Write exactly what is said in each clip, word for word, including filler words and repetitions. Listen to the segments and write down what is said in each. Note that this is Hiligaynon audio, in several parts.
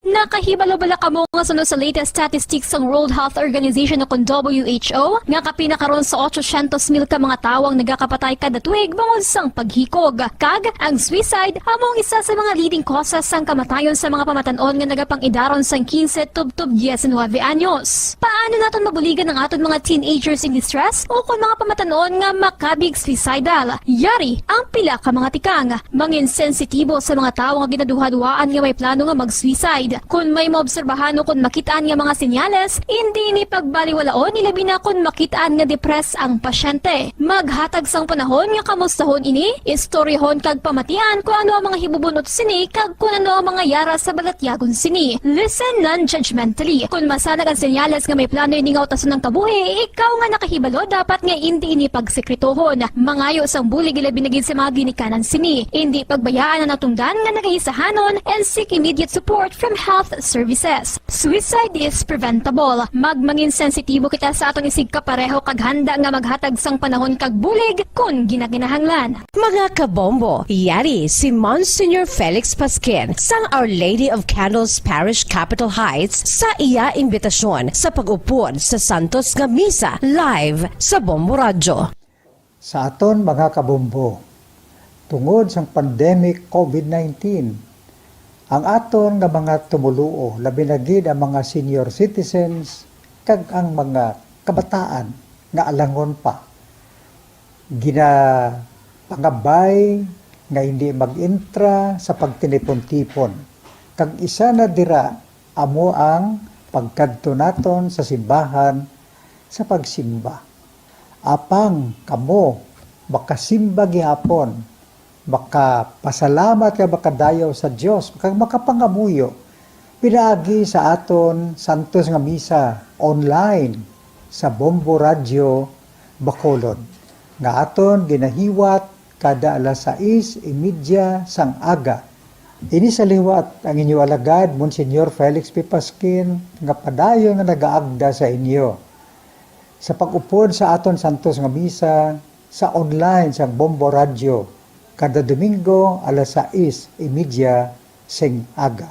Nakahibalo bala kamo nga suno sa latest statistics sang World Health Organization o kon W H O, nga kapin na karon sa otsosyentos mil ka mga tawo ang nagakapatay kada tuig bangod sang paghikog? Kag ang suicide amo ang isa sa mga leading causes sang kamatayon sa mga pamatan-on nga nagapang-idaron sang quince tubtob diecinuebe anyos. Paano naton mabuligan ang aton mga teenagers in distress o kon mga pamatan-on nga makabig suicidal? Yari ang pila ka mga tikang. Mangin sensitibo sa mga tawo nga ginaduhaduhaan nga may plano nga mag-suicide. Kon may maobserbahan o kon makit-an nga mga senyales, indi ini pagbaliwalaon, ilabi na kon makit-an nga depressed ang pasyente. Maghatag sang panahon nga kamustahon ini, istoryahon kag pamatian kon ano ang mga hibubunot sini kag kon ano ang mga yara sa balatyagon sini. Listen non-judgmentally. Kon masanag ang senyales nga may plano ini nga utason ang kabuhi, ikaw nga nakahibalo dapat nga indi ini pagsekretohon. Mangayo sang bulig, ilabi na gid sa mga ginikanan sini. Indi pagbayaan ang natungdan nga nagaisahanon and seek immediate support from health services. Suicide is preventable. Magmangin sensitibo kita sa aton isigkapareho kag handa nga maghatag sang panahon kag bulig kon ginakinahanglan. Mga kabombo, yari si Monsignor Felix Pasquin sang Our Lady of Candles Parish, Capitol Heights, sa iya imbitasyon sa pag-upod sa santos nga misa live sa Bombo Radyo. Sa aton mga kabombo, tungod sang pandemic covid nineteen, ang aton nga mga tumoluo, labi na gid ang mga senior citizens kag ang mga kabataan nga alangon pa, ginapangabay nga hindi mag-entra sa pagtinipon-tipon, kag isa na dira amo ang pagkadto naton sa simbahan sa pagsimba. Apang kamo makasimba gihapon, makapasalamat kag makadayaw sa Dios, kag makapangamuyo pinaagi sa aton santos nga misa online sa Bombo Radyo Bacolod, nga aton ginahiwat kada alas sais y media sang aga. Ini sa liwat ang inyo alagad, Monsignor Felix P. Pasquin, nga padayon nga nagaagda sa inyo sa pag-upod sa aton santos nga misa sa online sang Bombo Radyo kada Domingo alas sais y media sing aga.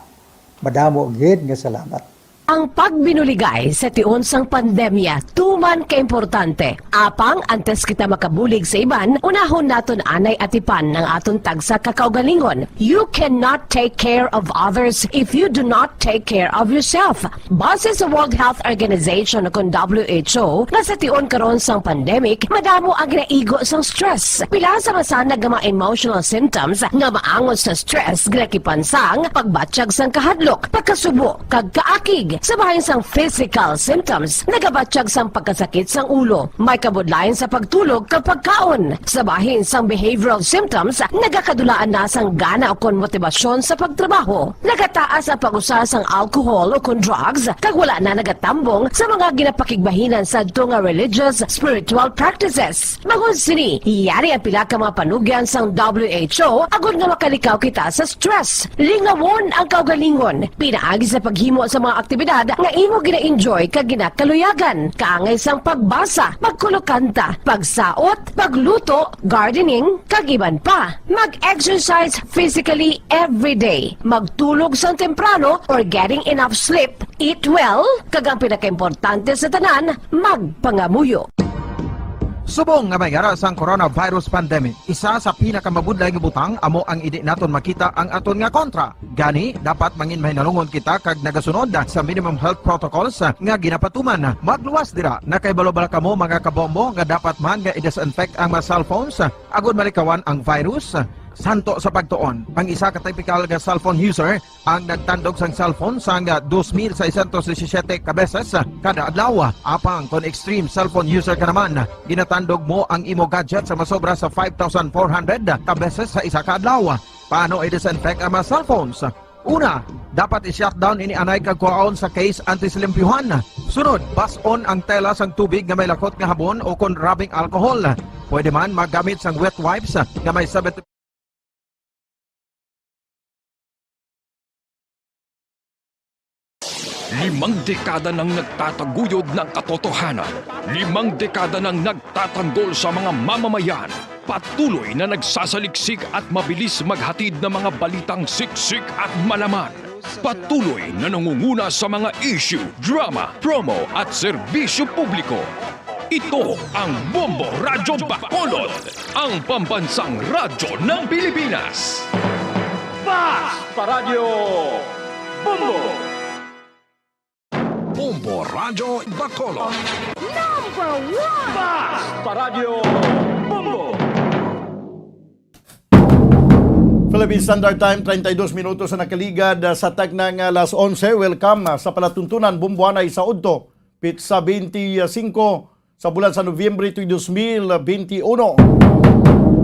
Madamo gid nga salamat. Ang pagbinuligay sa tion sang pandemya tuman kaimportante. Apang antes kita makabulig sa iban, unahon naton anay atipan ang aton tagsa ka kaugalingon. You cannot take care of others if you do not take care of yourself. Base sa World Health Organization o kon W H O, nga sa tion karon sang pandemic, madamo ang ginaigo sang stress. Pila sa masanag nga mga emotional symptoms nga maangot sa stress ginakipan sang pagbatyag sang kahadlok, pagkasubo, kag kaakig. Sa bahin sang physical symptoms, nagabatyag sang pagkasakit sang ulo, may kabudlayan sa pagtulog kag pagkaon. Sa bahin sang behavioral symptoms, nagakadulaan na sang gana ukon motibasyon sa pagtrabaho. Nagataas ang pag-usa sang alcohol ukon drugs, kag wala na nagatambong sa mga ginapakigbahinan sadto nga religious, spiritual practices. Bangod sini, yari ang pila ka mga panugyan sang W H O agod nga makalikaw kita sa stress. Lingawon ang kaugalingon. Pinaagi sa paghimo sa mga aktibidad nga imo gina-enjoy kag ginakaluyagan, kaangay sang pagbasa, pagkulokanta, pagsaot, pagluto, gardening, kag iban pa. Mag-exercise physically every day. Magtulog sang temprano or getting enough sleep. Eat well, kag ang pinakaimportante sa tanan, magpangamuyo. Subong nga may yara sang coronavirus pandemic, isa sa pinakamabudlay nga butang amo ang indi naton makita ang aton nga kontra. Gani, dapat mangin mahinalungon kita kag nagasunod sa minimum health protocols nga ginapatuman. Magluwas dira, nakahibalo bala kamo, mga kabombo, nga dapat man nga i-disinfect ang mga cellphones agod malikawan ang virus? Santo sa pagtuon, ang isa ka typical nga cellphone user ang nagtandog sang cellphone sang dos mil seiscientos disisiete ka beses kada adlaw. Apang kon extreme cellphone user ka naman, ginatandog mo ang imo gadget sa masobra sa five thousand four hundred ka beses sa isa ka adlaw. Paano i-disinfect ang mga cellphones? Una, dapat i-shutdown ini anay kag kuhaon sa case antes limpyuhan. Sunod, bas-on ang tela sang tubig nga may lakot nga habon o kon rubbing alcohol. Pwede man magamit sang wet wipes nga may seventy Limang dekada nang nagtataguyod ng katotohanan. Limang dekada nang nagtatanggol sa mga mamamayan. Patuloy na nagsasaliksik at mabilis maghatid ng mga balitang siksik at malaman. Patuloy na nangunguna sa mga issue, drama, promo at serbisyo publiko. Ito ang Bombo Radyo Bacolod, ang pambansang radyo ng Pilipinas. Basta Radyo Bombo! Bombo Radyo Bacolod. Number one! Basta Radyo Bombo! Philippine Standard Time, treinta y dos minutos na nakaligad, ah, sa takna nga alas onse. Welcome, ah, sa palatuntunan, Bombo Anay sa Udto, pitsa twenty-five sa bulan sa Nobyembre tuig dos mil benti uno.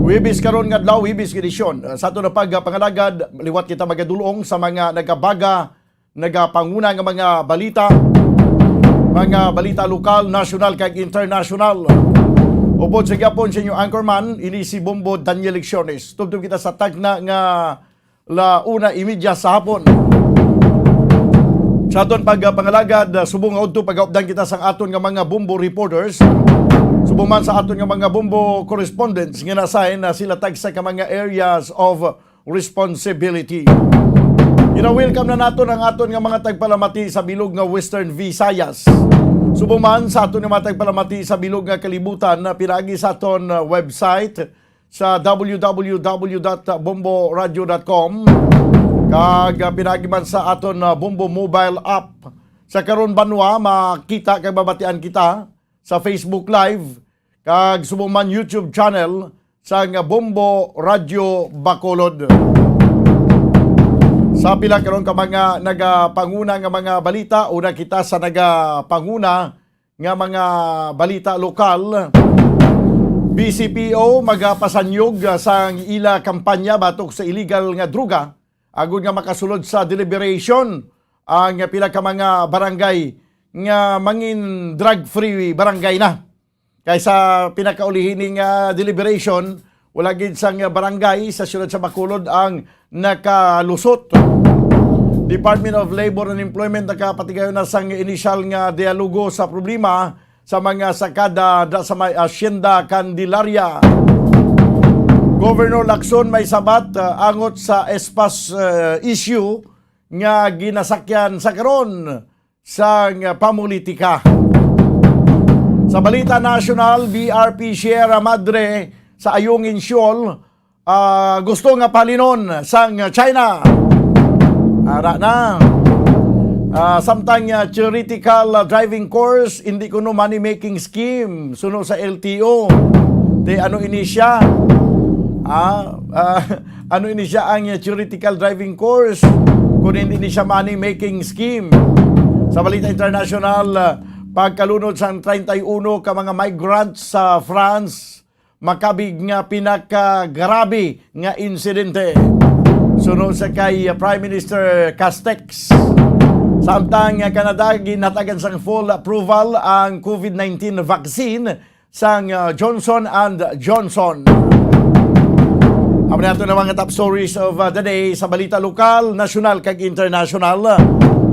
Huwebes karon nga adlaw, Huwebes nga edisyon. Ah, sa aton na pagpangalagad, liwat kita magadulong sa mga nagabaga, nagapanguna nga mga balita, mga balita lokal, nasyonal, kag internasyonal. Upod sa gihapon sa inyo anchorman, ini si Bombo Daniel Lecciones. Tubtob kita sa takna nga la una y media sa hapon. Sa aton pagpangalagad, subong nga udto pagaupdan kita sang aton nga mga Bombo reporters. Subong man sa aton nga mga Bombo correspondents nga na-assign na sila tagsa ka mga areas of responsibility. Gina-welcome na naton ang aton nga mga tagpalamati sa bilog nga Western Visayas. Subong man sa aton nga mga tagpalamati sa bilog nga kalibutan, na pinaagi sa aton, uh, website sa w w w dot bombo radio dot com, kag, uh, pinaagi man sa aton, uh, Bombo mobile app. Sa karon banwa, makita kag mabatian kita sa Facebook Live, kag subong man YouTube channel sang Bombo Radyo Bacolod. Sa pila karon ka mga nagapanguna nga mga balita, una kita sa nagapanguna nga mga balita lokal. B C P O magapasanyog sang ila kampanya batok sa illegal nga droga, agod nga makasulod sa deliberation ang pila ka mga barangay nga mangin drug-free barangay na. Kay sa pinakaulihi ning, ah, deliberation, wala gid sang barangay sa siyudad sa Bacolod ang nakalusot. Department of Labor and Employment nakapatigayon na sang inisyal nga dialogo sa problema sa mga sakada da sa may Hacienda Candelaria. Governor Lacson may sabat, ah, angot sa espas, ah, issue nga ginasakyan sa karon sang pamulitika. Sa balita nasyonal, B R P Sierra Madre sa Ayungin, Seoul, ah, gusto nga palinon sang China. Ara na. Ah, samtang, ah, theoretical, ah, driving course, hindi kuno money-making scheme, suno sa L T O. Te, ano ini siya? Ah, ah, ano ini siya ang, ah, theoretical driving course? Kung hindi ni siya money-making scheme. Sa balita international, ah, pagkalunod sang treinta y uno ka mga migrants sa France, makabig nga pinakagrabe nga insidente. Suno sa kay Prime Minister Castex. Samtang nga Canada, ginhatagan sang full approval ang covid nineteen vaccine sang, uh, Johnson and Johnson. Amo na ato na mga top stories of, uh, the day sa balita lokal, nasyonal, kag internasyonal.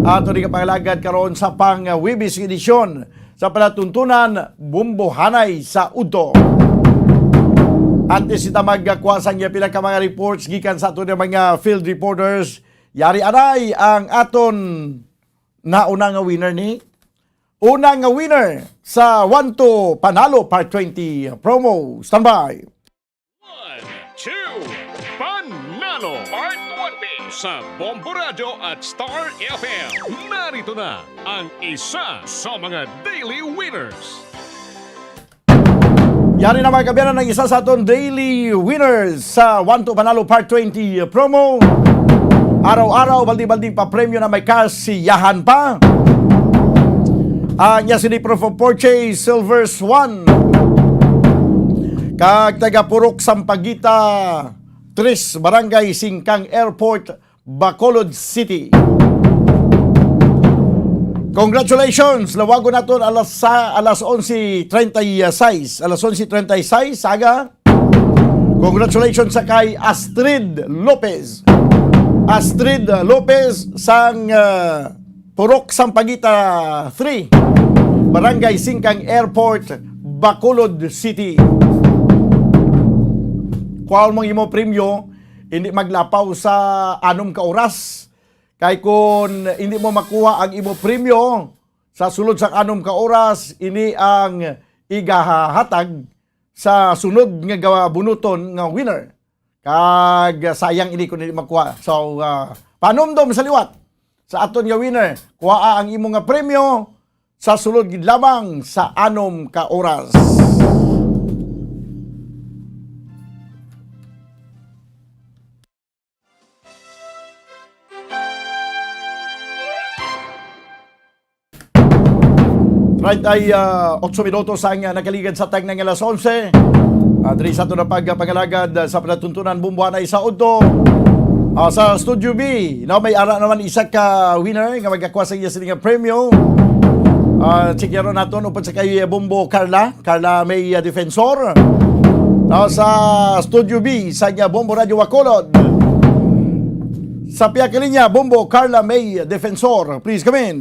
Ato ni kapangalagad karon sa pang, uh, Webis edisyon sa palatuntunan, Bombo Anay sa Udto. Antes kita magkuha sang pila ka mga reports gikan sa aton nga mga field reporters, yari anay ang aton nauna nga winner ni una nga winner sa One to Panalo Part twenty promo. Standby. One, two, Panalo Part twenty sa Bombo Radyo at Star F M. Narito na ang isa sa mga daily winners. Yari na, mga kaabyanan, ang isa sa aton daily winners sa One to Panalo Part twenty promo. Araw-araw, baldi-baldi papremyo na may kasiyahan pa. Ang iya sini proof of purchase, Silver Swan. Kag taga Purok Sampaguita, Tres, Barangay Singkang Airport, Bacolod City. Congratulations! Lawagon naton alas sa, alas onse treinta y seis. Alas onse treinta y seis, aga. Congratulations sa kay Astrid Lopez. Astrid Lopez sang, ah, Purok Sampaguita three, Barangay Singkang Airport, Bacolod City. Kuhaon mo ang imo premyo, hindi maglapaw sa anom ka oras. Kay kon hindi mo makuha ang imo premyo sa sulod sa anom ka oras, ini ang igahatag sa sunod nga gabunuton nga winner. Kag sayang ini kung hindi makuha. So, ah, panumdom sa liwat sa aton nga winner. Kuhaa ang imo nga premyo sa sulod gid lamang sa anom ka oras. Right, ay, ah, otso minutos ang, ah, nakaligad sa tagna nga alas onse. Ah, diri sa ato na pagpangalagad, ah, sa palatuntunan, Bombo anay sa udto. Ah, sa Studio B, no, may ara naman isa ka winner nga magkakuha sa iya sini nga premyo. Ah, checkeron naton upod sa kay Bombo Carla, Carla May, ah, Defensor. No, sa Studio B, sa iya Bombo Radio Bacolod. Sa pihak linya, Bombo Carla May Defensor. Please come in.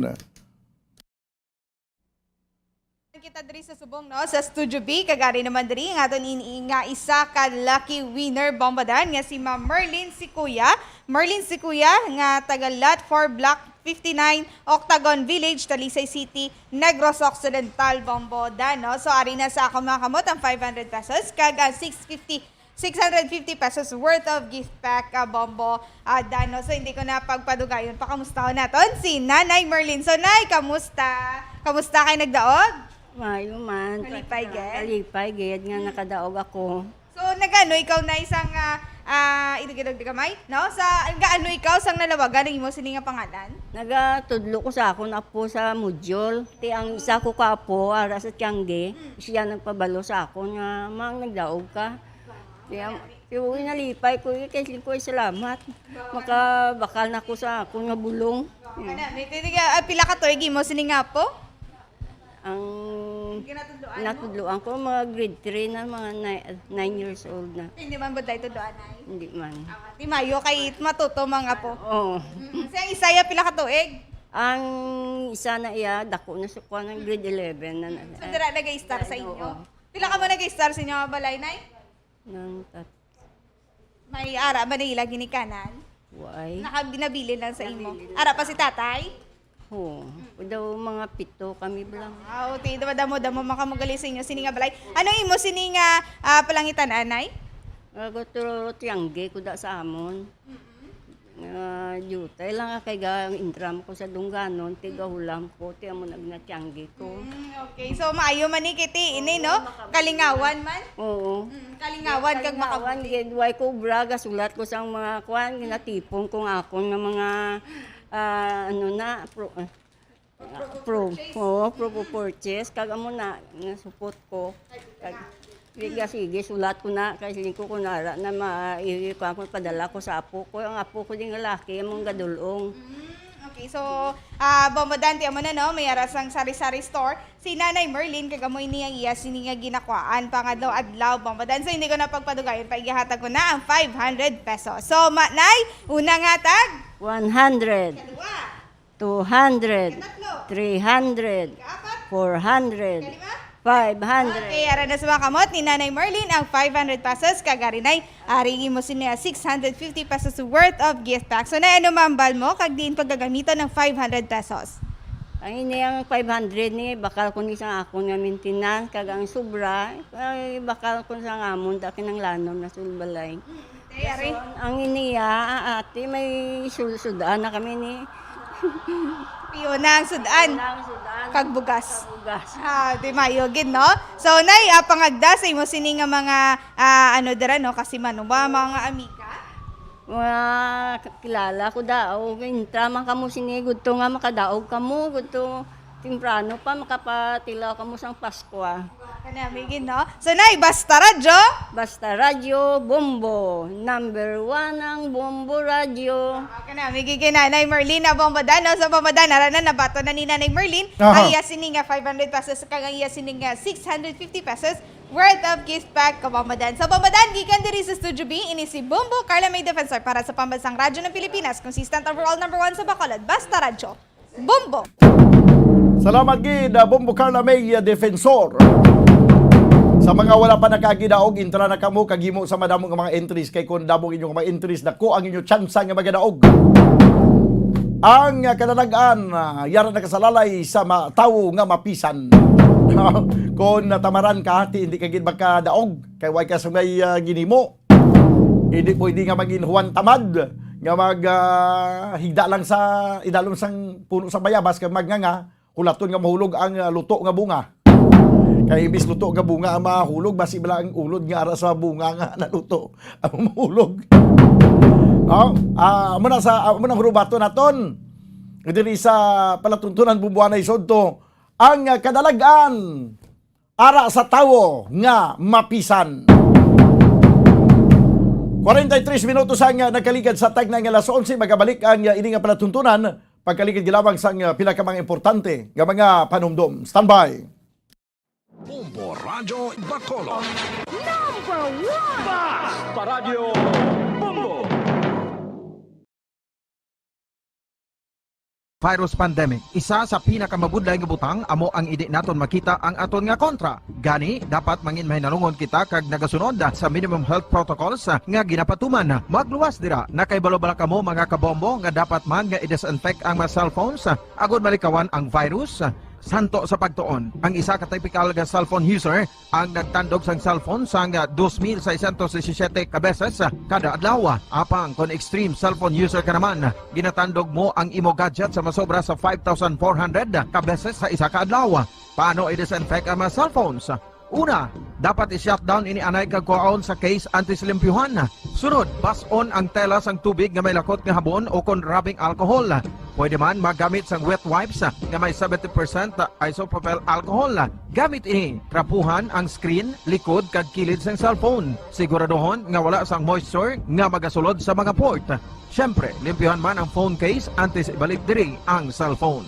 Kita diri sa subong, no, sa Studio B, kag ari naman diri ang aton ini nga isa ka lucky winner, Bombo Dan, nga si Ma'am Merlin Sikuya. Merlin Sikuya nga taga Lot four, Block fifty-nine, Octagon Village, Talisay City, Negros Occidental, Bombo Dan, no? So, ari na sa akon mga kamot ang five hundred pesos, kag ang six fifty six hundred fifty pesos worth of gift pack, ah, Bombo, ah, Dan, no? So, hindi ko na pagpadugayon. Pakamustahon naton si Nanay Merlin. So, Nay, kamusta? Kamusta kay nagdaog? Maayo man. Malipay gid? Malipay gid nga nakadaog ako. So, nagano ikaw, Nay, sang, ah, ah, idugidog di kamay, no? Sa, nagaano ikaw sang nalawagan ang imo sini nga pangalan? Nagatudlo ko sa akon apo sa module. Ti ang isa ko ka apo, ara sa Tiangge, siya nagpabalo sa akon nga, "Mang, nagdaog ka." Kaya, kaya nalipay ko, eh, kay ko ay salamat. Makabakal na ko sa akon nga bulong. Kana, may tiniga, ah, pila ka tuig imo sini nga apo? Ang Ginatudloan mo? Natudloan ko, mga grade three na, mga ni-, nine years old na. Hindi man ba tayo tudloan, Nay? Hindi man. Ah, di maayo kay matuto, mga apo. Oo. Mm, sa isa, ya, pila ka tuig? Ang isa na iya, dako na sa kuwan, ang grade eleven na na. So, dira nag-i-star sa inyo? Oo. Pila ka mo nag-i-star sa inyo nga balay, Nay? Nang tat- May ara ba na ila ginikanan? Why? Naka-, nabilin lang sa imo. Nabilin lang. Ara pa si tatay? Oo. Daw mga pito kami bala. Ah, okay. Daw damo-damo makamugali sa inyo. Sini nga balay. Ano imo sini nga, ah, palangitan, anay? Ako to tiyangge ko da sa amon. Mm-mm. Ah, jutay lang kay ga-intra mo ko sa dungganon, tigahulam ko, ti amo nagnatyanggi ko. Mm, okay. So, maayo man ni kiti ini, no? Oo, makabili. Kalingawan man? Oo. Mm, kalingawan kag Kalingawan, makabuti. Gid, way ko bra, gasulat ko sang mga kwan, ginatipon ko nga akon nga mga, ah, ano na, pro-, ah, Proof of pro-, purchase. Oo, proof of purchase. Kag amo na, nasupot ko. Kag, sige, sige, sulat ko na. Kay siling ko, kung ara na, ma-, i-, kuha ko, padala ko sa apo ko. Ang apo ko ding lalaki, among gadulong. Mm, okay. So, ah, Bombo Dan, ti amo na, no? May ara sang sari-sari store. Si Nanay Merlin, kag amo ini ang iya sini nga ginakwaan pangadlaw-adlaw, Bombo Dan. So, hindi ko na pagpadugayon, paigihatag ko na ang five hundred pesos. So, ma-, Nay, unang hatag. One hundred. Kadua. Two hundred, Ikatlo. Three hundred, Ikaapat. Four hundred, Ikalima. Five hundred. Okay, ara na sa mga kamot ni Nanay Merlin ang five hundred pesos. Kag ari, Nay, ari imo sini, ah, six hundred fifty pesos worth of gift pack. So, Nay, ano mambal mo kag diin pagagamiton ang five hundred pesos? Ang ini ang five hundred ni, bakal ko ni sa akon nga maintenance, kag ang sobra, ay, bakal ko sa amon, da kinanglanon na sulbalay. Mm. Kay ari. Ang iniya, ah, ate, may sul-, sud-an na kami ni. Piyo na ang sud-an. Piyo na ang sud-an. Kag bugas. Kag bugas. Ah, di maayo gid, no? So, Nay, ah, pangagda sa imo sini nga mga, ah, ano dira, no? Kasi mano ba, mga amiga? Mga kilala ko daw, intra man kamo sini, gudto nga makadaog kamo, gudto. Temprano pa, makapatilaw kamo sang Paskwa. Kana, migin, no? So, Nay, Basta Radyo? Basta Radyo, Bombo. Number one ang Bombo Radyo. Ah, kana, migin kay Nanay Merlin na Bombo Dan, no? So, Bombo Dan, ara na, nabato na ni Nanay Merlin. Aha. Ang iya sini nga five hundred pesos, kag ang iya sini nga six hundred fifty pesos worth of gift pack ka Bombo Dan. So, Bombo Dan, gikan diri sa Studio B, ini si Bombo Carla May Defensor para sa Pambansang Radyo ng Pilipinas, consistent overall number one sa Bacolod. Basta Radyo. Bombo. Salamat gid, ah, Bombo Carla May, ah, Defensor. Sa mga wala pa nakagidaog, intra na kamo kag himo sa madamo nga mga entries, kay kung damo ang inyong mga entries, dako ang inyo tsansa nga magadaog. Ang, ah, kadalag-an, ah, yara nakasalalay sa ma-, tawo nga mapisan. Kon natamaran ka, ti hindi ka gid makadaog, kay way ka sa may, ah, ginimo. Hindi pwede nga magin Juan Tamad, nga mag, ah, higda lang sa idalom sang puno sa bayabas, kag magnganga, hulaton nga mahulog ang, ah, luto nga bunga. Kay imbis luto nga bunga ang mahulog, basi bala ang ulod nga ara sa bunga nga naluto ang mahulog. Oh, ah, amo na sa, amo nang hurubaton naton. Diri sa palatuntunan, Bumbuanay Sodto, ang, ah, kadalag-an ara sa tawo nga mapisan. Kwarenta y tres minutos ang, ah, nagkaligad sa tagna nga alas onse. Magabalik ang, ah, ini nga palatuntunan pagkaligad lamang sang, ah, pila ka mga importante nga mga panumdom. Standby. Bombo Radyo Bacolod. Number one! Bas! Paradyo Bombo! Virus pandemic. Isa sa pinakamabudlay nga butang amo ang indi naton makita ang aton nga kontra. Gani, dapat mangin mahinalungon kita kag nagasunod sa minimum health protocols nga ginapatuman. Magluwas dira, nakahibalo bala kamo, mga kabombo, nga dapat man nga i-disinfect ang mga cellphones agod malikawan ang virus? Santo sa pagtuon, ang isa ka typical nga cellphone user ang nagtandog sang cellphone sang dos mil seiscientos disisiete ka beses kada adlaw. Apang kon extreme cellphone user ka naman, ginatandog mo ang imo gadget sa masobra sa five thousand four hundred ka beses sa isa ka adlaw. Paano i-disinfect ang mga cellphones? Una, dapat i-shutdown ini anay kag kuhaon sa case antes limpyuhan. Sunod, bas-on ang tela sang tubig nga may lakot nga habon o kon rubbing alcohol. Pwede man magamit sang wet wipes nga may seventy percent isopropyl alcohol. Gamit ini, trapuhan ang screen, likod, kag kilid sang cellphone. Siguraduhon nga wala sang moisture nga magasulod sa mga port. Siyempre, limpyuhan man ang phone case antes ibalik diri ang cellphone.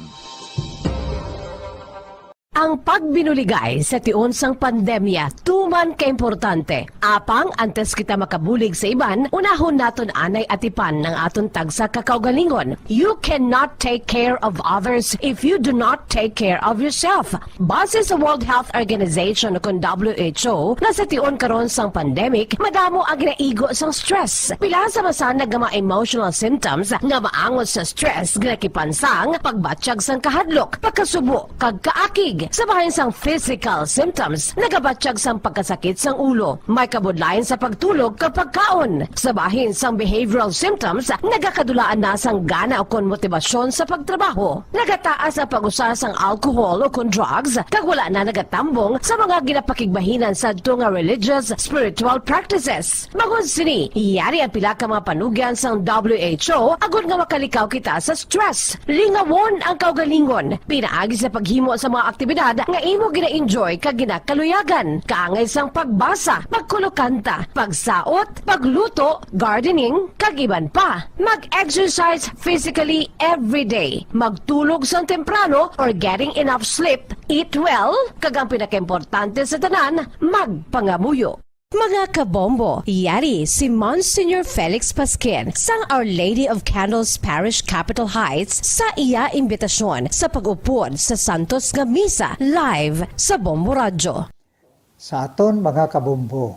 Ang pagbinuligay sa tion sang pandemya tuman ka importante. Apang antes kita makabulig sa iban, unahon naton anay atipan ang aton tagsa ka kaugalingon. You cannot take care of others if you do not take care of yourself. Base sa World Health Organization, kon W H O, nga sa tion karon sang pandemic, madamo ang ginaigo sang stress. Pila sa masanag nga mga emotional symptoms nga maangot sa stress ginakipan sang pagbatyag sang kahadlok, pagkasubo, kag kaakig. Sa bahin sang physical symptoms, nagabatyag sang pagkasakit sang ulo, may kabudlayan sa pagtulog kag pagkaon. Sa bahin sang behavioral symptoms, nagakadulaan na sang gana ukon motibasyon sa pagtrabaho. Nagataas ang pag-usa sang alcohol ukon drugs, kag wala na nagatambong sa mga ginapakigbahinan sadto nga religious, spiritual practices. Bangod sini, yari ang pila ka mga panugyan sang W H O agod nga makalikaw kita sa stress. Lingawon ang kaugalingon pinaagi sa paghimo sa mga aktibidad nga imo gina-enjoy kag ginakaluyagan, kaangay sang pagbasa, pagkulokanta, pagsaot, pagluto, gardening, kag iban pa. Mag-exercise physically every day. Magtulog sang temprano or getting enough sleep. Eat well, kag ang pinakaimportante sa tanan, magpangamuyo. Mga kabombo, yari si Monsignor Felix Pasquin sang Our Lady of Candles Parish, Capitol Heights, sa iya imbitasyon sa pag-upod sa santos nga misa live sa Bombo Radyo. Sa aton mga kabombo,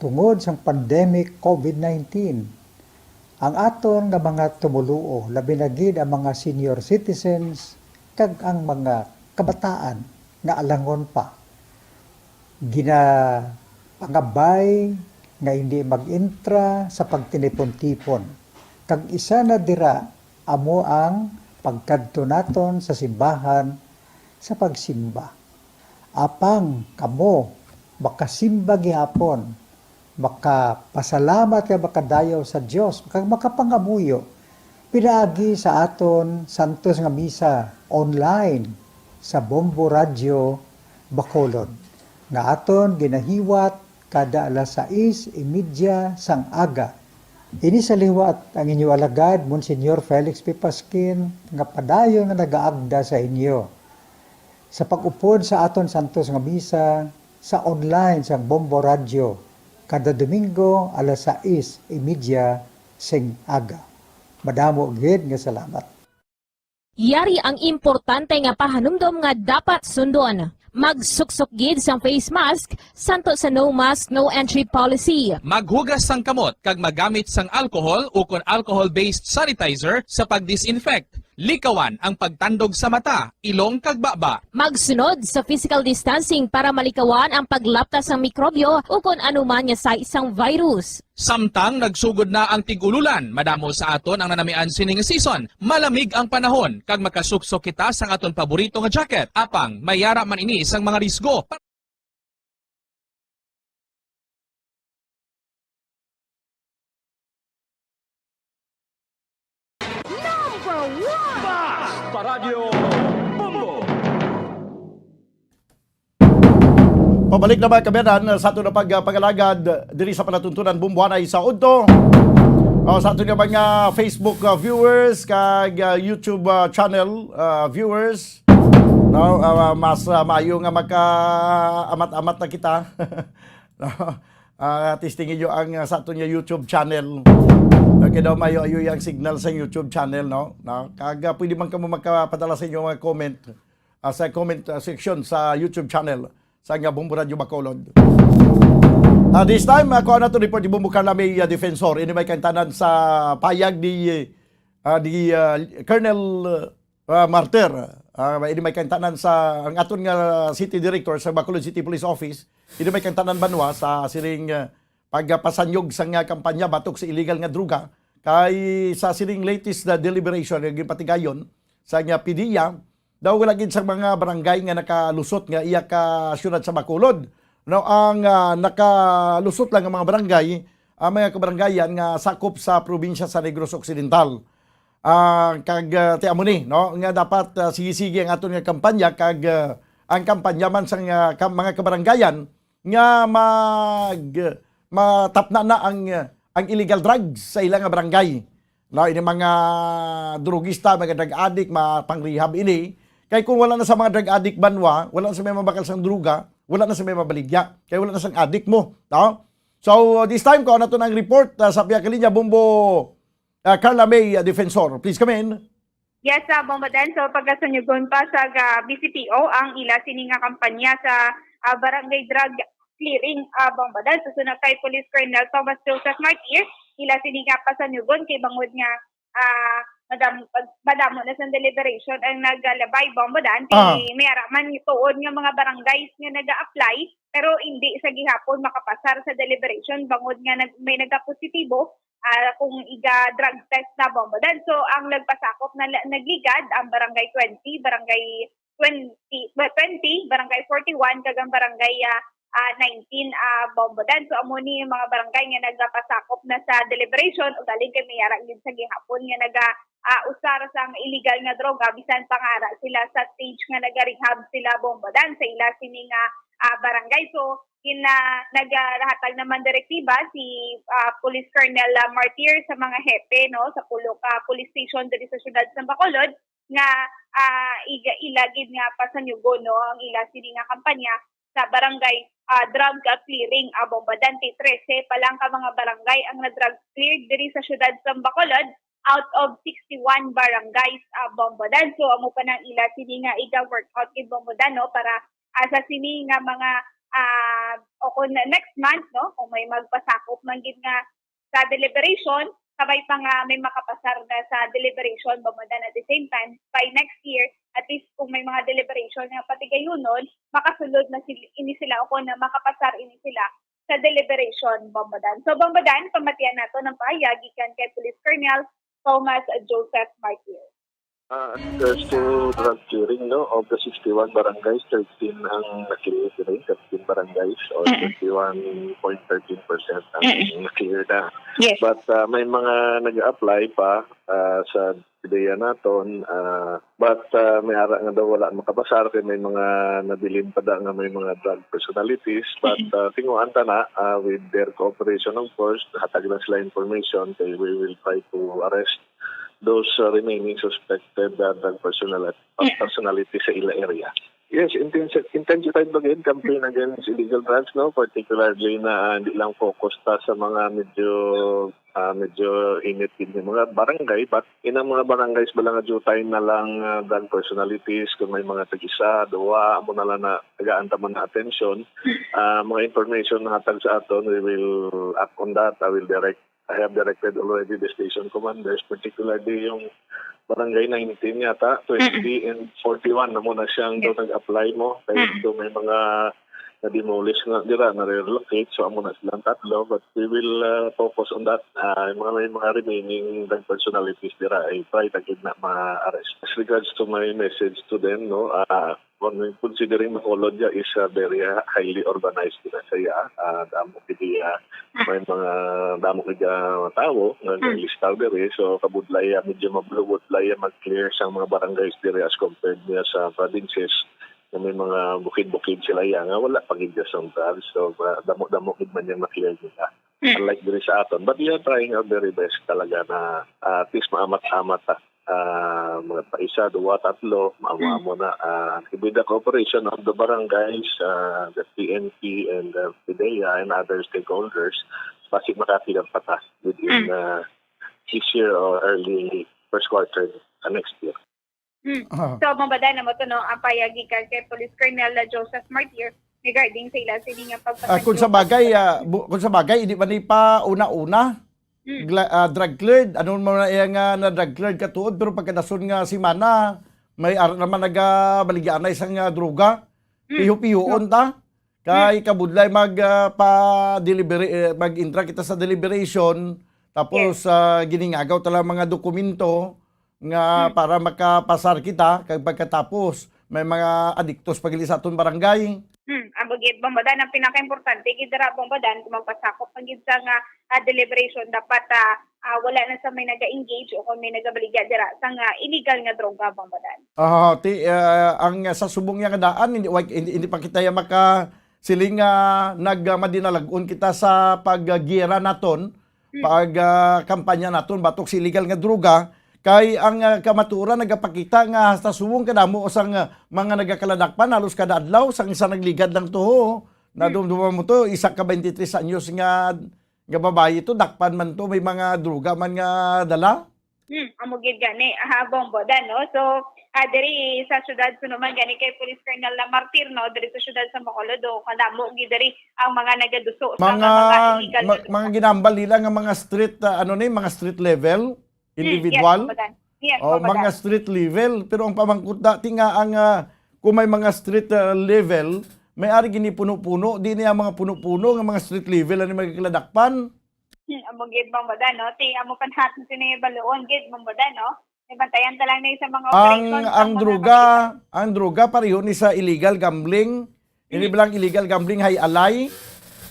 tungod sang pandemic COVID nineteen, ang aton nga mga tumoluo, labi na gid ang mga senior citizens kag ang mga kabataan nga alangon pa, ginapangabay nga hindi mag-intra sa pagtinipon-tipon. Kag isa na dira amo ang pagkadto naton sa simbahan sa pagsimba. Apang kamo makasimba gihapon, makapasalamat kag makadayaw sa Dios, kag makapangamuyo pinaagi sa aton santos nga misa online sa Bombo Radyo Bacolod, nga aton ginahiwat kada alas sais y media sang aga. Ini sa liwat ang inyo alagad, Monsignor Felix P. Pasquin, nga padayon nga nagaagda sa inyo sa pag-upod sa aton santos nga misa sa online sang Bombo Radyo kada Domingo alas sais y media sing aga. Madamo gid nga salamat. Yari ang importante nga pahanumdom nga dapat sundon. Magsuksok gid sang face mask, santo sa no mask, no entry policy. Maghugas sang kamot kag magamit sang alcohol ukon alcohol-based sanitizer sa pag-disinfect. Likawan ang pagtandog sa mata, ilong kag baba. Magsunod sa physical distancing para malikawan ang paglapta sang mikrobyo ukon anuman nga size sang virus. Samtang nagsugod na ang tig-ululan, madamo sa aton ang nanamian sining season. Malamig ang panahon, kag makasuksok kita sang aton paborito nga jacket. Apang, may ara man ini sang mga risgo. Number one! Basta Radyo Bombo! Pabalik na, mga kaabyanan, sa aton na pag-, ah, pag-alagad diri sa palatuntunan Bomboanay sa udto. O, sa aton nga mga Facebook, ah, viewers kag, ah, YouTube, ah, channel, ah, viewers, no, ah, mas, ah, maayo nga magka-amat-amat na kita. No? Ah, testingi nyo ang, ah, sa aton nga YouTube channel. Okay daw, maayo-ayo ang signal sa YouTube channel, no? No? Kag, ah, pwede man kamo magkapadala sa inyong mga comment, ah, sa comment, ah, section sa YouTube channel sa nga Bombo Radyo Bacolod. Ah, this time, ah, kuha nato report ni Bombo Carla May, ah, Defensor. Ini may kantanan sa payag ni, ah, ni, ah, Colonel, ah, Martir. Ah, ini may kantanan sa ang aton nga City Director sa Bacolod City Police Office. Ini may kantanan banwa sa siring, ah, pagpasanyog sa nga kampanya batok sa illegal nga droga. Kay sa siring latest na deliberation nga ginpatigayon sa nga PDEA, daw wala gid sa mga barangay nga nakalusot nga iya ka siyudad sa Bacolod. No, ang, ah, nakalusot lang nga mga barangay, ang mga kabarangayan nga sakop sa probinsya sa Negros Occidental. Ah, kag, ah, ti amo ni, no, nga dapat, ah, sige-sige ang aton nga kampanya kag, ah, ang kampanya man sa nga ka-, mga kabarangayan nga mag-, matapna na ang, ang illegal drugs sa ilang nga barangay. No, ini mga drugista, mga drug addict, ma-, pang-rehab ini. Kay kung wala na sa mga drug addict banwa, wala na sa may mabakal sang droga, wala na sa may mabaligya. Kay wala na sang addict mo, no? So, this time, kuha nato ang report, ah, sa pihak linya, Bombo, ah, Carla May, ah, Defensor. Please come in. Yes, ah, Bombo Dan. So, pagkasanyugon pa sa ga-, B C P O ang ila sini nga kampanya sa, ah, barangay drug clearing, ah, Bombo Dan. So, suna kay Police Colonel Thomas Joseph Martir, ila sini nga pasanyugon kay bangod nga, ah, madam-, madamo na sa deliberation ang nagalabay, Bombo Dan. Kay Ah. may ara man tuod nga mga barangays nga naga-apply, pero hindi sa gihapon makapasar sa deliberation bangod nga nag-, may nagapositibo ah, kung iga-drug test na, Bombo Dan. So, ang nagpasakop na la-, nagligad ang Barangay twenty, Barangay twenty, ba, twenty, Barangay forty-one, kag ang Barangay, ah, ah, nineteen, ah, Bombo Dan. So, amo ni yung mga barangay nga nagapasakop na sa deliberation, ugaling kay may ara gid sa gihapon nga naga, ah, usar sang illegal nga droga, bisan pa nga ara sila sa stage nga naga-rehab sila, Bombo Dan, sa ila sini nga, ah, barangay. So, gina-, nagahatag naman direktiba si, ah, Police Colonel, ah, Martir sa mga hepe, no, sa pulo ka police station diri sa siyudad sa Bacolod nga, ah, iga-, ila gid nga pasanyugon, no, ang ila sini nga kampanya sa barangay, ah, drug, ah, clearing, ah, Bombo Dan. Trese pa lang ka mga barangay ang na-drug cleared diri sa siyudad sa Bacolod out of sixty-one barangays, ah, Bombo Dan. So, amo pa nang ila sini nga iga-workout gid, Bombo Dan, no, para ah, sa sini nga mga, ah, o kung next month, no, kung may magpasakop man gid nga sa deliberation, kabay pa nga may makapasar na sa deliberation, Bombo Dan, at the same time, by next year, at least kung may mga deliberation nga patigayunon, makasulod na sila, ini sila o kung na makapasar ini sila sa deliberation, Bombo Dan. So, Bombo Dan, pamatian nato ang pahayag gikan kay Police Colonel Thomas Joseph Martir. Ah, as to drug clearing, no, of the sixty-one barangays, thirteen ang na-clear diri, thirteen barangays, or Mm-mm. thirty-one point thirteen percent ang Mm-mm. na-clear na. Yes. But, ah, may mga nag-apply pa, ah, sa ideya naton, ah, but, ah, may ara nga daw wala makapasar kay may mga nabilin pa da nga may mga drug personalities. But, Mm-mm. ah, tinguhaan ta na, ah, with their cooperation, of course, hatag na sila information kay we will try to arrest those, uh, remaining suspected, uh, drug personal-, Mm. personality sa ila area. Yes, intensi-, intensified ba gid campaign against illegal drugs, no? Particularly na, ah, hindi lang focus ta sa mga medyo Ah, medyo init gid ni mga barangay, but inang mga barangays bala nga due time na lang, ah, drug personalities, kung may mga tag-isa, duwa, amo na lang na tagaan ta man na atensyon. Ah, mga information na hatag sa aton, we will act on that. I will direct, I have directed already the station commanders, particularly yung Barangay nineteen yata, twenty and forty-one na mo na siyang daw nag-apply mo. Kay do may mga na-demolish nga dira, na-relocate. So, amo na silang tatlo. But we will, uh, focus on that. Ah, yung mga, may mga remaining drug personalities dira, ay try ta gid na ma-arrest. As regards to my message to them, no, ah, con-, considering Bacolod ya is, ah, very, ah, highly organized gid na siya, ah, damo gid, ah, may mga damo gid, ah, tawo nga nalista diri. So, kabudlay, ah, medyo mabudlay, ah, mag-clear sa mga barangays diri as compared niya sa provinces na may mga bukid-bukid sila ya nga wala pa gid sa drugs. So, ma-, damo-damo gid man yang ma-clear nila. Unlike diri sa aton. But we are trying our very best talaga na, ah, at least maamat-amat ta. Ah, mga pa isa, duwa, tatlo, maamo-amo na. Ah, with the cooperation of the barangays, ah, the P N P and the PDEA and other stakeholders, basi makakita pa ta within, ah, this year or early first quarter, ah, next year. Hmm. Ah. So, mabada na mo to, no, ang payag gikan kay Police Colonel Joseph Martir regarding sa ila sini nga Ah, kung pagpatagyo. Sa bagay, ah, bu-, kung sa bagay, hindi man ni pa una-una, Hmm. gla-, ah, drug cleared. Ano man na iya nga na drug cleared katuod, pero pagkadason nga simana, may ara naman nagabaligya na isang, ah, droga. Hmm. Piho-pihoon ta. Kay Hmm. kabudlay mag, ah, pa-deliberate, eh, mag-intra kita sa deliberation, tapos, Yes. ah, giningagaw ta lang mga dokumento nga Hmm. para makapasar kita, kag pagkatapos may mga adiktos pa gid sa aton barangay. Hmm, amo gid, Bombodan, ang pinakaimportante gid dira, Bombodan, kung magpasakop man gid sa nga, ah, deliberation, dapat, ah, ah, wala na sa may naga-engage o kung may nagabaligya dira sa nga illegal nga droga, Bombodan. Ah, ti, ah, ang sa subong niya nga daan, hindi, wa-, hindi, hindi pa kita ya maka-, siling nga nag-, ah, madinalagon kita sa pag-, ah, giyera naton, Hmm. pag, ah, kampanya naton batok sa illegal nga droga, kay ang, ah, kamatuoran nagapakita nga hasta subong kadamo sang, ah, mga nagakaladakpan halos kada adlaw, sang isa nagligad lang to, ho. Hmm. Nadumduman mo to, isa ka twenty-three anyos nga, nga babayi to, dakpan man to, may mga droga man nga dala. Hmm, amo gid gani, ah, Bombodan, no? So, ah, diri sa syudad, suno man gani kay Police Colonel Lamartir, no, diri sa syudad sa Bacolod, do, kadamo gid diri ang mga nagaduso sa Mga, mga illegal ma-, nga mga droga. Ginambal nila nga mga street, ah, ano ni, mga street level, Hmm, yes, individual. Bombodan. Yes, Oh, Bombodan. Mga street level, pero ang pamangkot dati nga ang, ah, kung may mga street, ah, level, may ari gini puno-puno, di niya mga puno-puno nga mga street level ani magkaladakpan. Hmm, amo gid, Bombodan, no? Ti, amo pa naton sini baluon gid, Bombodan, no? May bantayan ta lang ni sa mga Ang, operation sa ang mga droga, kapitan. Ang droga pareho ni sa illegal gambling. Ini Hmm. bilang illegal gambling hay alay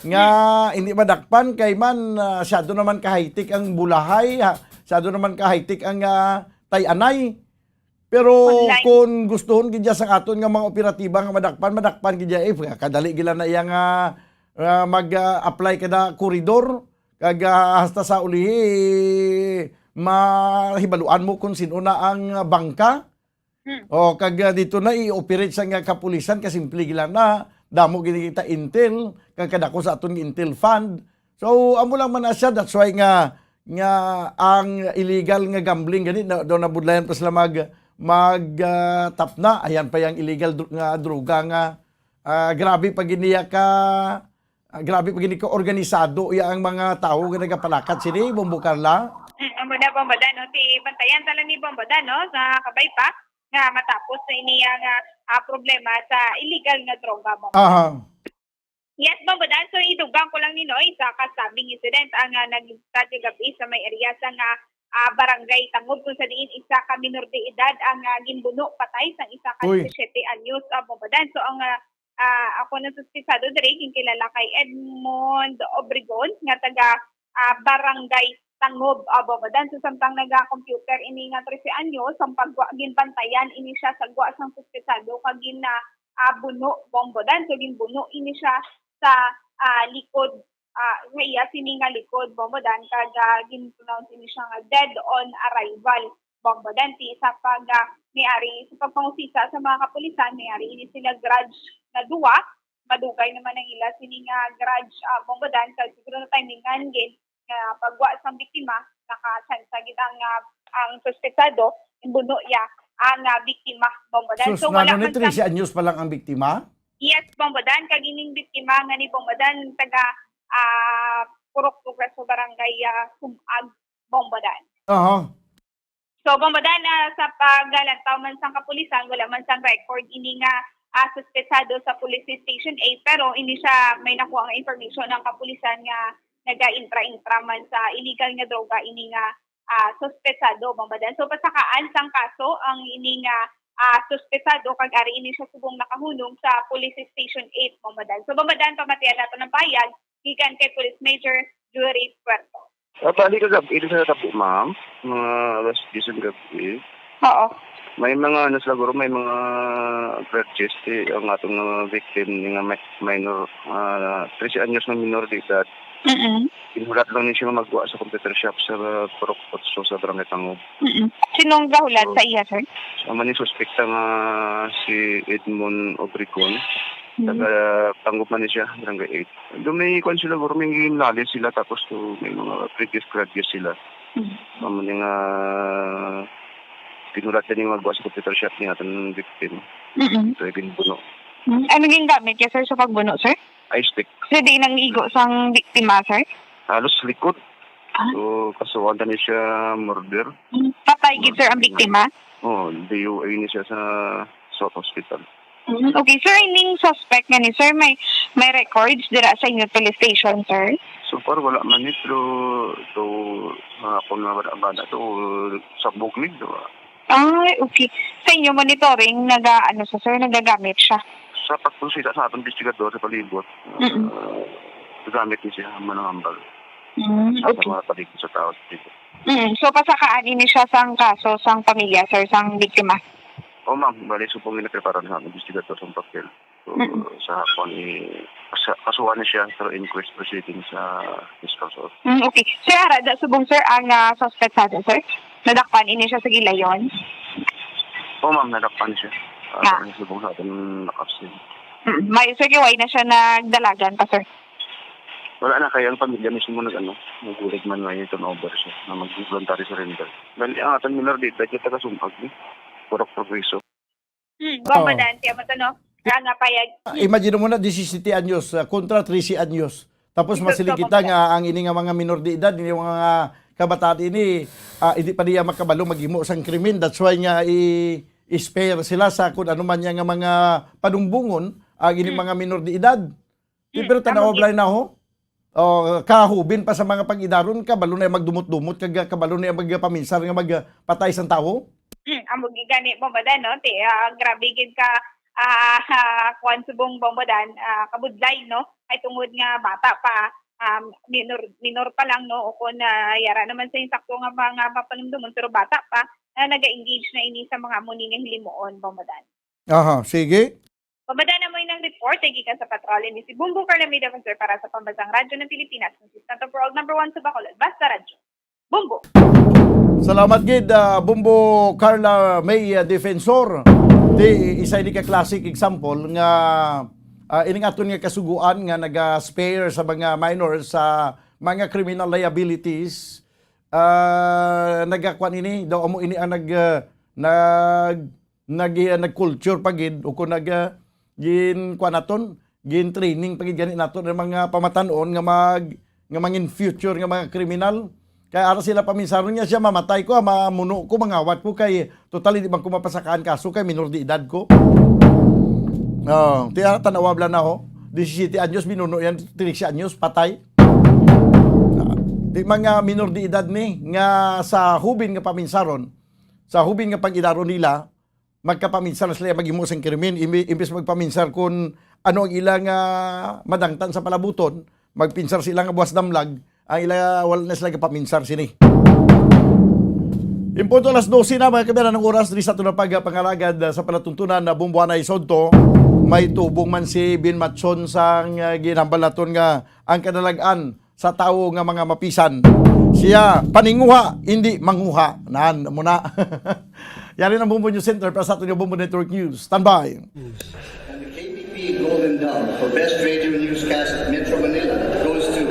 nga Hmm. hindi madakpan kay man, ah, siyado naman ka high-tech ang bulahay, ha, siyado naman ka high-tech ang, ah, tay-anay. Pero Online. Kung gustuhon gid ya sang aton nga mga operatiba nga madakpan, madakpan gid ya, eh, kadali gila na iya nga, ah, mag, ah, apply kada koridor, kag, ah, hasta sa ulihi, mahibaluan mo kung sino na ang bangka. Hmm. O, kag, ah, dito na i-operate sa nga kapulisan, kasimple gila na, damo gid kita intel, kag kadako sa aton intel fund. So, amo lang man na siya, that's why nga, nga ang illegal nga gambling gani, na, daw nabudlayan pa sila mag, mag, ah, tapna. Ayan pa yang illegal dro-, nga droga nga, ah, grabe pa gid niya ka, ah, grabe pa gid ni ka organisado ya ang mga tawo nga nagapalakat sini, Bombo Carla. Mm, amo na, Bombo Dan, no? Ti bantayan ta lang ni Bombo Dan, no? Sa kabay pa, nga matapos na ini ang, ah, ah, problema sa illegal nga droga, Bombo Dan. Aha. Yes, Bombo Dan. So, idugang ko lang ni Noy, isa ka stabbing incident ang, ah, nagligtad kagab-i sa may area sa nga, ah, Barangay Tangob, kung sa diin isa ka minor de edad ang, ah, ginbuno patay sang isa ka Uy. disisiete anyos, ah, Bombo Dan. So, ang, ah, ah, ako na suspetsado diri, ginkilala kay Edmond Obregon, nga taga, ah, Barangay Tangob, ah, Bombo Dan. So, samtang naga-computer ini nga trese anyos, ang pagwa, ginbantayan ini siya sa gwa sang suspetsado kag gina-, ah, buno, Bombo Dan. So, ginbuno ini siya sa, ah, likod, ah, sa iya sini nga likod, Bombo Dan, kag, ah, gin-pronounce ini siya nga dead on arrival, Bombo Dan. Ti isa pa nga may ari sa pagpangusisa sa mga kapulisan, may ari ini sila grudge nga duwa. Madugay naman ang ila sini nga grudge, ah, Bombo Dan, kag siguro na timingan gid nga pagwa sang biktima, nakatsansa gid ang, ah, ang suspetsado, imbuno iya ang, ah, biktima, Bombodan. Sus, So, wala nano ni man sang trese anyos pa lang ang biktima? Yes, Bombodan, kag ining biktima nga ni Bombodan taga, ah, Purok Progreso, Barangay, ah, Sumag, Bombodan. Aha. So, Bombodan, ah, sa paglantaw man sang kapulisan, wala man sang record ini nga, ah, suspetsado sa Police Station eight, pero ini siya may nakuha nga information ang kapulisan nga naga-intra-intra man sa illegal nga droga ini nga, ah, suspetsado, Bombodan. So, pasakaan sang kaso ang ini nga, ah, suspetsado, kag ari ini siya subong nakahunong sa Police Station eight, Bombodan. So, Bombodan, pamatian nato ng pahayag gikan kay Police Major Yuri Puerto. Ah, bali kagab-i sa tabo, ma'am. Mga alas diyes ng gabi. Oo. May mga, ano, siguro, may mga grudges, eh, ang atong, ah, victim, nga mi-, minor, ah, trese anyos nga minor de edad. Mm-mm. Ginhulat lang ni siya nga magwa sa computer shop sa Purok Otso sa Barangay Pangob. Mm-mm. Sinong gahulat So, sa iya, sir? Ang man yung suspekta nga si Edmond Obregon, Mm. taga Pangob man ni siya, Barangay eight. Doon may kwan sila, bro, may ginlali sila, tapos to, may mga previous grudges sila. Mm. Amo ni nga ginulat ni magwa sa computer shop ni atong victim. Mm-mm. So, ginbuno. Mm. Ano gingamit niya, sir, sa pagbuno, sir? Ice pick. Sir, di nang igo sang biktima, sir? Halos likod. Ah. So, kasuhan na ni siya murder. Mm. Patay gid, sir, ang biktima? Oh, D O A ni siya sa South Hospital. Mm, okay. Sir, ining suspect nga ni sir, may, may records dira sa inyo police station, sir? So far, wala man ni, pero to, mga ako na wala ba na to, sa Buglig, di ba? Ay, okay. Sa inyo monitoring, naga, ano sa sir, nagagamit siya? Sa pagkonsulta sa atong investigador sa palibot, Mm-mm. ah, nagamit ni siya, manang ambal. Mm, Sa okay. mga palibot sa tao, dito. Mm, so, pasakaan ini siya sang kaso sang pamilya, sir, sang biktima? Oh, ma'am. Bali, subong ginaprepara na sa investigador sa papel. So, Mm. sa hapon, eh, kasa-, kasuhan na siya through inquest proceeding sa fiscal court. Mm, okay. Sir, ara, da, subong, sir, ang, ah, suspect sa, sir? Nadakpan ini siya sa gilayon? Oh, ma'am, nadakpan siya. Ah, Ah. ang subong sa atin, nakapsin. Mm, may, sir, why na siya nagdalagan pa, sir? Wala na, kaya ang pamilya mismo nag-, ano, nagbulig man nga yung turnover siya, na mag-voluntary surrender. Bali, ang ating minor de edad, yung taga Sumag, eh. Purok Progreso. Hmm, Oo. Bomba dante, amo to, no? Nga payag. Ah, imagine mo na, disisete anyos, ah, kontra trese anyos. Tapos Ito, masiling ito, kita bomba. nga ang ini nga mga minor de edad, ini mga kabataan ini, ah, hindi pa niya makabalo maghimo sang krimen. That's why nga i-, i-spare sila sa kung ano man niya nga mga panumbungon, ang ini Hmm. mga minor de edad. Di, Hmm, pero tanaw tama, balay na ho. Oh, kahubin pa sa mga pag-idaron, kabalo na magdumot-dumot, kag kabalo na magpaminsar nga magpatay sang tawo. Hmm, amo gid gani, Bomba Dan, no? Ti, ah, grabe gid ka, ah, ah, kuwan, subong, Bomba Dan, ah, kabudlay, no? Ay tungod nga bata pa, um, minor, minor pa lang, no? O kung, ah, yara naman sa insakto nga mga mapanumdumon, pero bata pa, na naga-engage na ini sa mga amo ni nga hilimuon, Bomba Dan. Aha, sige. Pabada na mo inang report, ay gikan sa patrol, ini si Bumbo Carla May Defensor para sa Pambansang Radyo ng Pilipinas, consistent overall number one sa Bacolod. Basta Radyo. Bumbo! Salamat gid, ah, Bumbo Carla May, ah, Defensor. Di, isa ini ka classic example nga, ah, ining aton nga kasuguan nga naga-spare sa mga minors sa mga criminal liabilities. Ah, nagakuan ini, daw amo ini ang nag, ah, nag nag-, nag-culture pa gid, o kung nag-, ah, gin-, kuan naton, gin-training pa gid gani naton ang mga pamatan-on nga mag-, nga mangin future nga mga kriminal. Kay ara sila paminsaron nga siya, "Mamatay ko, ah, mamuno ko, mangawat ko, kay total di man ko mapasakaan kaso kay minor de edad ko." Oh, tiya, tanawa bala na ho. Disisete anyos, binuno yan, trese anyos, patay. Ah, di man nga minor de edad ni, nga sa hubin nga paminsaron, sa hubin nga pag-idaron nila, magkapaminsar na sila maghimo sing krimen. Imbi-, imbis magpaminsar kung ano ang ila nga madangtan sa palabuton, magpinsar sila nga buwas damlag, ang ila wala na sila gapaminsar sini. In punto alas dose na, mga kabayan, ang oras diri sa aton nga pagpangalagad, ah, sa palatuntunan na Bumbuanay Sodto. May tubong man si Bin Machon sang, ah, ginhambal naton nga ang kadalag-an sa tawo nga mga mapisan. Siya, paninguha, hindi manguha. Nan, muna. Yari ng Bumbo News Center para sa aton nga Bumbo Network News. Standby. And the K B P Golden Dove for Best Radio Newscast Metro Manila goes to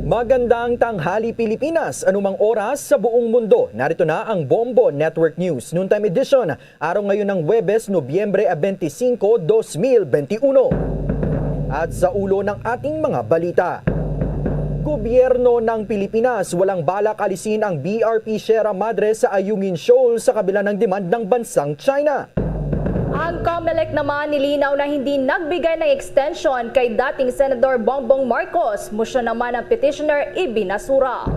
Magandang tanghali, Pilipinas. Anumang oras sa buong mundo, narito na ang Bombo Network News Noontime Edition. Araw ngayon ng Huwebes, Nobyembre twenty-five, twenty twenty-one. At sa ulo ng ating mga balita, gobyerno ng Pilipinas walang balak alisin ang B R P Sierra Madre sa Ayungin Shoal sa kabila ng demand ng bansang China. Ang Comelec naman nilinaw na hindi nagbigay ng extension kay dating Senador Bongbong Marcos. Motion naman ang petitioner ibinasura.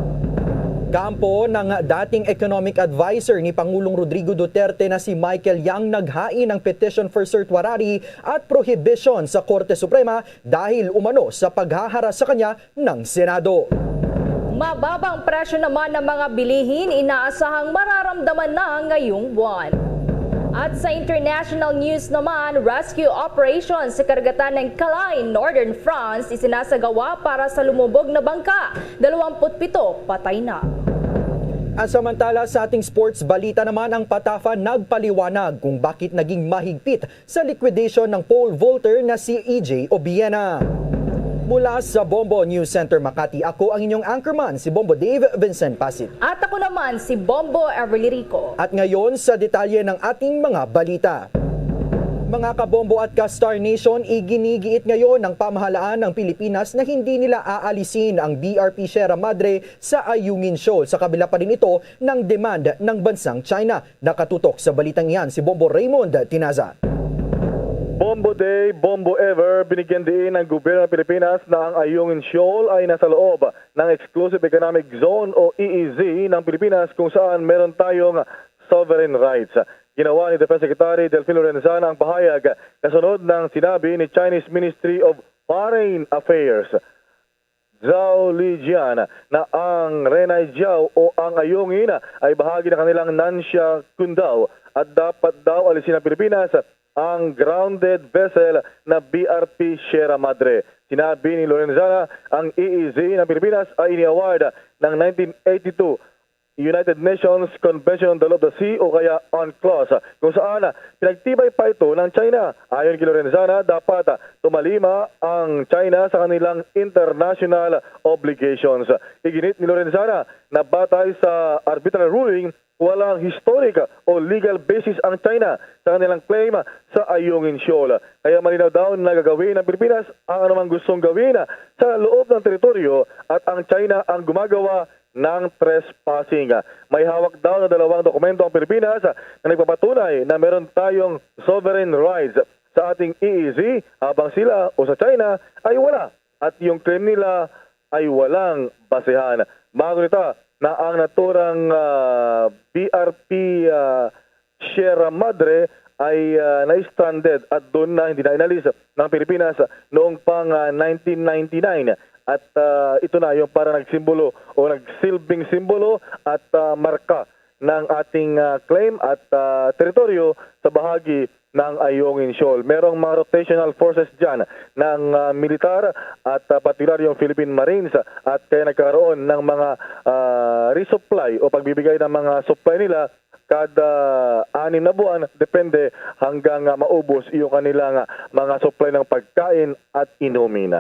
Kampo ng dating economic advisor ni Pangulong Rodrigo Duterte na si Michael Yang naghain ng petition for certiorari at prohibition sa Korte Suprema dahil umano sa paghaharas sa kanya ng Senado. Mababang presyo naman ng mga bilihin inaasahang mararamdaman na ngayong buwan. At sa international news naman, rescue operation sa karagatan ng Calais, Northern France, isinasagawa para sa lumubog na bangka. Dalawamput pito patay na. At samantala, sa ating sports balita naman, ang Patafa nagpaliwanag kung bakit naging mahigpit sa liquidation ng pole vaulter na si E J Obiena. Mula sa Bombo News Center Makati, ako ang inyong anchorman, si Bombo Dave Vincent Pasit. At ako naman si Bombo Everly Rico. At ngayon, sa detalye ng ating mga balita. Mga kabombo at ka-Star Nation, iginigiit ngayon ng pamahalaan ng Pilipinas na hindi nila aalisin ang B R P Sierra Madre sa Ayungin Shoal, sa kabila pa rin ito ng demand ng bansang China. Nakatutok sa balitang iyan si Bombo Raymond Tinaza. Bombo Day, Bombo Ever, binigyan diin ng gobyerno ng Pilipinas na ang Ayungin Shoal ay nasa loob ng Exclusive Economic Zone o E E Z ng Pilipinas, kung saan meron tayong sovereign rights. Ginawa ni Defense Secretary Delfin Lorenzana ang pahayag kasunod ng sinabi ni Chinese Ministry of Foreign Affairs Zhao Lijian na ang Renai Jiao o ang Ayungin ay bahagi ng kanilang Nansha Qundao at dapat daw alisin ng Pilipinas ang grounded vessel na B R P Sierra Madre. Sinabi ni Lorenzana, ang E E Z ng Pilipinas ay ini-award ng nineteen eighty-two United Nations Convention on the Law of the Sea o kaya UNCLOS, kung saan pinagtibay pa ito ng China. Ayon kay Lorenzana, dapat tumalima ang China sa kanilang international obligations. Iginit ni Lorenzana na batay sa arbitral ruling, walang historic o legal basis ang China sa kanilang claim sa Ayungin Shoal. Kaya malinaw daw na gagawin ng Pilipinas ang anumang gustong gawin sa loob ng teritoryo at ang China ang gumagawa ng trespassing. May hawak daw na dalawang dokumento ang Pilipinas na nagpapatunay na meron tayong sovereign rights sa ating E E Z, habang sila o sa China ay wala, at yung claim nila ay walang basehan. Magunita na ang naturang, ah, B R P, ah, Sierra Madre ay, ah, na-stranded at doon na hindi na inalis ng Pilipinas noong pang, ah, nineteen ninety-nine. At, ah, ito na yung para nagsimbolo o nagsilbing simbolo at, ah, marka ng ating, ah, claim at, ah, teritoryo sa bahagi ng Ayungin Shoal. Merong mga rotational forces dyan ng, ah, militar at, ah, partikular yung Philippine Marines, at kaya nagkakaroon ng mga, ah, resupply o pagbibigay ng mga supply nila kada anim na buwan, depende, hanggang, ah, maubos yung kanilang, ah, mga supply ng pagkain at inumin.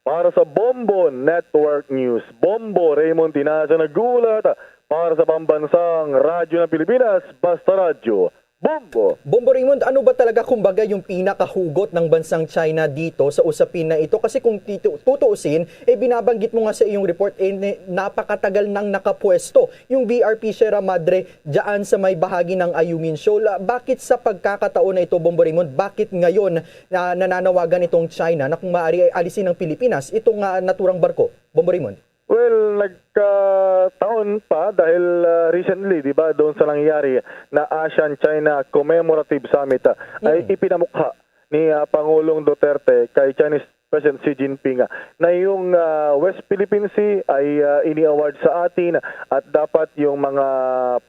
Para sa Bombo Network News, Bombo Raymond Tinaza nag-uulat para sa Pambansang Radyo ng Pilipinas, Basta Radyo, Bombo! Bombo Raymond, ano ba talaga, kumbaga, yung pinakahugot ng bansang China dito sa usapin na ito? Kasi kung titu-, tutuusin, eh, binabanggit mo nga sa iyong report, eh, ne-, napakatagal nang nakapwesto yung B R P Sierra Madre dyan sa may bahagi ng Ayungin Shoal. Ah, bakit sa pagkakataon na ito, Bombo Raymond, bakit ngayon na nananawagan itong China na kung maaari ay alisin ng Pilipinas itong, ah, naturang barko? Bombo Raymond? Well, nagkataon pa dahil, ah, recently, di ba, doon sa nangyari na ASEAN-China Commemorative Summit, ah, ay Mm. ipinamukha ni, ah, Pangulong Duterte kay Chinese President Xi Jinping, ah, na yung, ah, West Philippine Sea ay, ah, ini-award sa atin at dapat yung mga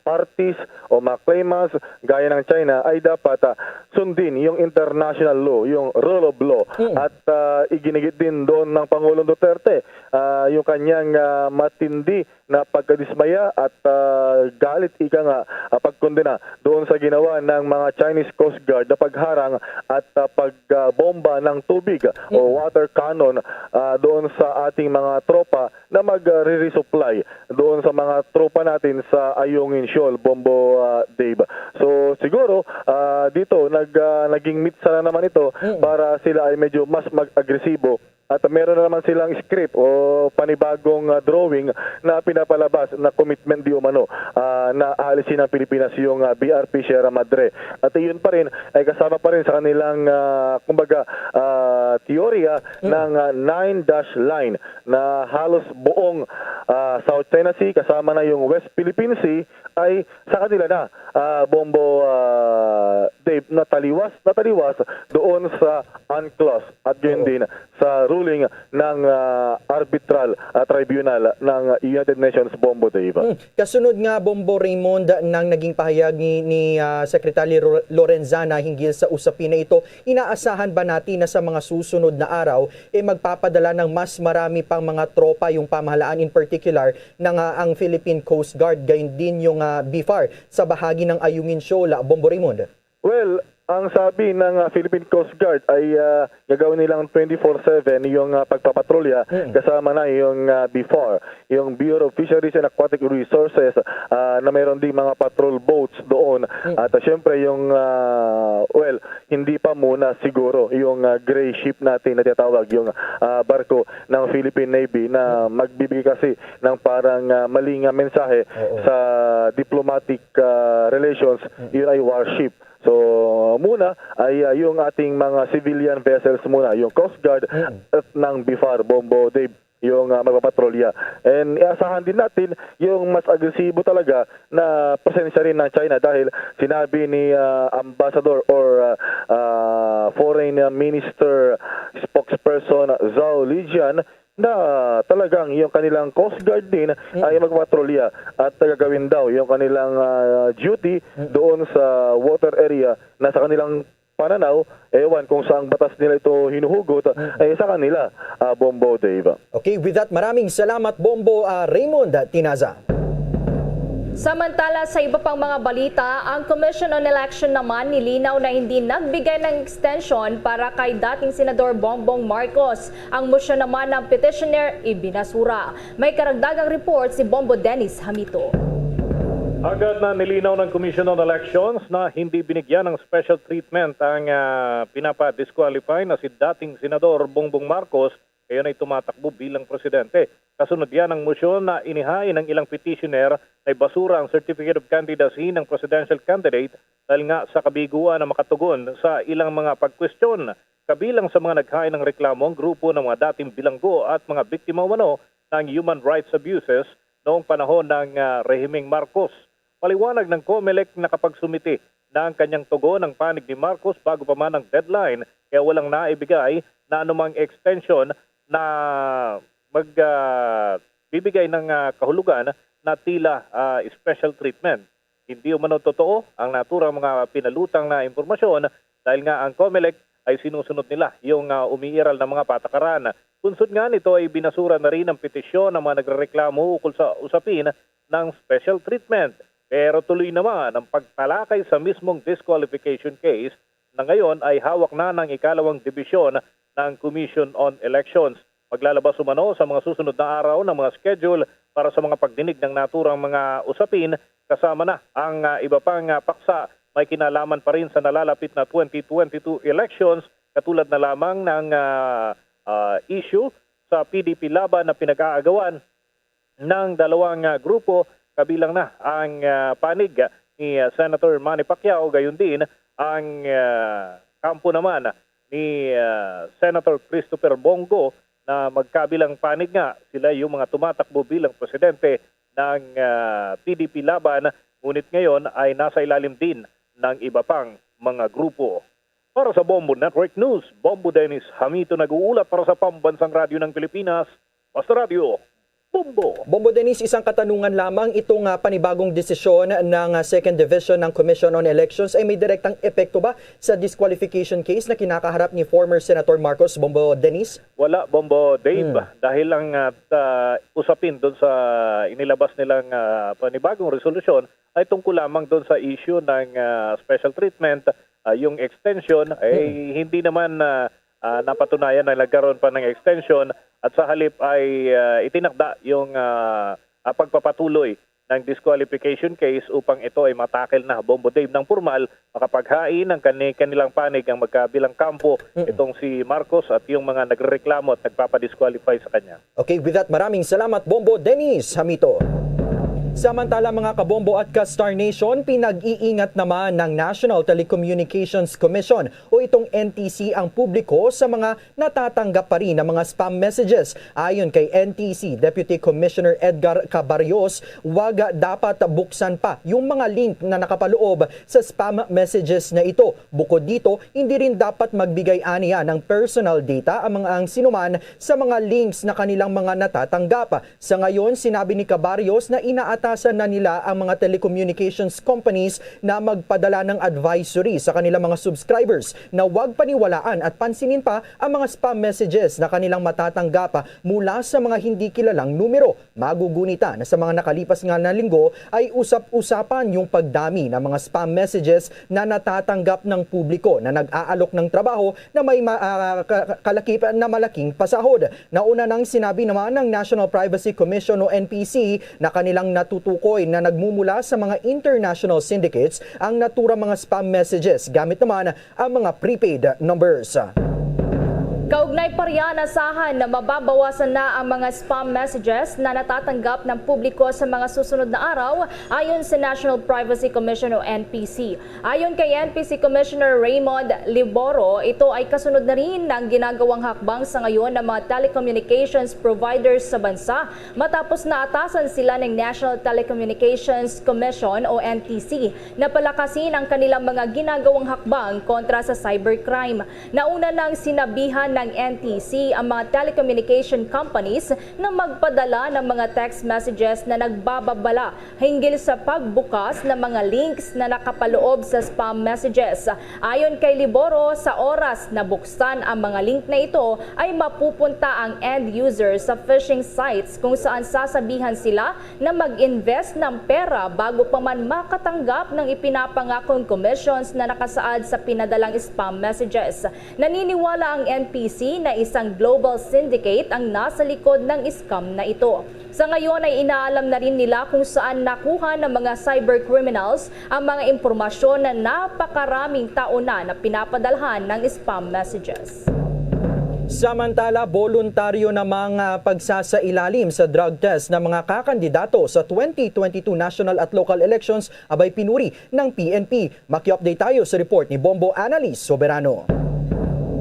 parties o mga claimants gaya ng China ay dapat, ah, sundin yung international law, yung rule of law. Mm. At, ah, iginigit din doon ng Pangulong Duterte, ah, yung kanyang, ah, matindi na pagkadismaya at, ah, galit, ika nga, ah, pagkondena doon sa ginawa ng mga Chinese Coast Guard na pagharang at, ah, pagbomba ng tubig o water cannon, ah, doon sa ating mga tropa na magre-resupply doon sa mga tropa natin sa Ayungin Shoal, Bombo, ah, Dave. So, siguro, ah, dito nag-, ah, naging mitsa na naman ito Mm. para sila ay medyo mas mag-agresibo at meron na naman silang script o panibagong, ah, drawing na pinapalabas na commitment di umano, ah, na aalisin ng Pilipinas yung, ah, B R P Sierra Madre. At iyon pa rin ay kasama pa rin sa kanilang, ah, kumbaga, ah, teorya Mm. ng, ah, nine dash line na halos buong, ah, South China Sea, kasama na yung West Philippine Sea, ay sa kanila na, ah, Bombo, ah, Dave, nataliwas, nataliwas doon sa UNCLOS at gayon Oo. din sa ruling ng, ah, arbitral, ah, tribunal ng United Nations, Bombo, Dave. Hmm. Kasunod nga, Bombo Raymond, nang naging pahayag ni, ni, ah, Secretary Ro-, Lorenzana hinggil sa usapin na ito, inaasahan ba natin na sa mga susunod na araw, eh, magpapadala ng mas marami pang mga tropa yung pamahalaan, in particular, ng, ah, ang Philippine Coast Guard, gayon din yung, ah, BFAR sa bahagi ng Ayungin Shoal, ah, Bombo Raymond? Well, ang sabi ng, ah, Philippine Coast Guard ay, ah, gagawin nilang twenty-four seven yung, ah, pagpapatrolya, Mm. kasama na yung, ah, BFAR, yung Bureau of Fisheries and Aquatic Resources, ah, na mayroon ding mga patrol boats doon. Mm. At, ah, syempre yung, ah, well, hindi pa muna siguro yung, ah, gray ship natin na tinatawag, yung, ah, barko ng Philippine Navy na Mm. magbibigay kasi ng parang, ah, maling, ah, mensahe Oo. sa diplomatic, ah, relations, Mm. yun ay warship. So, muna ay, ah, yung ating mga civilian vessels muna, yung Coast Guard Mm. at ng BFAR, Bombo Dave, yung, ah, magpapatrolya. And iasahan din natin yung mas agresibo talaga na presensya rin ng China dahil sinabi ni, ah, Ambassador or, ah, ah, Foreign Minister spokesperson Zhao Lijian na talagang yung kanilang Coast Guard din Mm. ay magpatrolya at gagawin daw yung kanilang, ah, duty Mm. doon sa water area na sa kanilang pananaw, ewan kung saang batas nila ito hinuhugot, Mm. eh, sa kanila, ah, Bombo Dave. Okay, with that, maraming salamat, Bombo, ah, Raymond Tinaza. Samantala, sa iba pang mga balita, ang Commission on Election naman nilinaw na hindi nagbigay ng extension para kay dating Senador Bongbong Marcos. Ang motion naman ng petitioner ibinasura. May karagdagang report si Bombo Dennis Hamito. Agad na nilinaw ng Commission on Elections na hindi binigyan ng special treatment ang, ah, pinapa-disqualify na si dating Senador Bongbong Marcos, ngayon ay tumatakbo bilang presidente. Kasunod yan ng motion na inihain ng ilang petitioner na ibasura ang certificate of candidacy ng presidential candidate dahil nga sa kabiguan na makatugon sa ilang mga pagkwestiyon. Kabilang sa mga naghain ng reklamo ang grupo ng mga dating bilanggo at mga biktima umano ng human rights abuses noong panahon ng, ah, rehimeng Marcos. Paliwanag ng Comelec, nakapagsumite na ang kanyang tugon ang panig ni Marcos bago pa man ang deadline, kaya walang naibigay na anumang extension na mag, ah, bibigay ng, ah, kahulugan na tila, ah, special treatment. Hindi umano totoo ang naturang mga pinalutang na impormasyon dahil nga ang Comelec ay sinusunod nila yung, ah, umiiral na mga patakaran. Bunsod nga nito ay binasura na rin ang petisyon ng mga nagrereklamo ukol sa usapin ng special treatment. Pero tuloy naman ang pagtalakay sa mismong disqualification case na ngayon ay hawak na ng ikalawang dibisyon ng Commission on Elections. Maglalabas umano sa mga susunod na araw ng mga schedule para sa mga pagdinig ng naturang mga usapin, kasama na ang, ah, iba pang, ah, paksa may kinalaman pa rin sa nalalapit na twenty twenty-two elections, katulad na lamang ng, ah, ah, issue sa P D P Laban na pinag-aagawan ng dalawang, ah, grupo, kabilang na ang, ah, panig ni, ah, Senator Manny Pacquiao, gayon din ang, ah, kampo naman ni, ah, Senator Christopher Bong Go, na magkabilang panig nga sila yung mga tumatakbo bilang presidente ng, ah, P D P Laban, ngunit ngayon ay nasa ilalim din ng iba pang mga grupo. Para sa Bombo Network News, Bombo Dennis Hamito nag-uulat para sa Pambansang Radyo ng Pilipinas, Basta Radyo. Bombo. Bombo Dennis, isang katanungan lamang, itong ah, panibagong desisyon ng ah, Second Division ng Commission on Elections ay may direktang epekto ba sa disqualification case na kinakaharap ni former Senator Marcos? Bombo Dennis? Wala, Bombo Dave, Hmm. dahil ang ah, ah, usapin doon sa inilabas nilang ah, panibagong resolusyon ay tungkol lamang doon sa issue ng ah, special treatment, ah, yung extension ay Hmm. hindi naman ah, ah, napatunayan na nagkaroon pa ng extension at sa halip ay ah, itinakda yung ah, ah, pagpapatuloy ng disqualification case upang ito ay matakil na, Bombo Dave, ng pormal, makapaghain ng kani kanilang panig ang magkabilang kampo. Mm-mm. Itong si Marcos at yung mga nagrereklamo at nagpapadisqualify sa kanya. Okay, with that, maraming salamat, Bombo Dennis Hamito. Samantala, mga kabombo at ka-Star Nation, pinag-iingat naman ng National Telecommunications Commission o itong N T C ang publiko sa mga natatanggap pa rin ng mga spam messages. Ayon kay N T C Deputy Commissioner Edgar Cabarrios, wag dapat buksan pa yung mga link na nakapaloob sa spam messages na ito. Bukod dito, hindi rin dapat magbigay aniya ng personal data ang mga ang sinuman sa mga links na kanilang mga natatanggap. Sa ngayon, sinabi ni Cabarrios na inaatasan na nila ang mga telecommunications companies na magpadala ng advisory sa kanilang mga subscribers na wag paniwalaan at pansinin pa ang mga spam messages na kanilang matatanggap mula sa mga hindi kilalang numero. Magugunita na sa mga nakalipas nga na linggo ay usap-usapan yung pagdami ng mga spam messages na natatanggap ng publiko na nag-aalok ng trabaho na may ma- ah, ka- kalakip na malaking pasahod. Nauna nang sinabi naman ng National Privacy Commission o N P C na kanilang natutukoy na nagmumula sa mga international syndicates ang naturang mga spam messages gamit naman ang mga prepaid numbers. Kaugnay pa riyan, asahan na mababawasan na ang mga spam messages na natatanggap ng publiko sa mga susunod na araw, ayon sa National Privacy Commission o N P C. Ayon kay N P C Commissioner Raymond Liboro, ito ay kasunod na rin ng ginagawang hakbang sa ngayon ng mga telecommunications providers sa bansa matapos naatasan sila ng National Telecommunications Commission o N T C na palakasin ang kanilang mga ginagawang hakbang kontra sa cybercrime. Nauna nang sinabihan ng N T C ang mga telecommunication companies na magpadala ng mga text messages na nagbababala hinggil sa pagbukas ng mga links na nakapaloob sa spam messages. Ayon kay Liboro, sa oras na buksan ang mga link na ito, ay mapupunta ang end user sa phishing sites kung saan sasabihan sila na mag-invest ng pera bago pa man makatanggap ng ipinapangakong commissions na nakasaad sa pinadalang spam messages. Naniniwala ang N P C na isang global syndicate ang nasa likod ng scam na ito. Sa ngayon ay inaalam na rin nila kung saan nakuha ng mga cyber criminals ang mga impormasyon na napakaraming taon na na pinapadalhan ng spam messages. Samantala, boluntaryo namang ah, pagsasailalim sa drug test ng mga kakandidato sa twenty twenty-two national at local elections abay pinuri ng P N P. Maki-update tayo sa report ni Bombo Annalise Soberano.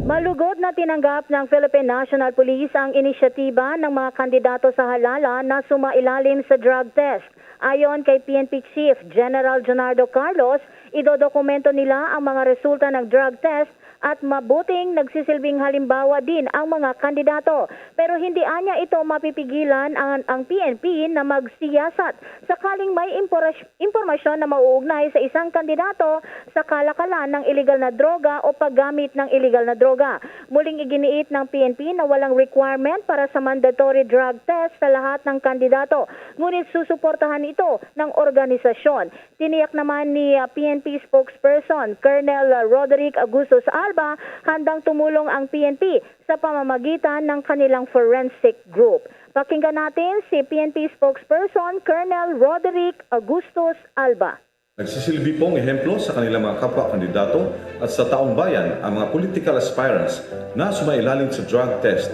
Malugod na tinanggap ng Philippine National Police ang inisyatiba ng mga kandidato sa halalan na sumailalim sa drug test. Ayon kay P N P Chief General Junardo Carlos, idodokumento nila ang mga resulta ng drug test at mabuting nagsisilbing halimbawa din ang mga kandidato. Pero hindi anya ito mapipigilan ang, ang P N P na magsiyasat sakaling may imporas- impormasyon na mauugnay sa isang kandidato sa kalakalan ng iligal na droga o paggamit ng iligal na droga. Muling iginiit ng P N P na walang requirement para sa mandatory drug test sa lahat ng kandidato, ngunit susuportahan ito ng organisasyon. Tiniyak naman ni ah, P N P spokesperson Colonel Roderick Augustus Alba, handang tumulong ang P N P sa pamamagitan ng kanilang forensic group. Pakinggan natin si P N P spokesperson Colonel Roderick Augustus Alba. Nagsisilbi pong ehemplo sa kanilang mga kapwa kandidato at sa taong bayan ang mga political aspirants na sumailalim sa drug test.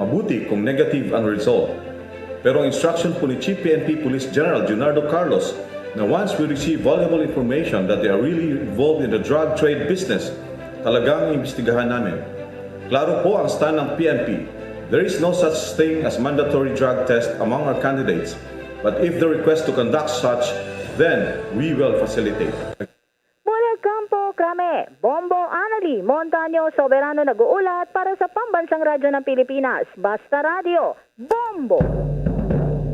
Mabuti kung negative ang result. Pero ang instruction po ni Chief P N P Police General Junardo Carlos na once we receive valuable information that they are really involved in the drug trade business, talagang imbestigahan namin. Klaro po ang stand ng P N P. There is no such thing as mandatory drug test among our candidates. But if they request to conduct such, then we will facilitate. Mula Campo Crame, Bombo Anali Montaño Soberano nag-uulat para sa Pambansang Radyo ng Pilipinas, Basta Radyo, Bombo!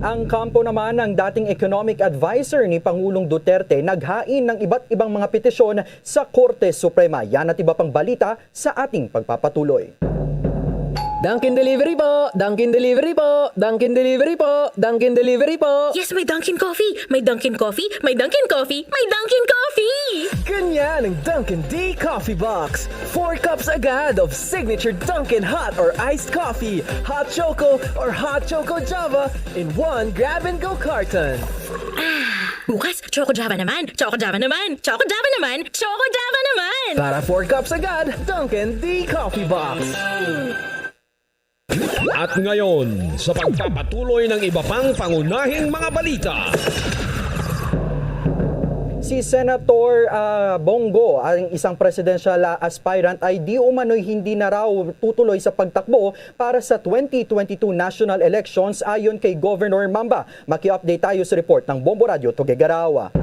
Ang kampo naman ng dating economic advisor ni Pangulong Duterte naghain ng iba't ibang mga petisyon sa Korte Suprema. Yan at iba pang balita sa ating pagpapatuloy. Dunkin Delivery po! Dunkin Delivery po! Dunkin Delivery po! Dunkin Delivery po! Yes, may Dunkin Coffee! May Dunkin Coffee! May Dunkin Coffee! May Dunkin Coffee! Ganyan ang Dunkin D Coffee Box. Four cups agad of signature Dunkin hot or iced coffee, hot choco or hot choco Java in one grab-and-go carton. Bukas, Choco Java naman! Choco Java naman! Choco Java naman! Choco Java naman! Para four cups agad, Dunkin D Coffee Box. At ngayon, sa pagpapatuloy ng iba pang pangunahing mga balita. Si Senator, ah, Bong Go, ang isang presidential, ah, aspirant, ay di umano'y hindi na raw tutuloy sa pagtakbo para sa twenty twenty-two national elections, ayon kay Governor Mamba. Maki-update tayo sa report ng Bombo Radyo Tuguegarao.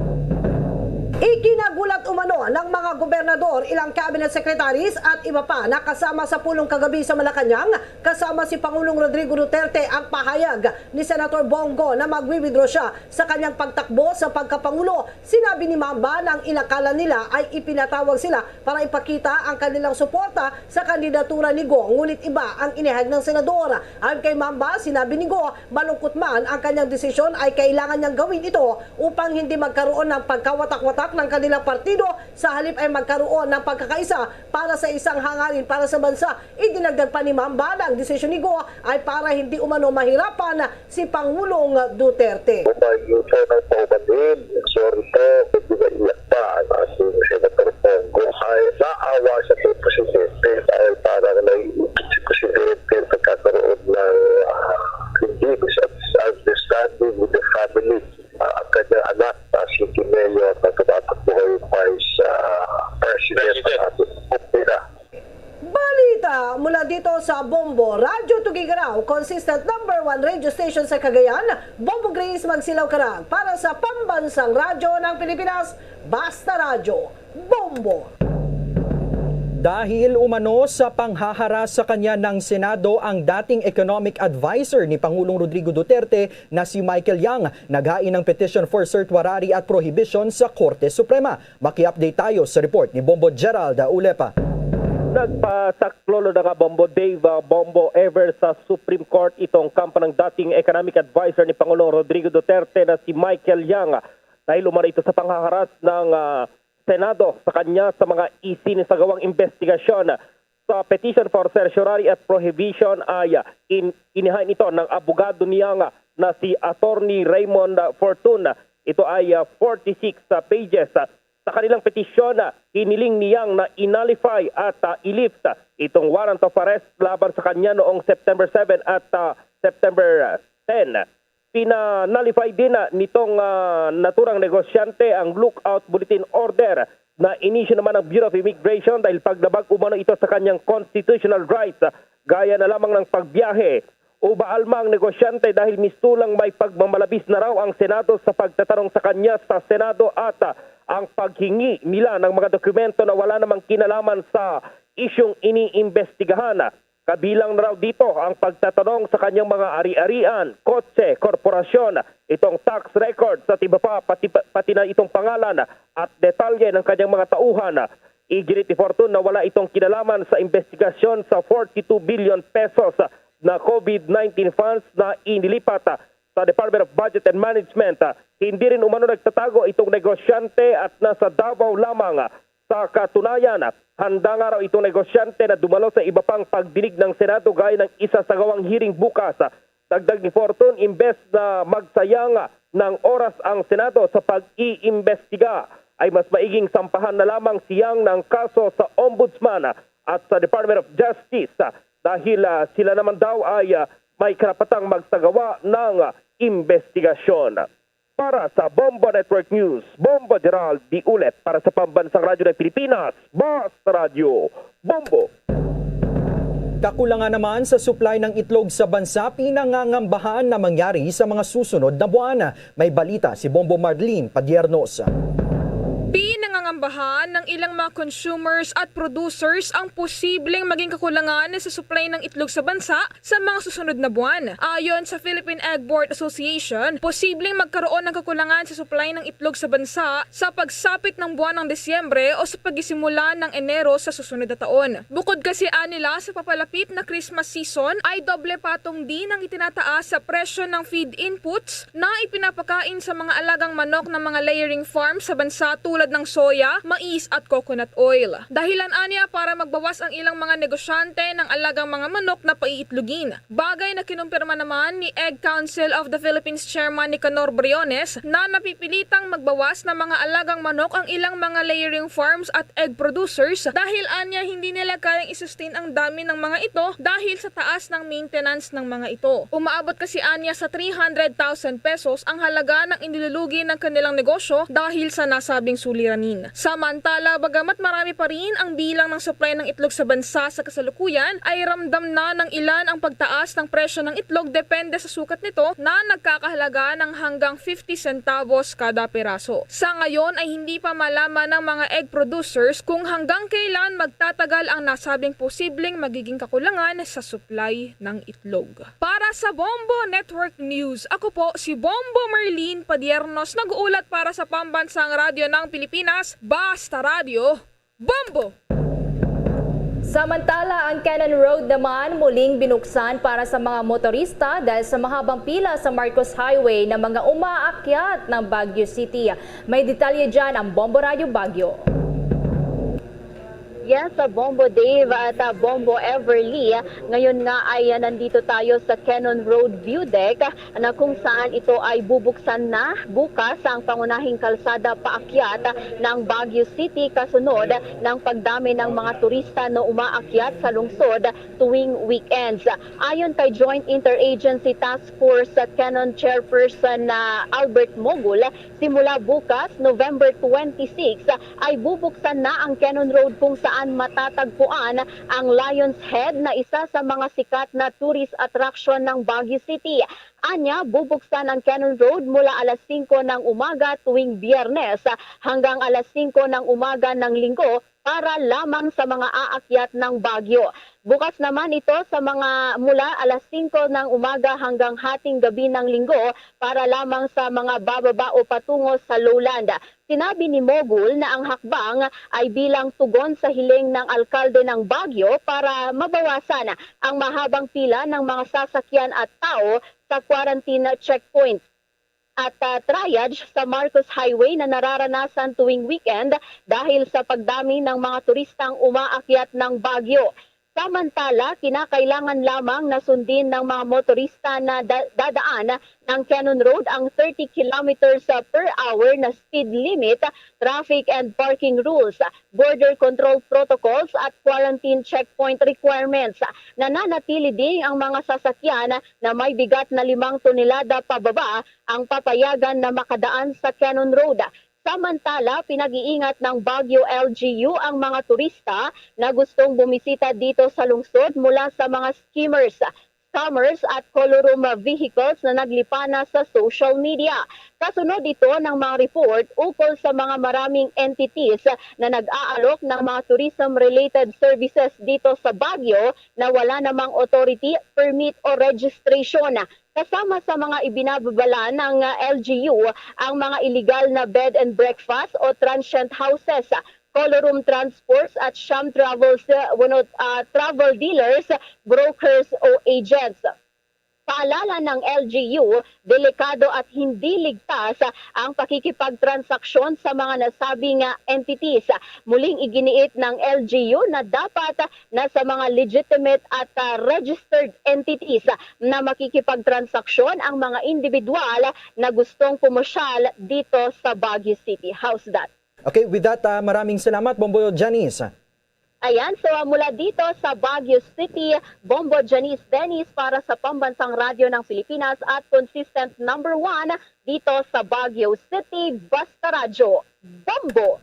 Ikinagulat umano ng mga gobernador, ilang cabinet secretaries at iba pa na kasama sa pulong kagabi sa Malacañang, kasama si Pangulong Rodrigo Duterte, ang pahayag ni Senator Bong Go na magwi-withdraw siya sa kanyang pagtakbo sa pagkapangulo. Sinabi ni Mamba na ang inakala nila ay ipinatawag sila para ipakita ang kanilang suporta sa kandidatura ni Go, ngunit iba ang inihayag ng senador. Ayon kay Mamba, sinabi ni Go, malungkot man ang kanyang desisyon, ay kailangan niyang gawin ito upang hindi magkaroon ng pagkawatak-watak ng kanilang partido, sa halip ay magkaroon ng pagkakaisa para sa isang hangarin para sa bansa. Idinagdag pa ni Mamba na ang desisyon ni Go ay para hindi umano mahirapan si Pangulong Duterte. Umayon sa nang paubanin, sorry po, medyo naiyak pa ang ating Senator Bong Go. Ay naawa siya kay Presidente dahil parang naiipit si Presidente pagkakaroon ng, ah, hindi misunderstanding with the family. Ah, ang kanyang anak na si Mayor na tumatakbo ngayon vice, ah, president ng ating kumpanya. Balita mula dito sa Bombo Radyo Tuguegarao, consistent number one radio station sa Cagayan, Bombo Grace Magsilaw Karag para sa Pambansang Radyo ng Pilipinas, Basta Radyo, Bombo. Dahil umano sa panghaharas sa kanya ng Senado ang dating economic advisor ni Pangulong Rodrigo Duterte na si Michael Yang, naghain ng petition for certiorari at prohibition sa Korte Suprema. Maki-update tayo sa report ni Bombo Gerald Ulepa. Nagpasaklolo na nga, Bombo Dave, ah, Bombo Ever, sa Supreme Court itong kampo ng dating economic advisor ni Pangulong Rodrigo Duterte na si Michael Yang, dahil umano ito sa panghaharas ng, ah, Senado sa kanya sa mga isinisagawang investigasyon. Sa petition for certiorari at prohibition ay, ah, in-, inihain ito ng abogado niya nga na si Attorney Raymond, ah, Fortun. Ito ay, ah, forty-six, ah, pages. Ah, sa kanilang petisyon, ah, hiniling niyang na i-nullify at, ah, i-lift, ah, itong warrant of arrest laban sa kanya noong September seven at, ah, September, ah, ten. Pina-nullify din, ah, nitong, ah, naturang negosyante ang lookout bulletin order na inisyu naman ng Bureau of Immigration dahil paglabag umano ito sa kanyang constitutional rights, ah, gaya na lamang ng pagbiyahe. Uba alma ang negosyante dahil mistulang may pagmamalabis na raw ang Senado sa pagtatanong sa kanya sa Senado at, ah, ang paghingi nila ng mga dokumento na wala namang kinalaman sa isyung iniimbestigahan. Kabilang na raw dito ang pagtatanong sa kanyang mga ari-arian, kotse, korporasyon, itong tax records at iba pa, pati, pati na itong pangalan at detalye ng kanyang mga tauhan. Iginit ni Fortun na wala itong kinalaman sa investigasyon sa forty-two billion pesos na COVID nineteen funds na inilipat sa Department of Budget and Management. Hindi rin umano nagtatago itong negosyante at nasa Davao lamang. Sa katunayan, handa nga raw itong negosyante na dumalo sa iba pang pagdinig ng Senado gaya ng isasagawang hearing bukas. Dagdag ni Fortun, imbes na magsayang ng oras ang Senado sa pag-iimbestiga, ay mas maiging sampahan na lamang siyang ng kaso sa Ombudsman at sa Department of Justice dahil, ah, sila naman daw ay, ah, may karapatang magsagawa ng, ah, imbestigasyon. Para sa Bombo Network News, Bombo Gerald Diulet para sa Pambansang Radyo ng Pilipinas, Basta Radyo, Bombo. Kakulangan naman sa supply ng itlog sa bansa, pinangangambahan na mangyari sa mga susunod na buwan. May balita si Bombo Marlene Padiernos. Pinangangambahan Ambahan ng ilang mga consumers at producers ang posibleng maging kakulangan sa supply ng itlog sa bansa sa mga susunod na buwan. Ayon sa Philippine Egg Board Association, posibleng magkaroon ng kakulangan sa supply ng itlog sa bansa sa pagsapit ng buwan ng Disyembre o sa pagsisimula ng Enero sa susunod na taon. Bukod kasi, anila, sa papalapit na Christmas season ay doble patong din ang itinataas sa presyo ng feed inputs na ipinapakain sa mga alagang manok ng mga layering farm sa bansa, tulad ng soya, mais at coconut oil. Dahilan anya para magbawas ang ilang mga negosyante ng alagang mga manok na paiitlugin. Bagay na kinumpirma naman ni Egg Council of the Philippines Chairman Nicanor Briones na napipilitang magbawas ng mga alagang manok ang ilang mga layering farms at egg producers dahil anya hindi nila kayang i-sustain ang dami ng mga ito dahil sa taas ng maintenance ng mga ito. Umaabot kasi anya sa three hundred thousand pesos ang halaga ng inilulugi ng kanilang negosyo dahil sa nasabing suliranin. Samantala, bagamat marami pa rin ang bilang ng supply ng itlog sa bansa sa kasalukuyan, ay ramdam na ng ilan ang pagtaas ng presyo ng itlog depende sa sukat nito na nagkakahalaga ng hanggang fifty centavos kada peraso. Sa ngayon ay hindi pa malaman ng mga egg producers kung hanggang kailan magtatagal ang nasabing posibleng magiging kakulangan sa supply ng itlog. Para sa Bombo Network News, ako po si Bombo Merlin Padiernos, nag-uulat para sa Pambansang Radyo ng Pilipinas, Basta Radyo, Bombo! Samantala, ang Cannon Road naman muling binuksan para sa mga motorista dahil sa mahabang pila sa Marcos Highway na mga umaakyat ng Baguio City. May detalye dyan ang Bombo Radyo Baguio. Yes, sa Bombo Dave at, ah, Bombo Everly. Ngayon nga ay, ah, nandito tayo sa Cannon Road View Deck, ah, na kung saan ito ay bubuksan na bukas ang pangunahing kalsada paakyat, ah, ng Baguio City kasunod ng pagdami ng mga turista na umaakyat sa lungsod tuwing weekends. Ayon kay Joint Interagency Task Force sa Cannon Chairperson na Albert Mogul, simula bukas, November twenty-six, ay bubuksan na ang Cannon Road kung saan matatagpuan ang Lion's Head na isa sa mga sikat na tourist attraction ng Baguio City. Anya, bubuksan ang Cannon Road mula alas singko ng umaga tuwing Biyernes hanggang alas singko ng umaga ng Linggo para lamang sa mga aakyat ng Baguio. Bukas naman ito sa mga mula alas singko ng umaga hanggang hating gabi ng Linggo para lamang sa mga bababa o patungo sa lowland. Sinabi ni Mogul na ang hakbang ay bilang tugon sa hiling ng alkalde ng Baguio para mabawasan ang mahabang pila ng mga sasakyan at tao sa quarantine checkpoint at, ah, triage sa Marcos Highway na nararanasan tuwing weekend dahil sa pagdami ng mga turistang umaakyat ng Baguio. Samantala, kinakailangan lamang na sundin ng mga motorista na da-, dadaan ng Cannon Road ang thirty kilometers per hour na speed limit, traffic and parking rules, border control protocols at quarantine checkpoint requirements. Nananatili ding ang mga sasakyan na may bigat na limang tonelada pababa ang papayagan na makadaan sa Cannon Road. Samantala, pinag-iingat ng Baguio L G U ang mga turista na gustong bumisita dito sa lungsod mula sa mga skimmers, scammers at colorum vehicles na naglipana sa social media. Kasunod ito ng mga report ukol sa mga maraming entities na nag-aalok ng mga tourism-related services dito sa Baguio na wala namang authority, permit o registration. Kasama sa mga ibinababala ng, ah, L G U ang mga illegal na bed and breakfast o transient houses, colorum transports at sham travels, ah, wano, ah, travel dealers, brokers o agents. Paalala ng L G U, delikado at hindi ligtas ang pakikipagtransaksyon sa mga nasabing, ah, entities. Muling iginiit ng L G U na dapat na sa mga legitimate at, ah, registered entities na makikipagtransaksyon ang mga individual na gustong pumasyal dito sa Baguio City. How's that? Okay, with that, ah, maraming salamat, Bombo Janice. Ayan, so, ah, mula dito sa Baguio City, Bombo Janice Dennis para sa Pambansang Radyo ng Pilipinas at consistent number one dito sa Baguio City, Basta Radyo, Bombo!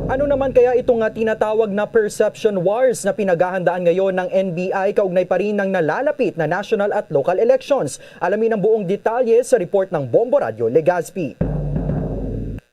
Ano naman kaya ito nga tinatawag na perception wars na pinaghahandaan ngayon ng N B I kaugnay pa rin ng nalalapit na national at local elections? Alamin ang buong detalye sa report ng Bombo Radyo Legazpi.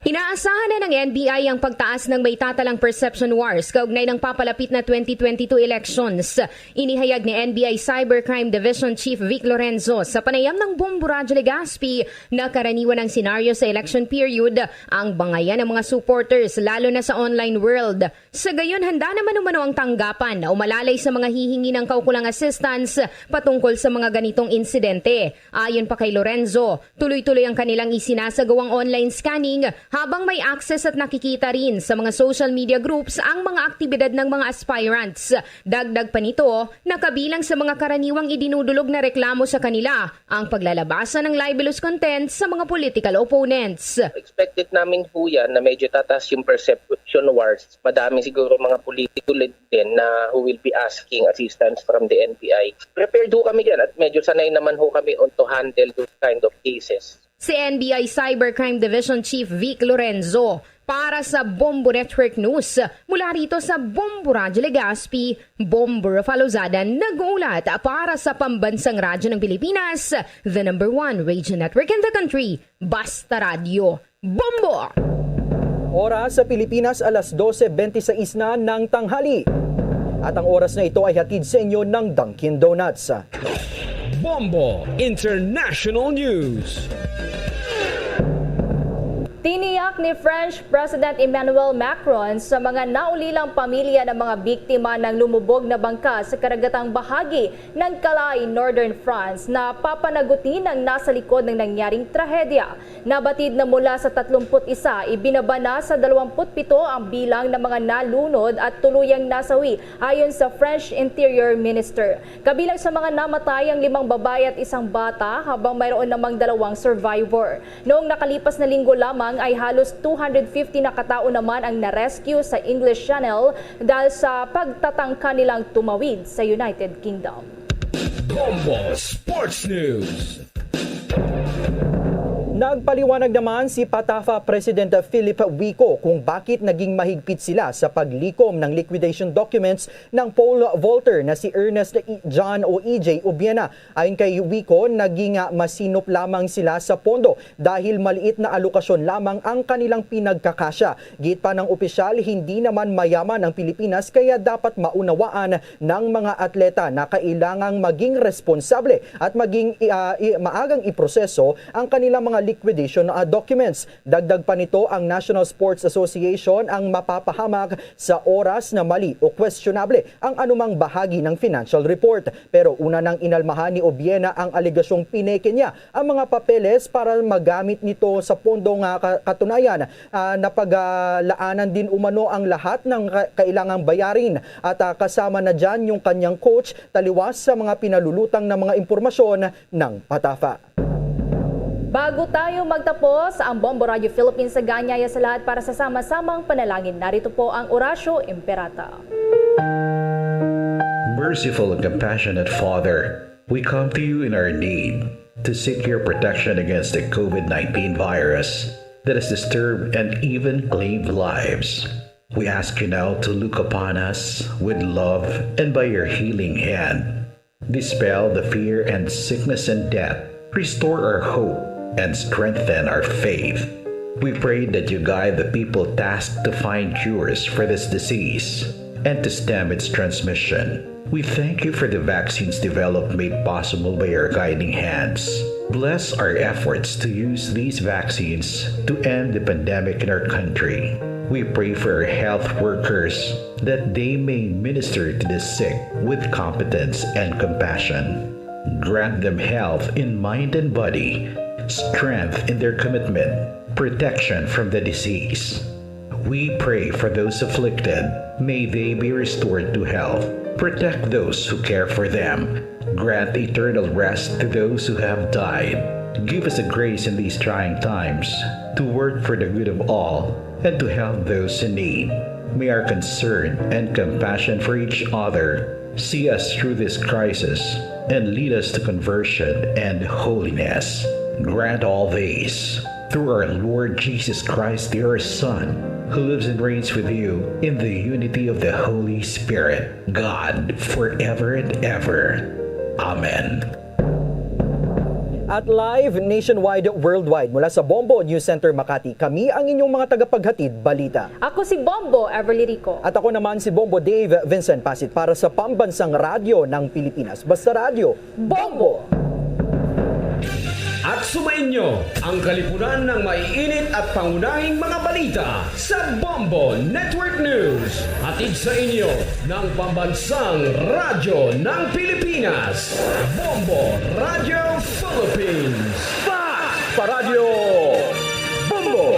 Inaasahan na ng N B I ang pagtaas ng may tatalang perception wars kaugnay ng papalapit na twenty twenty-two elections. Inihayag ni N B I Cybercrime Division Chief Vic Lorenzo sa panayam ng Bombo Radyo Legazpi na karaniwan ang senaryo sa election period ang bangayan ng mga supporters, lalo na sa online world. Sa gayon, handa naman umano ang tanggapan na umalalay sa mga hihingi ng kaukulang assistance patungkol sa mga ganitong insidente. Ayon pa kay Lorenzo, tuloy-tuloy ang kanilang isinasagawang online scanning habang may access at nakikita rin sa mga social media groups ang mga aktibidad ng mga aspirants. Dagdag pa nito, nakabilang sa mga karaniwang idinudulog na reklamo sa kanila ang paglalabasa ng libelous content sa mga political opponents. Expected namin po yan na medyo tataas yung perception wars. Madami siguro mga politiko din na who will be asking assistance from the N B I. Prepared ho kami dyan at medyo sanay naman ho kami on to handle those kind of cases. Si N B I Cybercrime Division Chief Vic Lorenzo para sa Bombo Network News. Mula rito sa Bombo Radyo Legazpi, Bombo Rafa Lozada nag-uulat para sa Pambansang Radyo ng Pilipinas, the number one radio network in the country. Basta Radyo, Bombo! Oras sa Pilipinas, alas dose bente sais na ng tanghali. At ang oras na ito ay hatid sa inyo ng Dunkin' Donuts. Bombo International News. Tiniyak ni French President Emmanuel Macron sa mga naulilang pamilya ng mga biktima ng lumubog na bangka sa karagatang bahagi ng Calais, Northern France, na papanagutin ang nasa likod ng nangyaring trahedya. Nabatid na mula sa tatlumpu't isa, ibinaba na sa dalawampu't pito ang bilang ng mga nalunod at tuluyang nasawi, ayon sa French Interior Minister. Kabilang sa mga namatay ang limang babae at isang bata, habang mayroon namang dalawang survivor. Noong nakalipas na linggo lamang ay halos two hundred fifty na katao naman ang na-rescue sa English Channel dahil sa pagtatangka nilang tumawid sa United Kingdom. Bombo Sports News. Nagpaliwanag naman si Patafa President Philip Wico kung bakit naging mahigpit sila sa paglikom ng liquidation documents ng pole vaulter na si Ernest I- John o E J Ubiena. Ayon kay Wico, naging ah, masinop lamang sila sa pondo dahil maliit na alokasyon lamang ang kanilang pinagkakasya. Giit pa ng opisyal, hindi naman mayaman ang Pilipinas kaya dapat maunawaan ng mga atleta na kailangang maging responsable at maging ah, i- maagang iproseso ang kanilang mga liquidation ah, documents. Dagdag pa nito, ang National Sports Association ang mapapahamak sa oras na mali o questionable ang anumang bahagi ng financial report. Pero una nang inalmahan ni Ubiena ang alegasyong pineke niya ang mga papeles para magamit nito sa pondo nga ka- katunayan. Ah, napagalaanan din umano ang lahat ng ka- kailangang bayarin at ah, kasama na dyan yung kanyang coach taliwas sa mga pinalulutang na mga impormasyon ng Patafa. Bago tayo magtapos, ang Bombo Radio Philippines nag-aanyaya sa lahat para sa sama-samang panalangin. Narito po ang Oratio Imperata. Merciful and compassionate Father, we come to you in our need to seek your protection against the COVID nineteen virus that has disturbed and even claimed lives. We ask you now to look upon us with love and by your healing hand, dispel the fear and sickness and death, restore our hope, and strengthen our faith. We pray that you guide the people tasked to find cures for this disease and to stem its transmission. We thank you for the vaccines developed made possible by your guiding hands. Bless our efforts to use these vaccines to end the pandemic in our country. We pray for our health workers that they may minister to the sick with competence and compassion. Grant them health in mind and body, strength in their commitment, protection from the disease. We pray for those afflicted. May they be restored to health. Protect those who care for them. Grant eternal rest to those who have died. Give us the grace in these trying times to work for the good of all and to help those in need. May our concern and compassion for each other see us through this crisis and lead us to conversion and holiness. Grant all these through our Lord Jesus Christ, your Son, who lives and reigns with you in the unity of the Holy Spirit, God, forever and ever. Amen. At live nationwide, worldwide, mula sa Bombo News Center Makati, kami ang inyong mga tagapaghatid balita. Ako si Bombo Everly Rico. At ako naman si Bombo Dave Vincent Pasit para sa Pambansang Radyo ng Pilipinas. Basta Radyo, Bombo! At sumainyo ang kalipunan ng maiinit at pangunahing mga balita sa Bombo Network News. Hatid sa inyo ng Pambansang Radyo ng Pilipinas, Bombo Radyo Philippines. Fast Paradyo Bombo!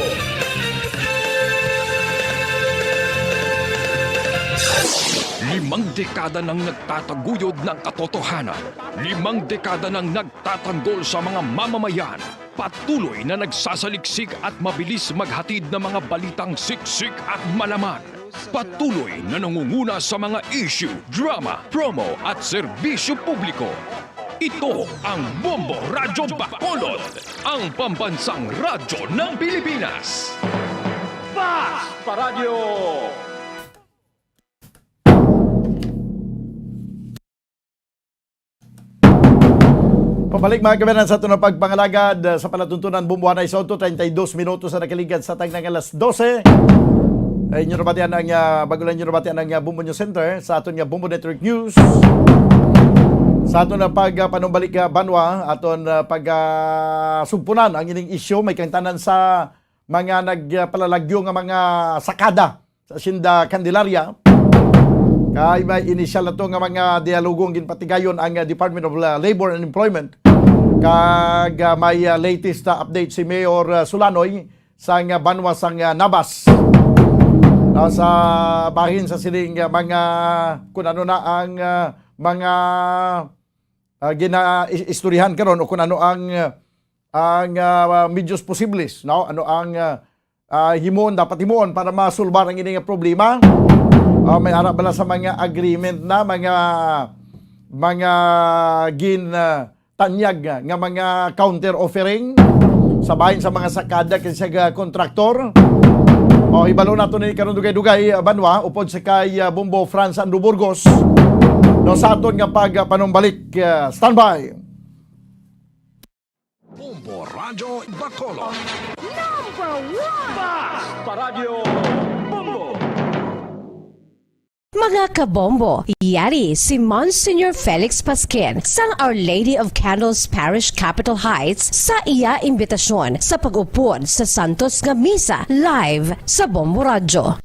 Limang dekada nang nagtataguyod ng katotohanan. Limang dekada nang nagtatanggol sa mga mamamayan. Patuloy na nagsasaliksik at mabilis maghatid ng mga balitang siksik at malaman. Patuloy na nangunguna sa mga issue, drama, promo at serbisyo publiko. Ito ang Bombo Radyo Bacolod, ang pambansang radyo ng Pilipinas. Fast Paradyo! Pabalik, mga kabayan, sa aton nga pagpangalagad, uh, sa palatuntunan, Bombo Hanay sa Auto, treinta y dos minutos na nakaligad sa tagna nga alas dose. Ay, inyo nabatian ang, uh, bago lang inyo nabatian ang, uh, Bombo News Center sa aton nga Bombo Network News. Sa aton na pag, uh, panumbalik, uh, banwa, aton, uh, pag, uh, sugpunan ang ining isyu, may kaangtanan sa mga nagpalalagyo nga mga sakada sa Hacienda Candelaria. Kay may inisyal na to nga mga dialogo ang ginpatigayon ang, ah, Department of La-, Labor and Employment. Kag, ah, may, ah, latest, ah, update si Mayor, ah, Sulanoy sang, ah, banwa sang, ah, Nabas. No, sa bahin sa sining, ah, mga, kung ano na ang, ah, mga, ah, gina-, is-, istoryahan karon o kung ano ang, ah, ang, ah, medios posibles, no? Ano ang, ah, ah, himuon, dapat himuon para masulbar ang ini nga problema? Ah, may ara bala sa mga agreement na, mga, mga gin, ah, tanyag nga, nga mga counter offering sa bahin sa mga sakada kag sa kontraktor? O, hibalo nato ni karon dugay-dugay, ah, banwa, upod sa kay, ah, Bombo Franz Andrew Burgos, no, sa aton nga pag, ah, panumbalik. Ah, standby. Bombo Radyo Bacolod. Number one! Fast Paradyo Bombo! Mga kabombo, yari si Monsignor Felix Pasquin sang Our Lady of Candles Parish, Capitol Heights, sa iya imbitasyon sa pag-upod sa santos nga misa live sa Bombo Radyo.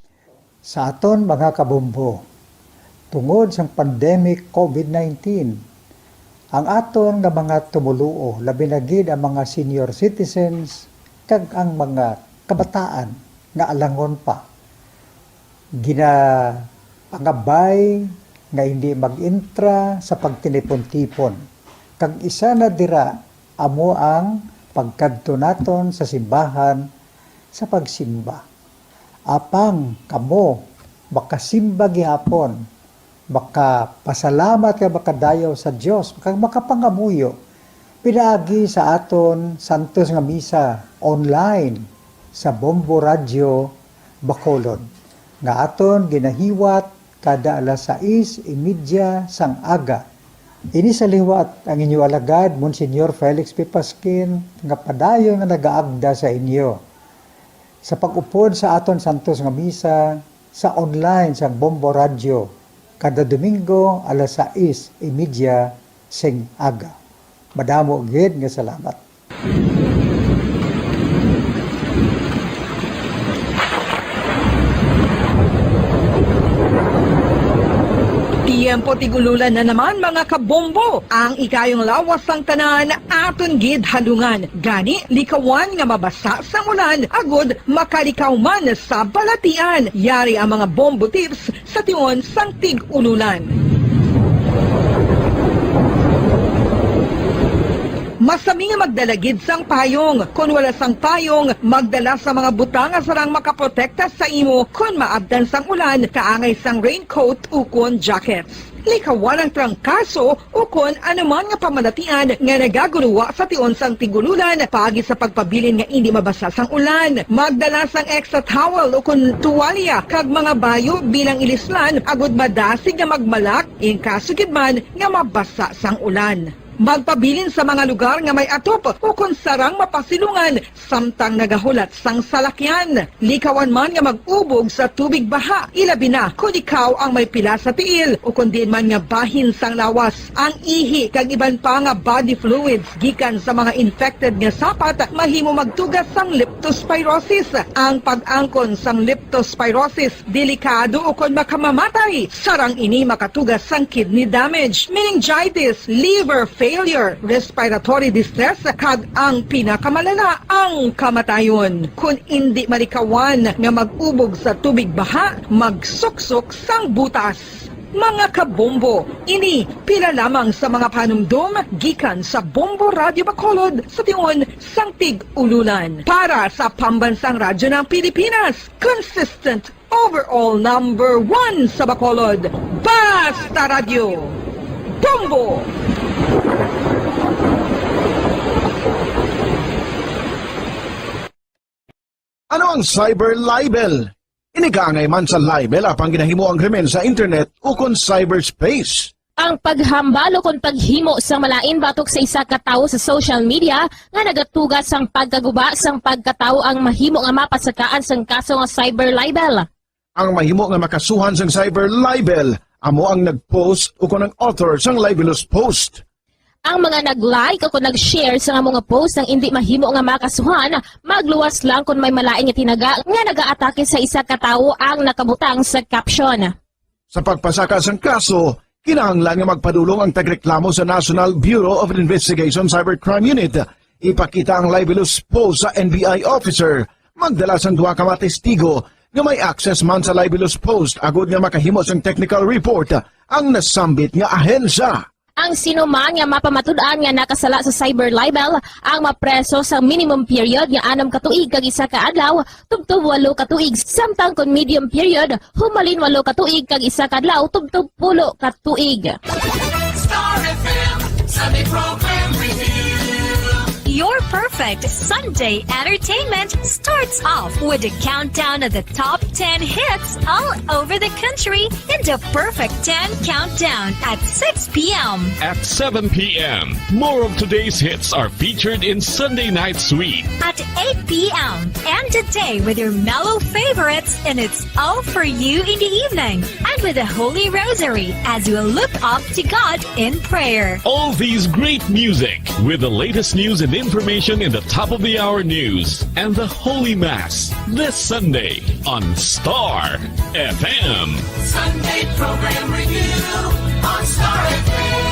Sa aton mga kabombo, tungod sang pandemic covid nineteen, ang aton nga mga tumoluo, labi na gid ang mga senior citizens kag ang mga kabataan nga alangon pa, ginapangabay nga indi mag-entra sa pagtinipon-tipon, kag isa na dira amo ang pagkadto naton sa simbahan sa pagsimba. Apang kamo makasimba gihapon, makapasalamat kag makadayaw sa Dios, kag makapangamuyo pinaagi sa aton santos nga misa online sa Bombo Radyo Bacolod, nga aton ginahiwat kada alas sais y media sang aga. Ini sa liwat ang inyo alagad, Monsignor Felix P. Pasquin, nga padayon nga nagaagda sa inyo sa pag-upod sa aton santos nga misa sa online sang Bombo Radyo kada Domingo alas sais y media sing aga. Madamo gid nga salamat. Tiyempo tig-ululan na naman, mga kabombo. Ang ikayong lawas sang tanan aton gid halungan. Gani, likawan nga mabasa sang ulan agud makalikaw man sa balatian. Yari ang mga bombo tips sa tion sang tig-ululan. Masami nga magdala gid sang payong. Kon wala sang payong, magdala sa mga butang nga sarang makaprotekta sa imo kon maabtan sang ulan, kaangay sang raincoat ukon jackets. Likawan ang trangkaso ukon anuman nga pamalatian nga nagaguruwa sa tion sang tig-ululan paagi sa pagpabilin nga indi mabasa sang ulan. Magdala sang extra towel ukon tuwalya kag mga bayo bilang ilislan agud madasig nga magmalak in kaso gid man nga mabasa sang ulan. Magpabilin sa mga lugar nga may atop ukon sarang mapasilungan samtang nagahulat sang salakyan. Likawan man nga mag-ubog sa tubig baha, ilabi na kon ikaw ang may pila sa tiil ukon diin man nga bahin sang lawas. Ang ihi kag iban pa nga body fluids gikan sa mga infected nga sapat mahimo magtuga sang leptospirosis. Ang pag-angkon sang leptospirosis delikado ukon makamamatay. Sarang ini makatuga sang kidney damage, meningitis, liver failure, respiratory distress, kag ang pinakamalala, ang kamatayon. Kon indi malikawan nga mag-ubog sa tubig baha, magsuksok sang butas. Mga kabombo, ini pila lamang sa mga panumdom gikan sa Bombo Radio Bacolod sa tion sang Tig-Ululan. Para sa Pambansang Radyo ng Pilipinas, consistent overall number one sa Bacolod, Basta Radyo, Bombo! Ano ang cyber libel? Ini kaangay man sa libel apang ginahimo ang krimen sa internet ukon cyberspace. Ang paghambal ukon paghimo sang malain batok sa isa ka tawo sa social media nga nagatuga sang pagkaguba sang pagkatawo ang mahimo nga mapasakaan sang kaso nga cyber libel. Ang mahimo nga makasuhan sang cyber libel amo ang nag-post ukon ang author sang libelous post. Ang mga nag-like ukon nag-share sang amo nga post ang indi mahimo nga makasuhan, magluwas lang kon may malain nga tinaga nga nagaatake sa isa ka tawo ang nakabutang sa caption. Sa pagpasaka sang kaso, kinahanglan nga magpadulong ang tagreklamo sa National Bureau of Investigation Cybercrime Unit. Ipakita ang libelous post sa N B I officer, magdala sang duha ka mga testigo nga may access man sa libelous post agod nga makahimo sang technical report ang nasambit nga ahensya. Ang sino man nga mapamatud-an nga nakasala sa cyber libel ang mapreso sa minimum period nga anom ka tuig kag isa ka adlaw tubtob walo ka tuig, samtang kon medium period, humalin walo ka tuig kag isa ka adlaw tubtob pulo ka tuig. Star F M Sunday Program Review. Your perfect Sunday entertainment starts off with a countdown of the top ten hits all over the country in the Perfect ten Countdown at six p m. At seven p m, more of today's hits are featured in Sunday Night Sweet. At eight p m, end the day with your mellow favorites, and it's all for you in the evening. And with the Holy Rosary as we look up to God in prayer. All these great music with the latest news and information in the top of the hour news and the Holy Mass this Sunday on Star F M. Sunday Program Review on Star F M.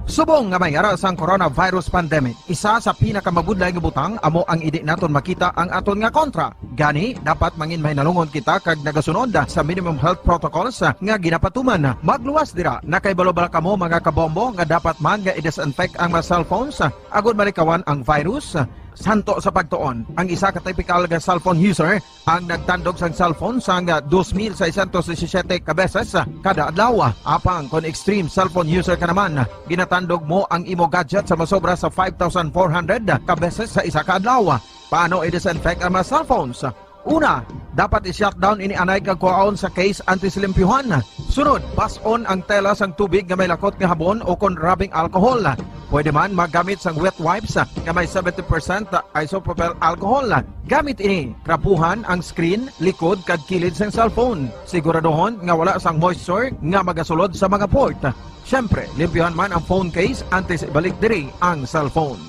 Subong nga may ara sang coronavirus pandemic, isa sa pinakamabudlay nga butang amo ang indi naton makita ang aton nga kontra. Gani, dapat mangin mahinalungon kita kag nagasunod sa minimum health protocols nga ginapatuman. Magluwas dira, nakahibalo bala kamo, mga kabombo, nga dapat man nga i-disinfect ang mga cellphones agod malikawan ang virus? Santo sa pagtuon, ang isa ka typical nga cellphone user ang nagtandog sang cellphone sang dos mil seiscientos disisiete ka beses kada adlaw. Apang kon extreme cellphone user ka naman, ginatandog mo ang imo gadget sa masobra sa five thousand four hundred ka beses sa isa ka adlaw. Paano i-disinfect ang mga cellphones? Una, dapat i-shutdown ini anay kag kuhaon sa case antes limpyuhan. Sunod, bas-on ang tela sang tubig nga may lakot nga habon o kon rubbing alcohol. Pwede man magamit sang wet wipes nga may seventy percent isopropyl alcohol. Gamit ini, trapuhan ang screen, likod, kag kilid sang cellphone. Siguraduhon nga wala sang moisture nga magasulod sa mga port. Siyempre, limpyuhan man ang phone case antes ibalik diri ang cellphone.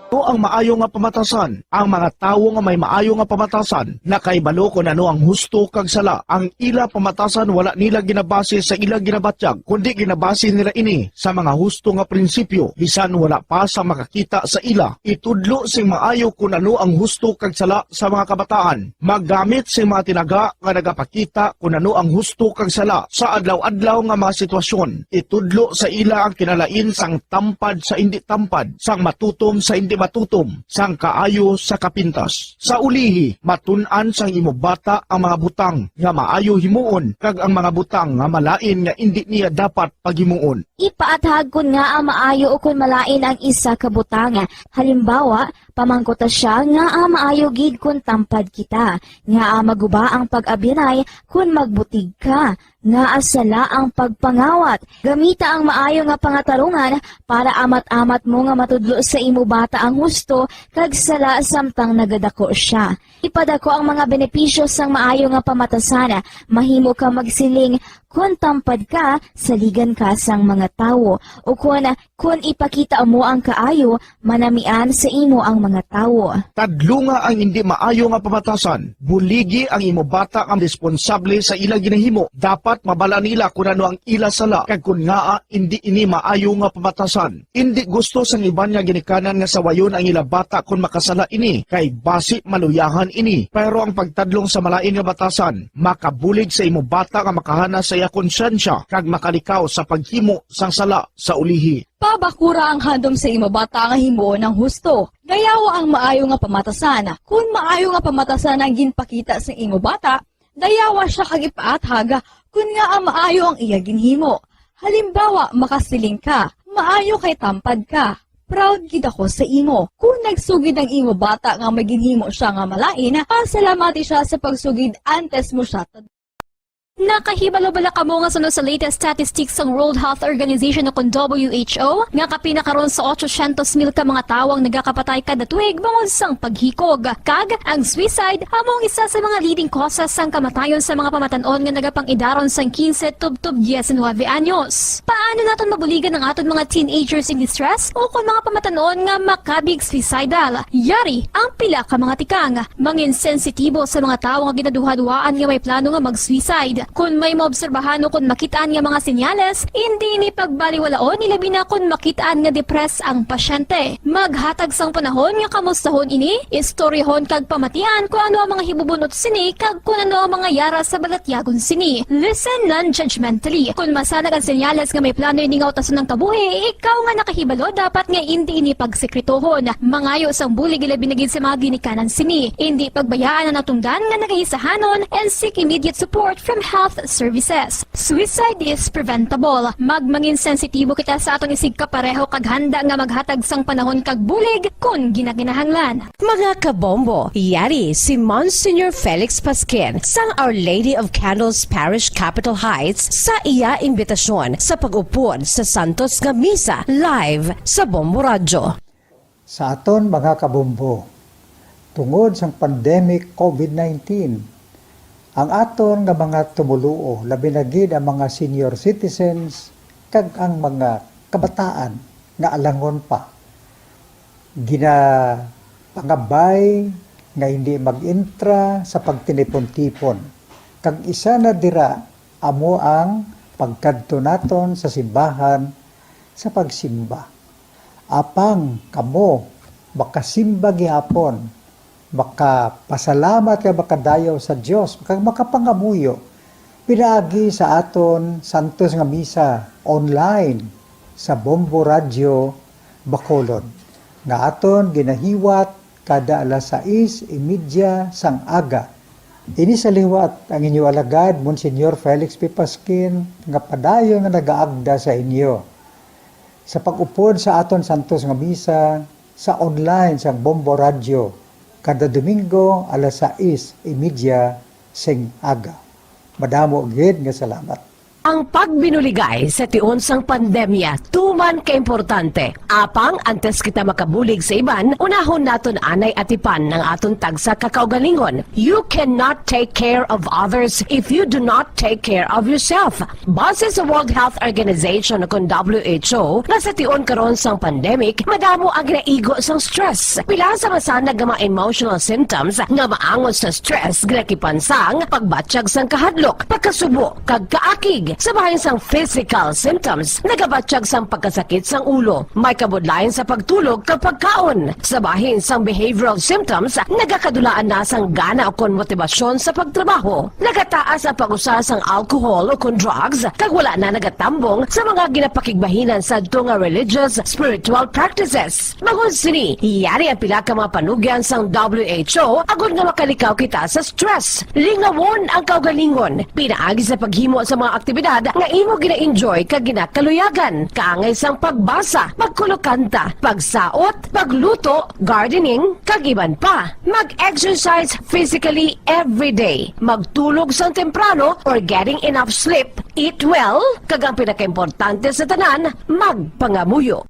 Ano ang maayo nga pamatasan? Ang mga tawo nga may maayo nga pamatasan nakahibalo kon ano ang husto kag sala. Ang ila pamatasan wala nila ginabase sa ila ginabatyag, kundi ginabase nila ini sa mga husto nga prinsipyo, bisan wala pa sa makakita sa ila. Itudlo sing maayo kon ano ang husto kag sala sa mga kabataan. Maggamit sing mga tinaga nga nagapakita kon ano ang husto kag sala sa adlaw-adlaw nga mga sitwasyon. Itudlo sa ila ang kinalain sang tampad sa indi tampad, sang matutom sa indi matutom, sang kaayo sa kapintas. Sa ulihi, matun-an sang imo bata ang mga butang nga maayo himuon kag ang mga butang nga malain nga indi niya dapat paghimuon. Ipaathag kon ngaa maayo ukon malain ang isa ka butang. Halimbawa, Pamangkuta sia ngaa maayo gid kon tampad kita, ngaa maguba ang pag-abyanay kon magbutig ka, ngaa sala ang pagpangawat. Gamita ang maayo nga pangatarungan para amat-amat mo nga matudlo sa imo bata ang husto kag sala samtang nagadako sia. Ipadako ang mga benepisyo sang maayo nga pamatasan. Mahimo ka magsiling, "Kon tampad ka, saligan ka sang mga tawo," ukon, "Kon ipakita mo ang kaayo, manamian sa imo ang mga tawo." Tadlunga ang indi maayo nga pamatasan. Buligi ang imo bata nga responsable sa ila ginahimo. Dapat mabal-an nila kon ano ang ila sala kag kon ngaa indi ini maayo nga pamatasan. Indi gusto sang iban nga ginikanan nga sawayon ang ila bata kon makasala ini, kay basi maluyahan ini. Pero ang pagtadlong sa malain nga batasan makabulig sa imo bata nga makahana sa iya konsyensya kag makalikaw sa paghimo sang sala sa ulihi. Pabakura ang handom sa imo bata nga himuon ang husto. Dayawa ang maayo nga pamatasan. Kon maayo nga pamatasan ang ginpakita sa imo bata, dayawa sia kag ipaathag kon ngaa maayo ang iya ginhimo. Halimbawa, makasiling ka, "Maayo kay tampad ka. Proud gid ako sa imo." Kon nagsugid ang imo bata nga may ginhimo sia nga malain, pasalamati sia sa pagsugid antes mo sia tad- Nakahibalo bala kamo nga suno sa latest statistics sang World Health Organization o kon W H O, nga kapin na karon sa otsosyentos mil ka mga tawo ang nagakapatay kada tuig bangod sang paghikog? Kag ang suicide amo ang isa sa mga leading causes sang kamatayon sa mga pamatan-on nga nagapang-idaron sang quince tubtob diecinuebe anyos. Paano naton mabuligan ang aton mga teenagers in distress o kon mga pamatan-on nga makabig suicidal? Yari ang pila ka mga tikang. Mangin sensitibo sa mga tawo nga ginaduhaduhaan nga may plano nga mag-suicide. Kon may maobserbahan o kon makit-an nga mga senyales, indi ini pagbaliwalaon, ilabi na kon makit-an nga depressed ang pasyente. Maghatag sang panahon nga kamustahon ini, istoryahon kag pamatian kon ano ang mga hibubun-ot sini kag kon ano ang mga yara sa balatyagon sini. Listen non-judgmentally. Kon masanag ang senyales nga may plano ini nga utason ang kabuhi, ikaw nga nakahibalo dapat nga indi ini pagsekretohon. Mangayo sang bulig, ilabi na gid sa mga ginikanan sini. Indi pagbayaan ang natungdan nga nagaisahanon, and seek immediate support from health services. Suicide is preventable. Magmangin sensitibo kita sa aton isigkapareho kag handa nga maghatag sang panahon kag bulig kon ginakinahanglan. Mga kabombo, yari si Monsignor Felix Pasquin sang Our Lady of Candles Parish, Capitol Heights, sa iya imbitasyon sa pag-upod sa Santos nga Misa live sa Bombo Radyo. Sa aton mga kabombo, tungod sang pandemic COVID nineteen, ang aton nga mga tumoluo, labi na gid ang mga senior citizens kag ang mga kabataan nga alangon pa, ginapangabay nga hindi mag-entra sa pagtinipon-tipon, kag isa na dira amo ang pagkadto naton sa simbahan sa pagsimba. Apang kamo makasimba gihapon, makapasalamat kag makadayaw sa Dios, kag makapangamuyo pinaagi sa aton santos nga misa online sa Bombo Radyo Bacolod, nga aton ginahiwat kada alas sais y media sang aga. Ini sa liwat ang inyo alagad, Monsignor Felix P. Pasquin, nga padayon nga nagaagda sa inyo sa pag-upod sa aton santos nga misa sa online sang Bombo Radyo kada Domingo alas sais y media sing aga. Madamo gid nga salamat. Ang pagbinuligay sa tion sang pandemya tuman ka importante. Apang antes kita makabulig sa iban, unahon naton anay atipan ang aton tagsa ka kaugalingon. You cannot take care of others if you do not take care of yourself. Base sa World Health Organization, kon W H O, nga sa tion karon sang pandemic, madamo ang ginaigo sang stress. Pila sa masanag nga mga emotional symptoms nga maangot sa stress ginakipan sang pagbatyag sang kahadlok, pagkasubo, kag kaakig. Sa bahin sang physical symptoms, nagabatyag sang pagkasakit sang ulo, may kabudlayan sa pagtulog kag pagkaon. Sa bahin sang behavioral symptoms, nagakadulaan na sang gana ukon motibasyon sa pagtrabaho. Nagataas ang pag-usa sang alcohol ukon drugs, kag wala na nagatambong sa mga ginapakigbahinan sadto nga religious, spiritual practices. Bangod sini, yari ang pila ka mga panugyan sang W H O agod nga makalikaw kita sa stress. Lingawon ang kaugalingon pinaagi sa paghimo sa mga aktibidad aktibidad nga imo gina-enjoy kag ginakaluyagan, kaangay sang pagbasa, pagkulokanta, pagsaot, pagluto, gardening, kag iban pa. Mag-exercise physically every day. Magtulog sang temprano or getting enough sleep. Eat well, kag ang pinakaimportante sa tanan, magpangamuyo.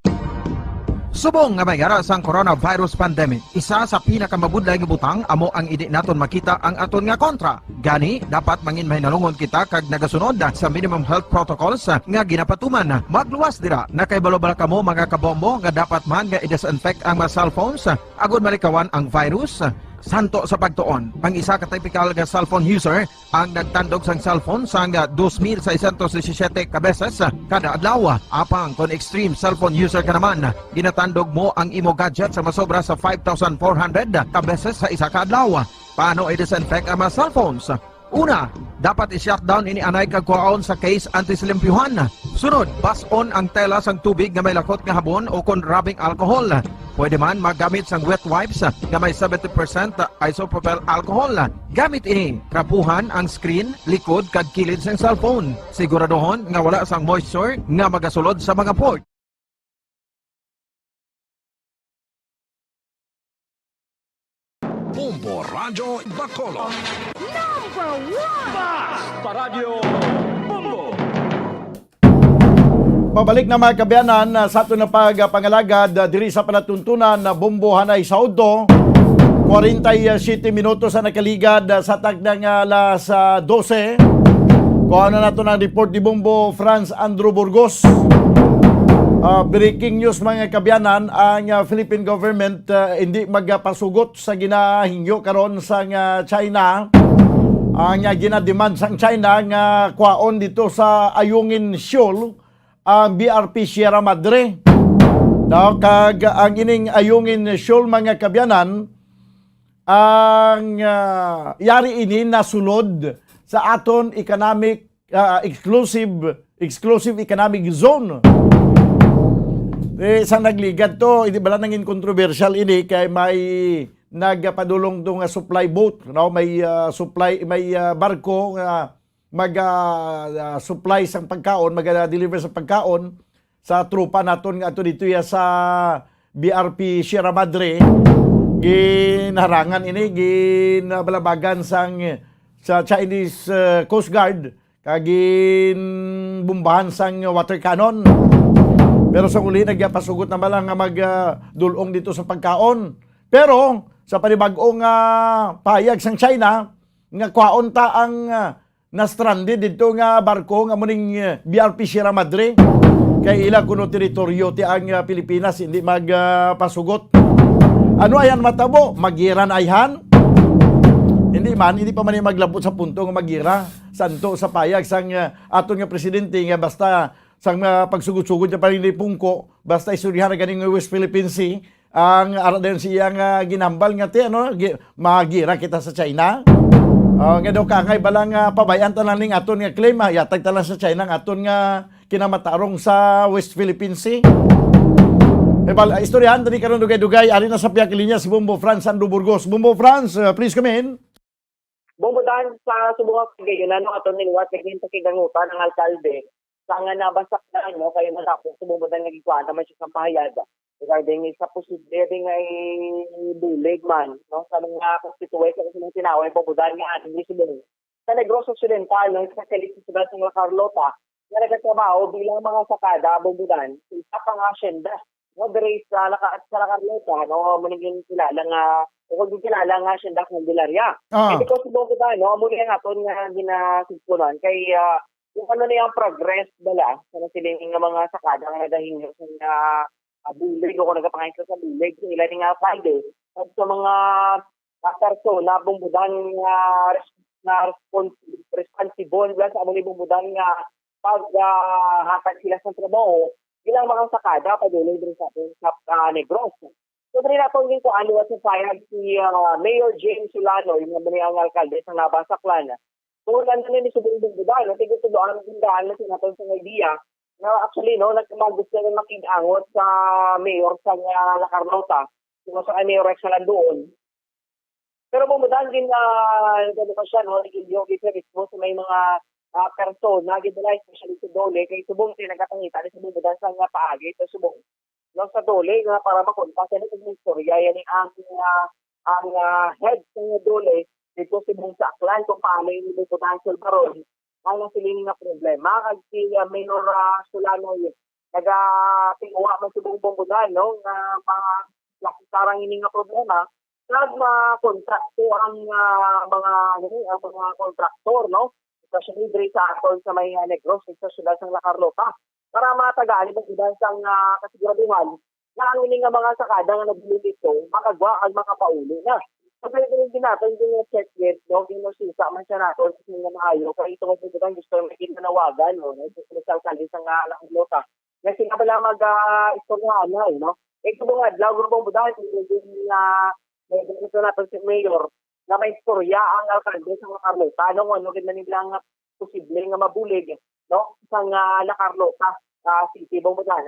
Subong nga may ara sang coronavirus pandemic, isa sa pinakamabudlay nga butang amo ang hindi naton makita ang aton nga kontra. Gani, dapat mangin mahinalungon kita kag nagasunod sa minimum health protocols nga ginapatuman. Magluwas dira. Nakahibalo bala kamo, mga kabombo, nga dapat man nga i-disinfect ang mga cellphones agud malikawan ang virus? Santo sa pagtuon, ang isa ka typical nga cellphone user ang nagtandog sang cellphone sang dos mil seiscientos disisiete ka beses kada adlaw. Apang kon extreme cellphone user ka naman, ginatandog mo ang imo gadget sa masobra sa five thousand four hundred ka beses sa isa ka adlaw. Paano i-disinfect ang mga cellphones? Una, dapat i-shutdown ini anay kag kuhaon sa case antes limpyuhan. Sunod, bas-on ang tela sang tubig nga may lakot nga habon o kon rubbing alcohol. Pwede man maggamit sang wet wipes nga may seventy percent isopropyl alcohol. Gamit ini, trapuhan ang screen, likod, kag kilid sang cellphone. Siguraduhon nga wala sang moisture nga magasulod sa mga port. Bombo Radyo Bacolod. Number one! Basta Radyo Bombo! Pabalik na, mga kaabyanan, ah, sa aton nga pagpangalagad, ah, diri sa palatuntunan na Bombo Hanay sa Udto. Kwarenta y siyete minutos ang nakaligad, ah, sa takna nga alas, ah, dose. Kuha na nato ang report ni Bombo Franz Andrew Burgos. Ah, breaking news, mga kaabyanan, ang, ah, Philippine government, ah, hindi magapasugot sa ginahingyo karon sang, ah, China. Ang, ah, ginademand sang China nga kwaon dito sa Ayungin Shoal ang B R P Sierra Madre. No, kag ang ining Ayungin Shoal, mga kaabyanan, ang, ah, yari ini nasulod sa aton economic, ah, exclusive, exclusive economic zone. Eh, sa nagligad to, hindi bala nangin controversial ini kay may nagpadulong to nga supply boat, no? May, ah, supply, may, ah, barko nga mag, ah, ah, supply sang pagkaon, mag, ah, deliver sa pagkaon sa tropa naton nga ato dito ya sa B R P Sierra Madre. Ginharangan ini, ginbalabagan sang, sa Chinese, ah, Coast Guard, kag ginbombahan sang water cannon. Pero sa uli, nagpasugot na man lang nga mag, ah, dulong dito sa pagkaon. Pero sa panibag-o nga pahayag sang China, nga kwaon ta ang, ah, na-stranded dito nga barko nga muning, eh, B R P Sierra Madre. Kay ila kuno teritoryo ti ang, ah, Pilipinas, hindi mag, ah, pasugot. Ano ayan matabo? Magira na ayhan? Hindi man, hindi pa man yung maglabot sa punto nga magira. Santo sa payag sang, ah, aton nga presidente nga basta sang, ah, pagsugod-sugod niya pa rin ni Pungko, basta istoryahan na ganing West Philippine Sea, ang ara dayon siya nga ginambal nga ti, ano, gi-, magira kita sa China. Ah, nga daw kangay bala nga pabay-an ta lang ning aton nga claim, ah, yatag ta lang sa China ang aton nga kinamatarong sa West Philippine Sea. Eh, bal-, istoryahan tani karon dugay-dugay, ari na sa pihak linya si Bombo Franz Sando Burgos. Bombo Franz, uh, please come in. Bombo Dan, sa subong nga kagayon, ano, aton niliwat, naging pakigangutan ang alkalde. Sa nga nabasa na, ano, kayo matapos, subong mo Dan, naging kuha naman siya sa pahayag. Regarding sa posible din nga bulig man, no, sa mga constituents sa mga tinawag, Bombo Dan, nga ating subong sa Negros Occidental, no, especially sa siyudad ng La Carlota, nga nagatrabaho bilang mga sakada, Bombo Dan, sa isa ka nga asyenda, no, diri sa La Ca-, sa La Carlota, no, maningin kilala nga, o kung kilala nga asyenda Candelaria. Ah. And because, Bombo Dan, no, amo ni ang aton nga ginasugpunan kay, ah, kung ano na yung progress bala sa nasiling nga mga sakada nga nagahingyo sa, ah, bulig o kung nagapangayos sa bulig sa ila ni nga alkalde at sa mga, ah, persona, Bombo Dan, nga res-, nga respons-, responsible bala sa amo ni, Bombo Dan, nga pag, ah, hatag sila sa trabaho ilang mga sakada padulong diri sa aton sa, ah, Negros. So, diri naton ginkuan liwat sa payag si, ah, Mayor James Solano, yung nga muli ang alkalde sa Nabas, Aklan. So, nandun na ni subong Bombo Dan, no? Tigutuluan ang tindahan na sinaton sa idea. Na actually, no, nag-, mag-, gusto na makig-angot sa mayor sa nga La Carlota. Sino sa kay Mayor Rex Alandoon. Pero Bombo Dan, gin, ah, ano pa siya, no? Nag-, yung mismo sa may mga ah, persona gid nila, especially si Dole, kay subong siya nagapangita ni sa mga sa nga paagi sa subong, no, sa Dole nga para makontak siya ni istorya yan ang, ah, ang, ah, head sa Dole dito subong sa Aklan kung paano yung potential baron ang nasiling nga problema. Kag si, ah, Mayor, ah, Solano, nagatinguha man subong bunggunan, no, nga ma-, sarang ini nga problema, kag makontakto ang, ah, mga, ano, ang mga kontraktor, no? Especially diri sa aton sa may, ah, Negros, sa siyudad sang La Carlota, para matagaan ang iban sang, ah, kasiguraduhan na ang ini nga mga sakada nga nabilin dito makagwa kag makapauli na. So, pwede rin din natin yung check gate, no? Yung masisa man siya natin sa mga maayo, kaya ito nga gusto nga makita nawagan, no? Sa alkalde sa nga La Carlota, nga sila pala mag, ah, istoryahanay, no? Eh, kung mga adlaw, grupo mo dahil kung yung, ah, may gusto natin si Mayor, na may istorya ang alkalde sa mga Carlota, no? Ano rin na nilang posible nga mabulig, no? Sa nga La Carlota, ah, City, Bumbudan.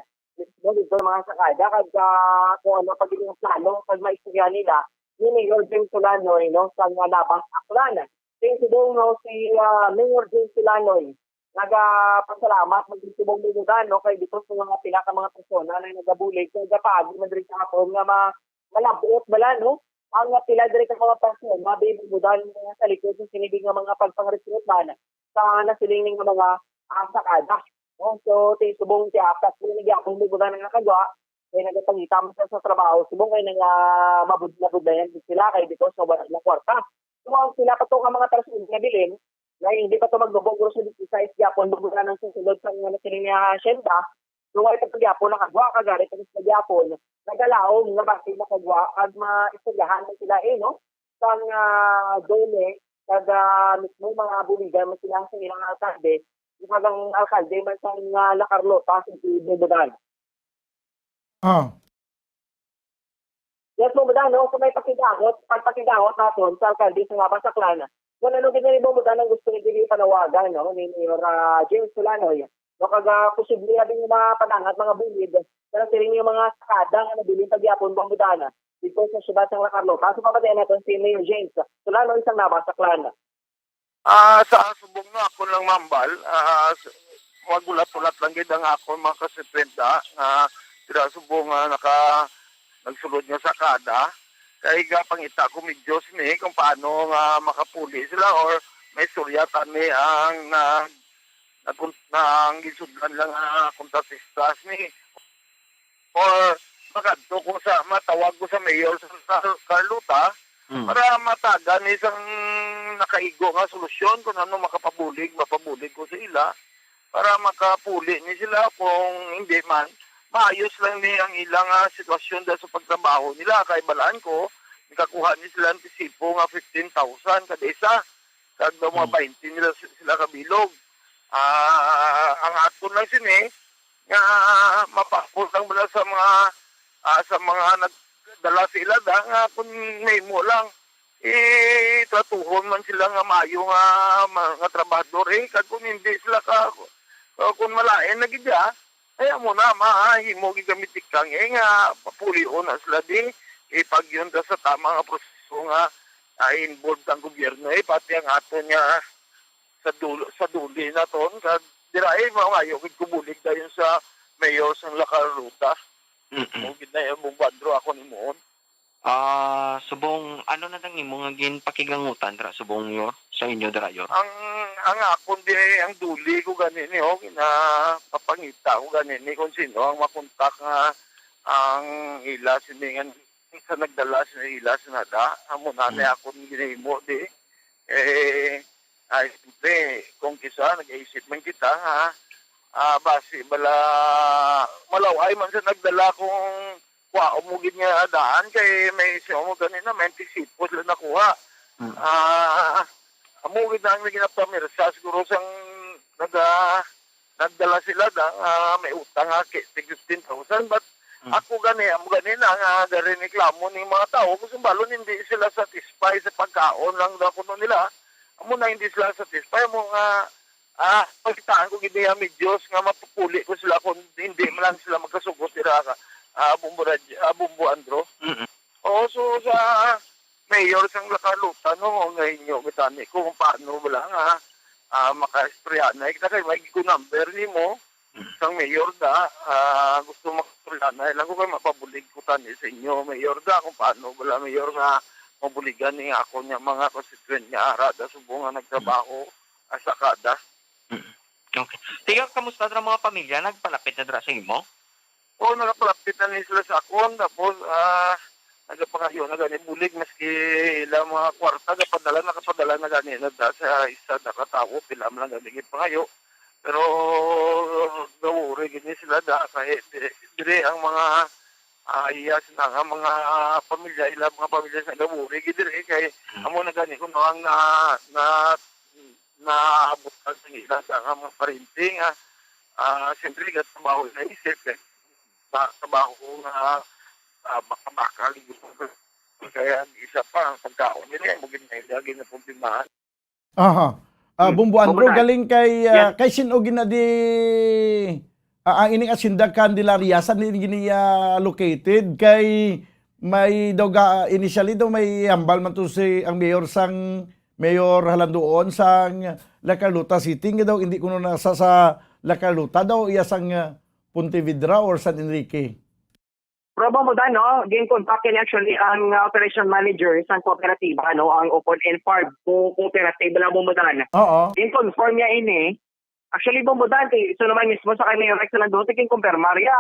No, dito sa mga sakada, kag, ah, kung ano pa gid ang plano, kag maistorya nila, ni Mayor James Solanoy, no? Sa nga Labas, Aklan. Kay subong, no, si, ah, Mayor James Solanoy, nagapasalamat man gid subong Bumbudan, no, kay dito sa mga pila ka mga persona na nagabulig, kay gapaagi man diri sa aton nga ma-, malabot bala, no, ang pila diri ka mga persona, Bumbudan, nga sa likod sa sini nga mga pagpang-recruitment sa nasiling ning mga, ah, sakada, no. So, ti subong ti apat ni gyapon Bumbudan nga kagwa, kay nagapangita man sa, sa trabaho, subong kay nanga mabud-, mabudlayan gid sila kay because nga wala na kwarta. So, ang sila pa to nga mga personal nga bilin, nga hindi pa to magdugog sa disisais gyapon, bago na nang susunod sa mga nasiling nga asyenda, so, wala pa to gyapon nakagwa, kagari pa sila gyapon, nagalaom nga basi makagwa, kag maistoryahan na sila, eh, no? Sang, ah, Dole, kag, ah, mismo mga buligan mo sila sa ilang alkalde, kag ang alkalde man sang, ah, La Carlota, si Bumbudan. Ah. Yes, Bumbudan, no? So, may pakidawat, pagpakidawat naton sa alkalde sa Labas, Aklan. Kung ano gid ni Bumbudan ang gusto ni dili panawagan, no, ni Mayor, ah, James Solanoy. No, kag, ah, posible na din yung mga panangat, mga bulid, pero siling yung mga sakada nga nabilin pagyapon, Bumbudan, dito sa syudad sa La Carlota. So, papatayan natin si Mayor James Solanoy sa Labas, Aklan. Ah, sa subong na ako lang mambal, ah, s-, magulat-ulat lang gid ang akon mga kasuspenda nga sila subong nga naka-, nagsulod nga sakada. Kay gapangita ko medyo sini kung paano nga makapuli sila or may istorya tani ang nag-, nag-, nang gisudlan lang nga kontratistas ni or makadto ko sa, matawag ko sa mayor sa Car-, Carlota Mm. para matagan ni sang nakaigo nga solusyon kung ano makapabulig, mapabulig ko sa ila para makapuli ni sila. Kung hindi man, maayos lang ni ang ilang, ah, sitwasyon dahil sa pagtrabaho nila. Kay balaan ko, nakakuha ni sila antisipo nga fifteen thousand kada isa. Kag daw mga Mm. twenty nila si-, sila kabilog. Ah, ang aton lang sini, nga mapapos lang bala sa mga, ah, sa mga nagdala sa ila da, nga kung mahimo lang, eh, tratuhon man sila nga maayo nga, ma-, nga trabahador, eh, kag kung hindi sila ka, ah, kung malain na gid, ah, ay amo na, mahimo gid kami tikang, eh, nga papulion na sila di, ipagyon ta sa tama nga proseso nga, ah, involved ang gobyerno, eh, pati ang aton nga sa dulo, sa duli naton, kag dira, eh, maayo gid ko bulig dayon sa mayor sang La Carlota. Mm-mm. Mao gid na yung bumbadro ako ni muon. Ah, subong, ano na lang imo nga ginpakigangutan dira subong, Yor, sa inyo dira, Yor? Ang, ang akon di, ang duli ko gani ni, oh, ginapapangita ko gani ni kung sino ang makontak nga ang ila siningan sa nagdala sa ila sa nada. Amo na ni Mm. akon ginahimo di. Eh, ay, siyempre, kung kisa, nag-isip man kita, ha? Ah, basi bala, malaway man sa nagdala kung kuha mo gid nga daan, kay may siya mo ganina, may antisipo sila nakuha. Mm. Ah, amo gid na ang ginapamirsa siguro sang naga-, nagdala sila da, nga may utang nga ki-, tig fifteen thousand, but Mm. ako gani, amo gani na nga gari reklamo ning mga tao, kung sumbalon hindi sila satisfy sa pagkaon lang daw kuno nila, amo na hindi sila satisfy, amo nga, ah, pakitaan ko gid niya, Diyos, nga mapupuli ko sila kung hindi man lang sila magkasugot dira ka, ah, Bumbo Rad-, ah, Bumbo Andro. Mm. Oo, so sa mayor sang La Carlota, no, nga inyo gitani ko kung paano bala nga ah, makaistorya na. Kita kay may ko number nimo, sang mayor da, ah, gusto makaistorya na. Ilang ko kay mapabulig ko tani sa inyo, mayor da, kung paano bala, mayor, nga mabuligan ni ako niya mga constituent nga ara da subong nga nagtrabaho, ah, sa kada. Mm. Okay. Tiga, kamusta ra mga pamilya? Nagpalapit na dira sa imo? Oo, nagapalapit na ni sila sa akon. Tapos, ah, nagapangayo na gani bulig, maski ila mga kwarta, gapadala, nakapadala na gani na da sa isa na ka tawo, pila man lang gani gipangayo. Pero gawuri gini sila da, kay di-, diri ang mga, ah, iya sila nga mga pamilya, ila mga pamilya sa gawuri gid diri, kay Hmm. amo na gani kuno ang na, na, naabot sa ila sa nga mga parente nga, ah, siyempre, gatrabaho na isip, eh. Sa trabaho nga, ah, baka-baka, kaya ang isa pa, ang pagkaon nila, mo gid na ila gid na problemahan. Aha. Ah, Hmm. Bumbo Andrew, Bumbo Tan. galing kay, ah, Yes. kay sin-o gina di, ah, ang ining asyenda Candelaria, san din gini, ah, located? Kay may daw ga-, initially daw may hambal man to si, ang mayor sang, Mayor Halandoon sang La Carlota City, nga daw hindi kuno nasa sa La Carlota daw, iya sang, ah, Pontevedra or San Enrique. Pero Bumbo Tan, no, gin-contact ni actually ang, uh, operation manager sa kooperatiba, no, ang Opon and Farm Co-, Cooperative, wala, Bumbo Tan. Oo. Gin-confirm niya ini. Actually, Bumbo Tan, kay, so naman mismo sa kay Mayor Rex Landote, gin-confirm niya,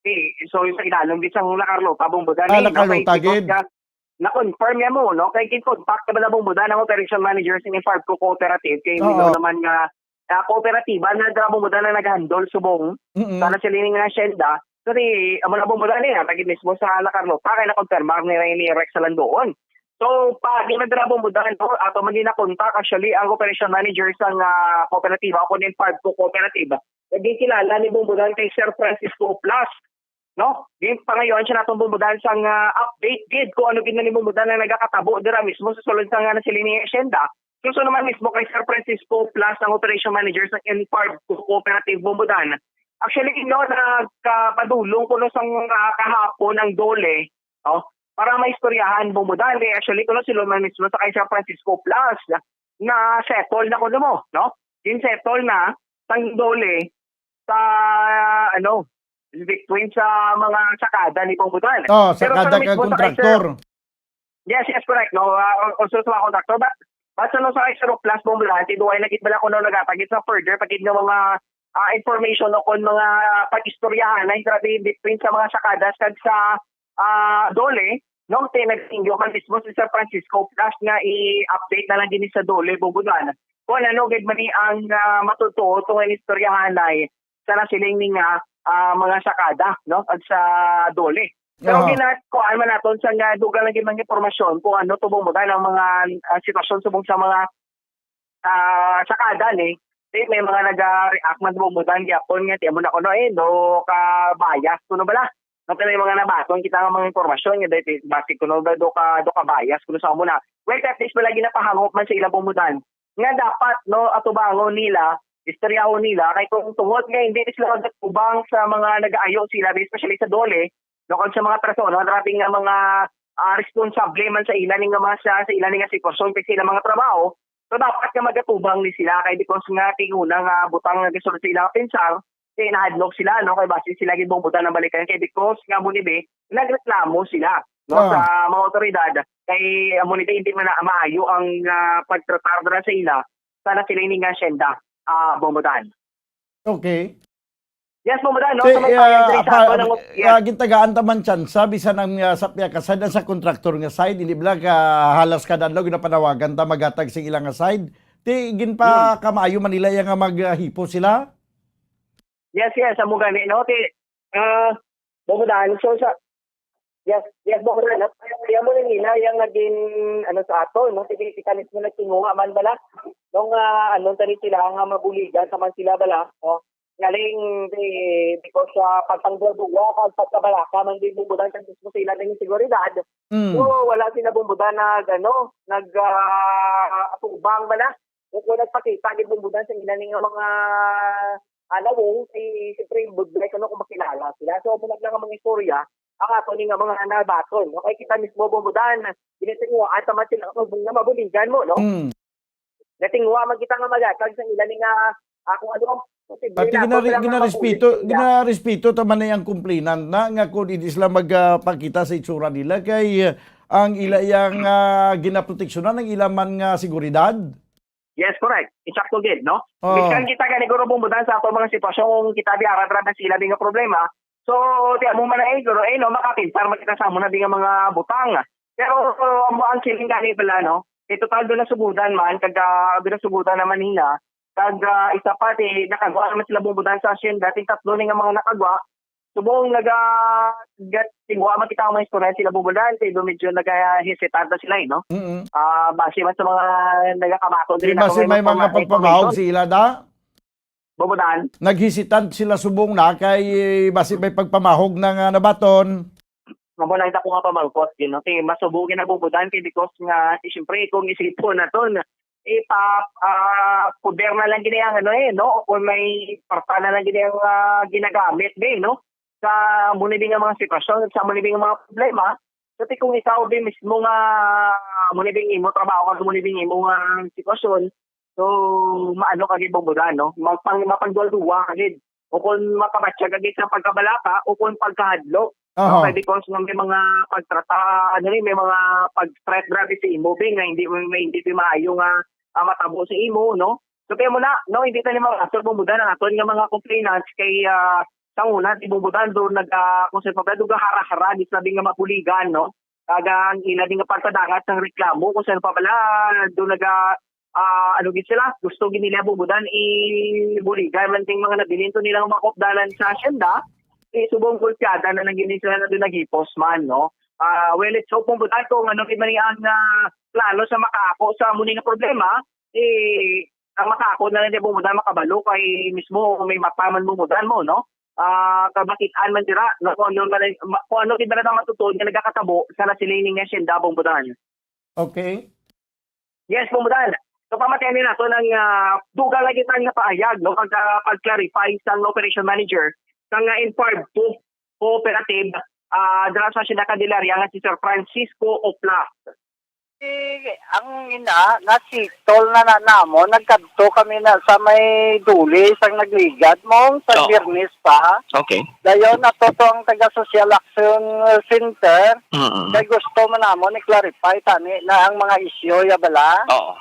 eh, so yung sa ilalom, di sa La Carlota, Bumbo Tan, Ah, eh, La no, kay Carlota, because gid. Nga, na-confirm niya mo, no, kay gin-contact ka ba na, Bumbo Tan, ang operation manager sa Farm Co Cooperative, kay Oo. Minaw naman nga, ah, kooperatiba na, Bumbo Tan, na nag-handle subong Mm-mm. Sana sila ning asyenda. So, di, amo na, Bumbo Tan, eh, tagid mismo sa La Carlota, kay na-confirm ni, ni Rex Landoon. So, pa, di na dira, Bumbo Tan, no? Ato man din na-contact, actually, ang operation manager sa nga kooperatiba, ako ning Farm Co Cooperative. Naging kilala ni, Bumbo Tan, kay Sir Francisco Oplas, no? Di, pangayoan siya natong, Bumbo Tan, sa nga update gid kung ano gid na ni, Bumbo Tan, na nagakatabo dira mismo sa sulod sa nga nasiling ni asyenda. Suso naman mismo kay Sir Francisco Oplas, ang operation manager sa Farm Co Cooperative, Bumbo Tan. Actually, no, nagkapadulong kuno sang, ah, kahapon ang DOLE, no? Para maistoryahan, Bumbo Tan, eh, actually, kuno sila man mismo sa kay Sir Francisco Oplas na settle na kuno mo, no? Gin-settle na sang DOLE sa, ano, between sa mga sakada ni, Bumbo Tan. Oh, Pero sakada sa kag mismo sa kay Sir kontraktor. Yes, yes, correct. No, ah, also sa mga kontraktor, but, but sa, no, sa Extra Plus, Bumbo Tan, ti duway na gid bala kuno nagatagit sa further pa gid nga mga, ah, information o kon mga pag-istoryahan na grabe between sa mga sakadas kag sa, ah, DOLE, no? Ti nag-inyo man mismo si Sir Francisco Plus nga i-update na lang gini sa DOLE, Bumbo Tan, kung ano gid man ni ang, ah, matutuo tong istoryahanay sa nasiling ni nga, ah, mga sakada, no? Ag sa DOLE. Pero Aha. gina-, kuhaan man naton sa nga dugang lang gid mga impormasyon kung ano tubong mo ang mga, ah, sitwasyon subong sa mga, ah, sakada ni. Di, may mga naga-react man, Bumbo Tan, gyapon nga, ti amo na kuno, eh, do ka bias kuno bala. No, pero may mga nabaton kita nga mga impormasyon nga dahil basi kuno ba do ka, do ka bias kuno sa amo na. Well, at least wala ginapahangop man sa ila, Bumbo Tan, nga dapat, no, atubangon nila, istoryahon nila, kay kung tungod nga hindi sila magatubang sa mga nag-aayo sila, especially sa DOLE, no, kung sa mga persona, grabe nga mga, ah, responsable man sa ila ni nga mga, sa, sa ila ni nga sitwasyon, kay sila mga trabaho, so dapat nga magatubang ni sila, kay because nga tinguna nga butang nga gisulod sa ilang pensar, kay nahadlok sila, no, kay basi sila gid, Bumbo Tan, ang balikan, kay because nga mo ni be, nagreklamo sila, no, Ah. sa mga otoridad, kay amo ni be, hindi man na maayo ang, ah, pagtratar dira sa ila sa nasiling ni nga asyenda, ah, Bumbo Tan. Okay. Yes, Bumbo Tan, no? Ti, Sa may ah, payag diri sa pa, ato ng, yes. ah, gintagaan ta man tsansa, bisan ang, ah, sa pihak ka side, ang sa kontraktor nga side, hindi bala ka halas kada adlaw ginapanawagan ta maghatag sa ilang nga side. Ti, ginpa Hmm. kamaayo man nila iya nga maghipo sila? Yes, yes, amo gani, no? Ti, ah, Bumbo Tan, so sa, yes, yes, Bumbo Tan, no? Kaya mo na nila yung naging, ano, sa ato, no? Sige, kita mismo nagtinguha man bala. Nung, ah, ano, tani sila, nga mabuligan sa man sila bala, no? Galing, di, because sa pagpangduwa-duwa, kag pagkabalaka, man din, Bumbo Tan, sa mismo sila ng seguridad. Mm. So, wala sila, Bumbo Tan, nag, ano, nag, ah, atubang bala. O kung nagpakita, gid, Bumbo Tan, sa ila ning mga, ah, lawong, si, siyempre, budlay, ano, kung makilala sila. So, muna lang ang mga istorya, ang ato ni nga mga nabaton, no? Kay kita mismo, Bumbo Tan, ginatinguhaan ta man sila kung nga mabuligan mo, no? Mm. Natingwa man kita nga magatag sa ila ni nga, ah, kung ano ang posible Pati nato ginari-, sila nga ginarespeto, mabulig sa ila. Ginarespeto ta man ni ang complainant na nga kung hindi sila magpakita sa itsura nila kay, ah, ang ila yang, ah, ginaproteksyonan ang ila man nga seguridad. Yes, correct. Insakto gid, no? Oo. Bisan kita gani, guro, bumbudan sa ato mga sitwasyon, kung kita bi ara dira sa ila bi nga problema. So, di amo man na, eh, guro, eh, no, makapintar man kita sa amo na bi nga mga butang. Pero, uh, amo ang siling gani pala, no? Eh, total, do na subudan man, kag, ah, do na subudan naman nila. Kag, ah, isa pa, ti, nakagwa naman sila bumbudan sa asyenda, ti tatlo ni nga mga nakagwa. Subong naga-, gat-, tingwa man kita ang mga istorya sila bumbudan, kay do medyo naga-hesitant na sila, eh, no? Mm-mm. Ah, base man sa mga nagakamaton Di din ba ako si may may mga mga pagpamahog information. Si ila da? Bumbudan? Naghesitant sila subong na kay basi may pagpamahog na nga nabaton. Amo lang ako nga pamangkot, you know, kay masubo gid na bumbudan kay because nga, eh, siyempre, kung isipon naton, ipa-, ah, poder na lang gid ang ano, eh, no? O kung may parta na lang gid ang, ah, ginagamit, eh, no? Sa amo ni nga mga sitwasyon, sa amo ni nga mga problema, kasi kung ikaw din mismo nga amo ni imo trabaho, kag amo ni imo nga sitwasyon, so, maano ka gid, bumbudan, no? Mapang-, mapangduwa-duwa ka gid. O kung makabatya ka gid sa pagkabalaka, o kung pagkahadlok. Aha. Okay, because nga may mga pagtrata, ano ni, may mga pag-threat grabe sa imo, be, nga hindi, may hindi, di maayo nga, ah, matabo sa imo, no? So, kaya mo na, no, hindi tayo mga astor, bumbudan ang aton nga mga complainants kay, ah, sa una, si bumbudan doon nag, ah, kung sa pagkado, hara-hara, di sabi nga mabuligan, no? Kaga ang ila din nga pagpadangat sang reklamo, kung saan pa pala, doon nag, ah, ah, ano gid sila, gusto gid nila bumbudan, ibuligan man ting mga nabilin to nilang mga kopdanan sa asyenda, eh, subong gulpiada na lang gid sila na doon naghipos man, no? Ah, well, let's hope, bumbudan, kung ano gid man ang, ah, plano sa makaako sa amo ni nga problema, eh, ang makaako na lang di bumbudan makabalo kay mismo may mata man bumbudan mo, no? Ah, kabakit-an man dira, no? Kung ano man, ma-, kung ano gid man ang matutuod nga nagakatabo sa nasiling ning asyenda, bumbudan. Okay. Yes, bumbudan. So, pamatayan nato ng, ah, dugang lagi tayo nga paayag, no? Pag, ah, pag-clarify sang operation manager sang, ah, Infarb two cooperative, ah, dira sa Hacienda Candelaria nga si Sir Francisco Opla. Eh, ang ina, nasitol na na namo, nagkadto kami na sa may Duli, sang nagligad mo, sa Oo. Biyernes pa. Okay. Dayon, ato to ang taga Social Action Center. Mm-mm. Kay gusto man namo ni clarify tani na ang mga isyu, ya bala. Oo.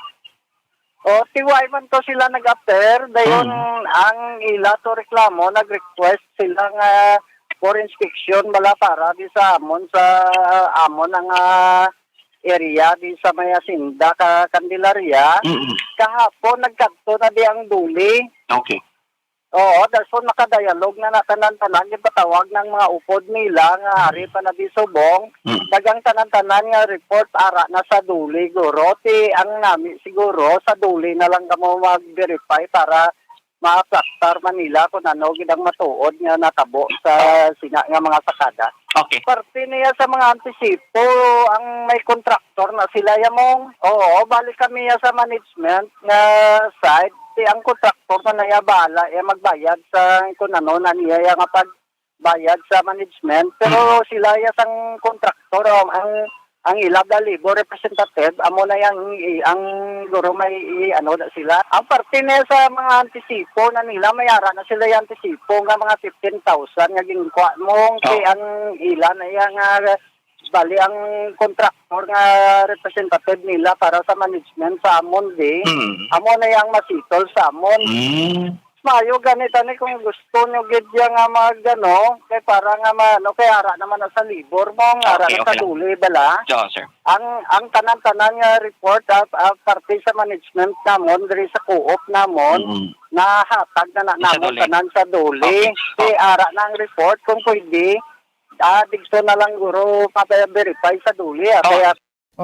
O, tiway man to sila nag-after. Dayon, Mm. ang ila to reklamo, nag-request sila nga for inspection bala para di sa amon, sa amon ang, ah, area di sa may Hacienda ka Candelaria. Mm-mm. Kahapon, nagkadto na di ang Duli. Okay. Oo, dason makadialog na na tanan-tanan, gipatawag ng mga upod nila nga ari pa na di subong. Mm. Dagang tanan-tanan nga report ara na sa Duli, guro. Ti ang nami siguro, sa Duli na lang kamo mag-verify para ma-aplastar man nila kung ano gid ang matuod nga natabo sa sina nga mga sakada. Okay. Parte niya sa mga antisipo, ang may kontraktor na sila, ya mong. Oo, balik kami ya sa management nga side. Ti ang kontraktor man na ya bahala ya magbayad sa kung ano na niya ya nga pagbayad sa management. Pero Mm. sila ya sang kontraktor, oh, ang, ang ila ba labor representative, amo na yang i-, ang guro may i-, ano na sila. Ang parte niya sa mga antisipo na nila, may ara na sila yung antisipo nga mga fifteen thousand nga ginkuha mo, kay Oh. ang ila na iya nga, bali ang contractor nga representative nila para sa management sa amon, di, Mm. amo na yang masitol sa amon. Mm. Maayo gani tani kung gusto nyo gid ya nga mag, ano, kay para nga ma-, ano, kay ara naman na sa labor mo, ara Okay, na sa okay lang. Duli, bala. Oo, sir. Ang, ang tanan-tanan nga report, ah, ah, parte sa management namon, diri sa co-op namon, Mm. nahatag na, na Sa namon Duli. tanan sa Duli. Okay. Kay ara na ang report, kung pwede, ah, digso na lang guro pa-verify sa Duli, ah, Oo. kaya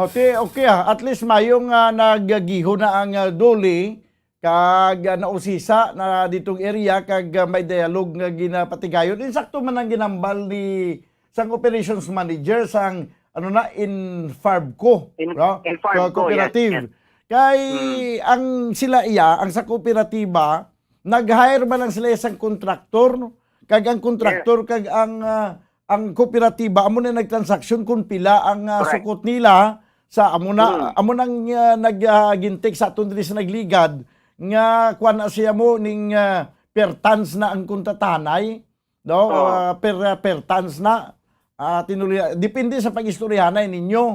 Okay, okay, ah. At least mayong, ah, nagagiho na ang, ah, Duli, kag, ah, nausisa na ditong area, kag, ah, may dialogue nga ginapatigayon. Insakto man ang ginambal ni sang operations manager sang, ano na, Infarbco, In-, no? Infarbco, Co-, cooperative. Yes, yes. Kay Mm. ang sila iya, ang sa kooperatiba, nag-hire man lang sila isang kontraktor, no? Kag ang kontraktor, Yes. kag ang, ah, ang kooperatiba, amo na nagtransaksyon kung pila ang, ah, Correct. sukot nila, Sa amo na, Hmm. amo nang, ah, nag, ah, gintik sa aton diri sa nagligad nga kuan na siya mo ning, ah, per tons na ang kontratahanay, no? Oo. Ah, per, ah, per tons na. Ah, tinuloy, depende sa pag-istoryahanay ninyo.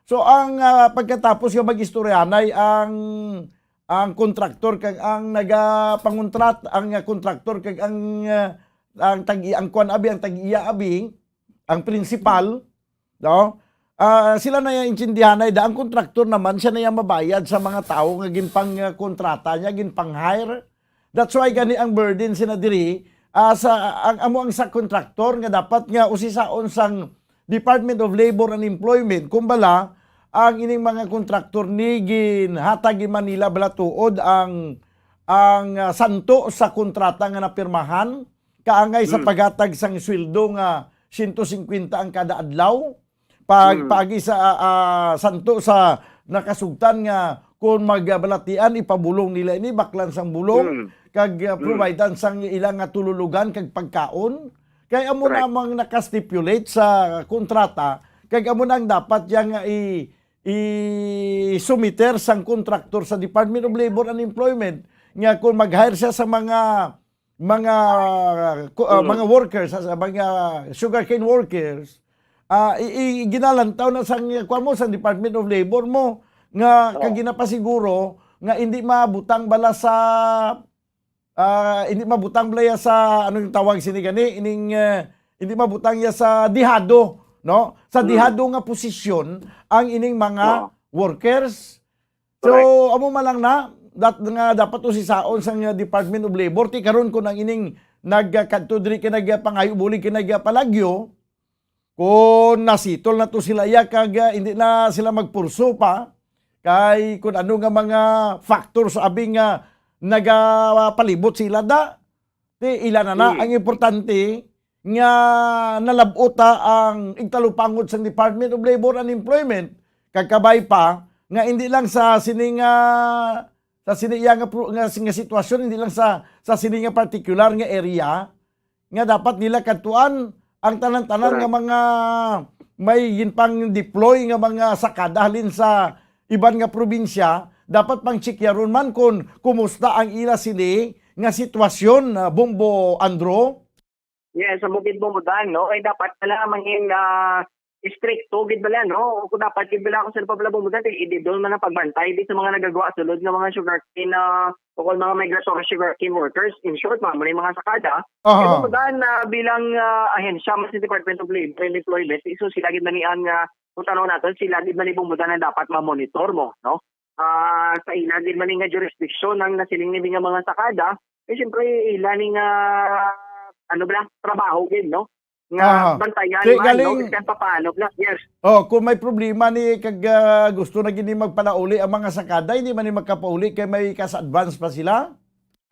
So, ang, ah, pagkatapos nga mag-istoryahanay ang, ang kontraktor kag ang nagapangontrat-, ang, ah, kontraktor kag ang, ah, ang tag-, ang kuan abi, ang tag-iya abi, ang principal, no? Ah, sila na yung intindihanay da. Ang kontraktor naman, siya na yung mabayad sa mga tao nga ginpang, ah, kontrata niya, ginpang-hire. That's why gani ang burden sina diri, ah, sa, ang amo ang sa kontraktor nga dapat nga usisaon sang Department of Labor and Employment, kung bala, ang ining mga kontraktor ni ginhatag ni Manila bala tuod ang, ang, ah, santo sa kontrata nga napirmahan, kaangay sa Hmm. paghatag sang sweldo nga siyento singkwenta ang kada adlaw. Pag, Hmm. paagi sa, ah, ah, santo sa nakasugtan nga kung magbalatian, ipabulong nila ini, baklan sang bulong, Hmm. kag, ah, Hmm. providean sang ilang nga tululugan kag pagkaon. Kay amo Correct. namang naka-stipulate sa kontrata, kag amo nang dapat yang i-, i-sumiter sang kontraktor sa Department of Labor and Employment nga kung mag-hire siya sa mga, mga, ku-, ah, Mm. mga workers, sa, sa mga sugarcane workers, ah, i-, i-, ginalantaw na sang, kuwan mo, sa Department of Labor mo nga Oo. kag ginapasiguro nga hindi mabutang bala sa, ah, hindi mabutang bala ya sa, ano yung tawag sini gani? Ining, eh, hindi mabutang ya sa dihado, no? Sa Mm. dihado nga posisyon ang ining mga Oo. workers. So, Correct. amo man lang na, dat-, nga dapat usisaon sang, uh, Department of Labor. Ti karon kun ang ining nagkadto diri kay nagpangayo bulig kay nagpalagyo, kun nasitol na to sila iya kag, uh, hindi na sila magpurso pa, kay kun ano nga mga factors abi nga nagapalibot sila da, ti ila na na. Mm. Ang importante nga nalab-ot ta ang igtalupangod sang Department of Labor and Employment, kag kabay pa nga hindi lang sa sini nga, sa sini iya nga pro-, nga, nga sitwasyon, hindi lang sa, sa sini nga particular nga area, nga dapat nila kadtuan ang tanan-tanan nga Correct. mga may ginpang-deploy nga mga sakada halin sa iban nga probinsya, dapat pang-checkaron man kung kumusta ang ila sini nga sitwasyon, ah, Bombo Andro? Yes, amo gid, Bombo Dan, no? Ay, dapat pala mangin, ah, istrikto gid bala, no? O kung dapat gid bala, kung saan pa pala, Bombo Dan, i-, i-, doon man ang pagbantay di sa mga nagagawa sulod nga mga sugarcane, ah, o kung mga migratory sugarcane workers, in short, mga, mga sakada. Aha. Kaya, Bombo Dan, ah, bilang, ah, ahensya man sa Department of Labor and Employment, so sila gid man ni ang, ah, kung tanaw natin, sila gid man ni, Bombo Dan, ang dapat ma-monitor mo, no? Ah, sa ila gid man ni nga jurisdiction ang nasiling ni nga mga sakada, eh, siyempre, ila ni nga, ano ba, trabaho gid, no? Nga Aha. bantayan Kay man, no? galing Kasi papaano, bla-, yes. Oh, kung may problema ni kag, ah, gusto na gid ni magpalauli ang mga sakada, hindi man ni magkapauli kay may kas advance pa sila?